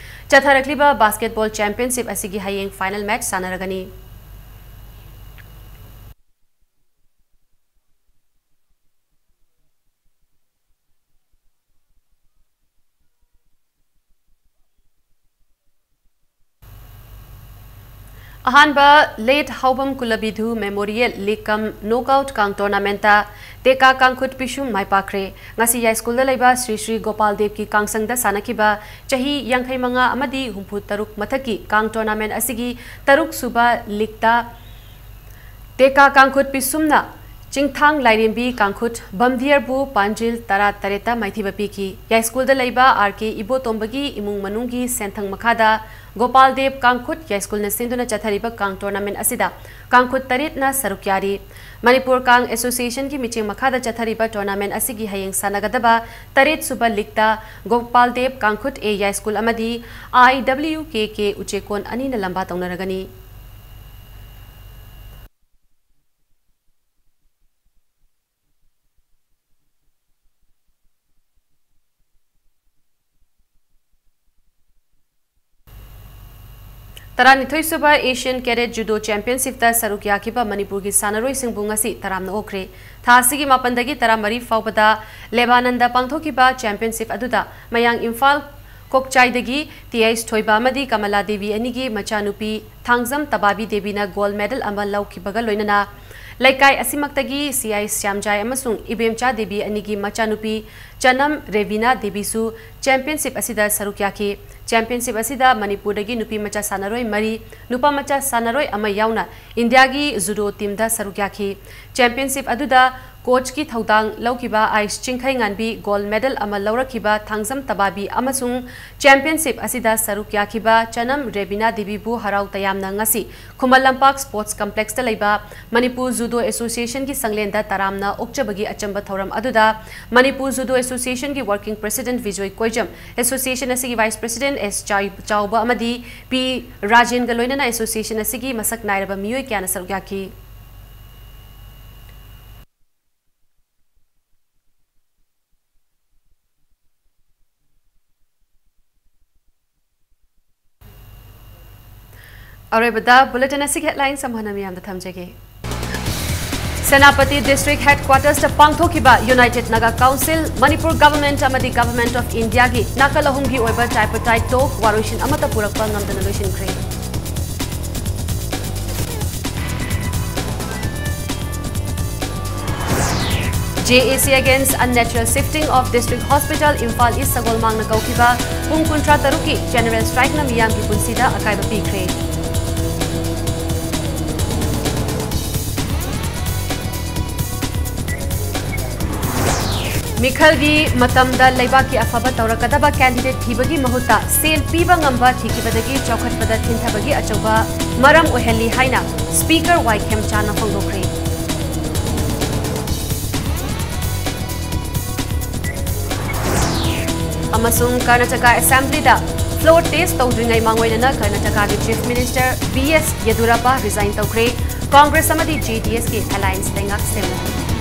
ꯆꯠꯊꯔꯛꯂꯤꯕ basketball championship ꯑꯁꯤꯒꯤ ꯍꯌꯦꯡ final match ꯁꯥꯟꯅꯔꯒꯅꯤ꯫ ꯑꯍꯥꯟꯕ Late ꯍꯥꯎꯕꯝ ꯀꯨꯂꯕꯤꯙꯨ Memorial League cum Knockout ꯀꯥꯡ tournament ꯇ ꯇꯦꯀꯥ ꯀꯥꯡꯈꯨꯠ ꯄꯤꯁꯨꯝ ꯃꯥꯏ ꯄꯥꯛꯈ꯭ꯔꯦ꯫ ꯉꯁꯤ ꯌꯥꯏꯁ꯭ꯀꯨꯜꯗ ꯂꯩꯕ ꯁ꯭ꯔꯤ ꯁ꯭ꯔꯤ ꯒꯣꯄꯥꯜ ꯗꯦꯕꯀꯤ ꯀꯥꯡꯁꯪꯗ ꯁꯥꯟꯅꯈꯤꯕ ꯆꯍꯤ ꯌꯥꯡꯈꯩ ꯃꯉꯥ ꯑꯃꯗꯤ ꯍꯨꯝꯐꯨ ꯇꯔꯨꯛ ꯃꯊꯛꯀꯤ ꯀꯥꯡ tournament ꯑꯁꯤꯒꯤ ꯇꯔꯨꯛ ꯁꯨꯕ league ꯇ ꯇꯦꯀꯥ ꯀꯥꯡꯈꯨꯠ ꯄꯤꯁꯨꯝꯅ ꯆꯤꯡꯊꯥꯡ ꯂꯥꯏꯔꯦꯝꯕꯤ ꯀꯥꯡꯈꯨꯠ ꯕꯝꯗꯤꯌꯔꯕꯨ ꯄꯥꯟꯖꯤꯜ ꯇꯔꯥ ꯇꯔꯦꯠꯇ ꯃꯥꯏꯊꯤꯕ ꯄꯤꯈꯤ꯫ ꯌꯥꯏꯁ꯭ꯀꯨꯜꯗ ꯂꯩꯕ ꯑꯥꯔ ꯀꯦ ꯏꯕꯣꯇꯣꯝꯕꯒꯤ ꯏꯃꯨꯡ ꯃꯅꯨꯡꯒꯤ ꯁꯦꯟꯊꯪ ꯃꯈꯥꯗ ꯒꯣꯄꯥꯜ ꯗꯦꯕ ꯀꯥꯡꯈꯨꯠ ꯌꯥꯏꯁ꯭ꯀꯨꯜꯅ ꯁꯤꯟꯗꯨꯅ ꯆꯠꯊꯔꯤꯕ ꯀꯥꯡ tournament ꯑꯁꯤꯗ ꯀꯥꯡꯈꯨꯠ ꯇꯔꯦꯠꯅ ꯁꯔꯨꯛ ꯌꯥꯔꯤ꯫ ꯃꯅꯤꯄꯨꯔ ꯀꯥꯡ Association ꯒꯤ ꯃꯤꯠꯌꯦꯡ ꯃꯈꯥꯗ ꯆꯠꯊꯔꯤꯕ tournament ꯑꯁꯤꯒꯤ ꯍꯌꯦꯡ ꯁꯥꯟꯅꯒꯗꯕ ꯇꯔꯦꯠ ꯁꯨꯕ league ꯇ ꯒꯣꯄꯥꯜ ꯗꯦꯕ ꯀꯥꯡꯈꯨꯠ A ꯌꯥꯏꯁ꯭ꯀꯨꯜ ꯑꯃꯗꯤ IWKK ꯎꯆꯦꯀꯣꯟ ꯑꯅꯤꯅ ꯂꯝꯕꯥ ꯇꯧꯅꯔꯒꯅꯤ꯫ ꯇꯔꯥꯅꯤꯊꯣꯏ ꯁꯨꯕ Asian Cadet Judo Championship ꯇ ꯁꯔꯨꯛ ꯌꯥꯈꯤꯕ ꯃꯅꯤꯄꯨꯔꯒꯤ ꯁꯥꯟꯅꯔꯣꯏꯁꯤꯡꯕꯨ ꯉꯁꯤ ꯇꯔꯥꯝꯅ ꯑꯣꯛꯈ꯭ꯔꯦ꯫ ꯊꯥ ꯑꯁꯤꯒꯤ ꯃꯥꯄꯟꯗꯒꯤ ꯇꯔꯥꯃꯔꯤ ꯐꯥꯎꯕꯗ ꯂꯦꯕꯥꯅꯟꯗ ꯄꯥꯡꯊꯣꯛꯈꯤꯕ championship ꯑꯗꯨꯗ ꯃꯌꯥꯡ ꯏꯝꯐꯥꯜ ꯀꯣꯛꯆꯥꯏꯗꯒꯤ ꯇꯤ ꯑꯩꯆ ꯊꯣꯏꯕ ꯑꯃꯗꯤ ꯀꯃꯂꯥ ꯗꯦꯕꯤ ꯑꯅꯤꯒꯤ ꯃꯆꯥꯅꯨꯄꯤ ꯊꯥꯡꯖꯝ ꯇꯕꯥꯕꯤ ꯗꯦꯕꯤꯅ gold medal ꯑꯃ ꯂꯧꯈꯤꯕꯒ ꯂꯣꯏꯅꯅ ꯂꯩꯀꯥꯏ ꯑꯁꯤꯃꯛꯇꯒꯤ ꯁꯤ ꯑꯥꯏ ꯁ꯭ꯌꯥꯝꯖꯥꯏ ꯑꯃꯁꯨꯡ ꯏꯕꯦꯝꯆꯥ ꯗꯦꯕꯤ ꯑꯅꯤꯒꯤ ꯃꯆꯥꯅꯨꯄꯤ ꯆꯅꯝ ꯔꯦꯕꯤꯅꯥ ꯗꯦꯕꯤꯁꯨ ꯆꯦꯝꯄꯤꯌꯟꯁꯤꯞ ꯑꯁꯤꯗ ꯁꯔꯨꯛ ꯌꯥꯈꯤ꯫ ꯆꯦꯝꯄꯤꯌꯟꯁꯤꯞ ꯑꯁꯤꯗ ꯃꯅꯤꯄꯨꯔꯗꯒꯤ ꯅꯨꯄꯤ ꯃꯆꯥ ꯁꯥꯟꯅꯔꯣꯏ ꯃꯔꯤ, ꯅꯨꯄꯥ ꯃꯆꯥ ꯁꯥꯟꯅꯔꯣꯏ ꯑꯃ ꯌꯥꯎꯅ ꯏꯟꯗꯤꯌꯥꯒꯤ ꯖꯨꯗꯣ ꯇꯤꯝꯗ ꯁꯔꯨꯛ ꯌꯥꯈꯤ꯫ ꯆꯦꯝꯄꯤꯌꯟꯁꯤꯞ ꯑꯗꯨꯗ ꯀꯣꯆꯀꯤ ꯊꯧꯗꯥꯡ ꯂꯧꯈꯤꯕ ꯑꯥꯏꯁ ꯆꯤꯡꯈꯩꯉꯥꯟꯕꯤ ꯒꯣꯜꯗ ꯃꯦꯗꯜ ꯑꯃ ꯂꯧꯔꯛꯈꯤꯕ ꯊꯥꯡꯖꯝ ꯇꯕꯥꯕꯤ ꯑꯃꯁꯨꯡ ꯆꯦꯝꯄꯤꯌꯟꯁꯤꯞ ꯑꯁꯤꯗ ꯁꯔꯨꯛ ꯌꯥꯈꯤꯕ ꯆꯅꯝ ꯔꯦꯕꯤꯅꯥ ꯗꯦꯕꯤꯕꯨ ꯍꯔꯥꯎ ꯇꯌꯥꯝꯅ ꯉꯁꯤ ꯈꯨꯃꯟ ꯂꯝꯄꯥꯛ ꯁ꯭ꯄꯣꯔꯠꯁ ꯀꯝꯄ꯭ꯂꯦꯛꯁꯇ ꯂꯩꯕ ꯃꯅꯤꯄꯨꯔ ꯖꯨꯗꯣ ꯑꯦꯁꯣꯁꯤꯌꯦꯁꯟꯒꯤ ꯁꯪꯂꯦꯟꯗ ꯇꯔꯥꯝꯅ ꯑꯣꯛꯆꯕꯒꯤ ꯑꯆꯝꯕ ꯊꯧꯔꯝ ꯑꯗꯨꯗ ꯃꯅꯤꯄꯨꯔ ꯖꯨꯗꯣ ꯑꯦꯁꯣꯁꯤꯌꯦꯁꯟꯒꯤ working president Bijoy Koijam, association ꯑꯁꯤꯒꯤ ꯚꯥꯏꯁ ꯄ꯭ꯔꯦꯁꯤꯗꯦꯟꯠ ꯑꯦꯁ ꯆꯥꯏ-, ꯆꯥꯎꯕ ꯑꯃꯗꯤ ꯄꯤ ꯔꯥꯖꯦꯟꯒ ꯂꯣꯏꯅꯅ ꯑꯦꯁꯣꯁꯤꯌꯦꯁꯟ ꯑꯁꯤꯒꯤ ꯃꯁꯛ ꯅꯥꯏꯔꯕ ꯃꯤꯑꯣꯏ ꯀꯌꯥꯅ ꯁꯔꯨꯛ ꯌꯥꯈꯤ꯫ ꯑꯔꯣꯏꯕꯗ ꯕꯨꯂꯦꯇꯤꯟ ꯑꯁꯤꯒꯤ ꯍꯦꯗꯂꯥꯏꯟꯁ ꯑꯃꯨꯛ ꯍꯟꯅ ꯃꯤꯌꯥꯝꯗ ꯊꯝꯖꯒꯦ꯫ ꯁꯦꯅꯥꯄꯇꯤ ꯗꯤꯁꯇ꯭ꯔꯤꯛ ꯍꯦꯗꯀ꯭ꯋꯥꯇꯔꯁꯇ ꯄꯥꯡꯊꯣꯛꯈꯤꯕ United Naga council, Manipur government ꯑꯃꯗꯤ ꯒꯚꯔꯟꯃꯦꯟꯠ ꯑꯣꯐ ꯏꯟꯗꯤꯌꯥꯒꯤ ꯅꯥꯀꯜ ꯑꯍꯨꯝꯒꯤ ꯑꯣꯏꯕ tripartite talk ꯋꯥꯔꯣꯏꯁꯤꯟ ꯑꯃꯠꯇ ꯄꯨꯔꯛꯄ ꯉꯝꯗꯅ ꯂꯣꯏꯁꯤꯟꯈ꯭ꯔꯦ꯫ JAC against unnatural shifting of District Hospital, Imphal ꯏꯁ ꯁꯒꯣꯜꯃꯥꯡꯅ ꯀꯧꯈꯤꯕ ꯄꯨꯡ ꯀꯨꯟꯊ꯭ꯔꯥ ꯇꯔꯨꯛꯀꯤ ꯖꯦꯅꯔꯦꯜ ꯁ꯭ꯇ꯭ꯔꯥꯏꯛꯅ ꯃꯤꯌꯥꯝꯒꯤ ꯄꯨꯟꯁꯤꯗ ꯑꯀꯥꯏꯕ ꯄꯤꯈ꯭ꯔꯦ꯫ ꯃꯤꯈꯜꯒꯤ ꯃꯇꯝꯗ ꯂꯩꯕꯥꯛꯀꯤ ꯑꯐꯕ ꯇꯧꯔꯛꯀꯗꯕ ꯀꯦꯟꯗꯤꯗꯦꯠ ꯊꯤꯕꯒꯤ ꯃꯍꯨꯠꯇ ꯁꯦꯜ ꯄꯤꯕ ꯉꯝꯕ ꯊꯤꯈꯤꯕꯗꯒꯤ ꯆꯥꯎꯈꯠꯄꯗ ꯊꯤꯟꯊꯕꯒꯤ ꯑꯆꯧꯕ ꯃꯔꯝ ꯑꯣꯏꯍꯜꯂꯤ ꯍꯥꯏꯅ ꯁ꯭ꯄꯤꯀꯔ ꯋꯥꯏ ꯈꯦꯝꯆꯥꯟꯅ ꯐꯣꯡꯗꯣꯛꯈ꯭ꯔꯦ꯫ ꯑꯃꯁꯨꯡ ꯀꯔꯅꯥꯇꯀꯥ ꯑꯦꯁꯦꯝꯕ꯭ꯂꯤꯗ floor test ꯇꯧꯗ꯭ꯔꯤꯉꯩ ꯃꯥꯡꯑꯣꯏꯅꯅ ꯀꯔꯅꯥꯇꯀꯥꯒꯤ ꯆꯤꯐ ꯃꯤꯅꯤꯁꯇꯔ ꯕꯤ ꯑꯦꯁ ꯌꯦꯗꯨꯔꯞꯄꯥ ꯔꯤꯖꯥꯏꯟ ꯇꯧꯈ꯭ꯔꯦ꯫ ꯀꯣꯡꯒ꯭ꯔꯦꯁ ꯑꯃꯗꯤ JDS ꯀꯤ ꯑꯦꯂꯥꯏꯟꯁ ꯂꯩꯉꯥꯛ ꯁꯦꯝꯂꯦ꯫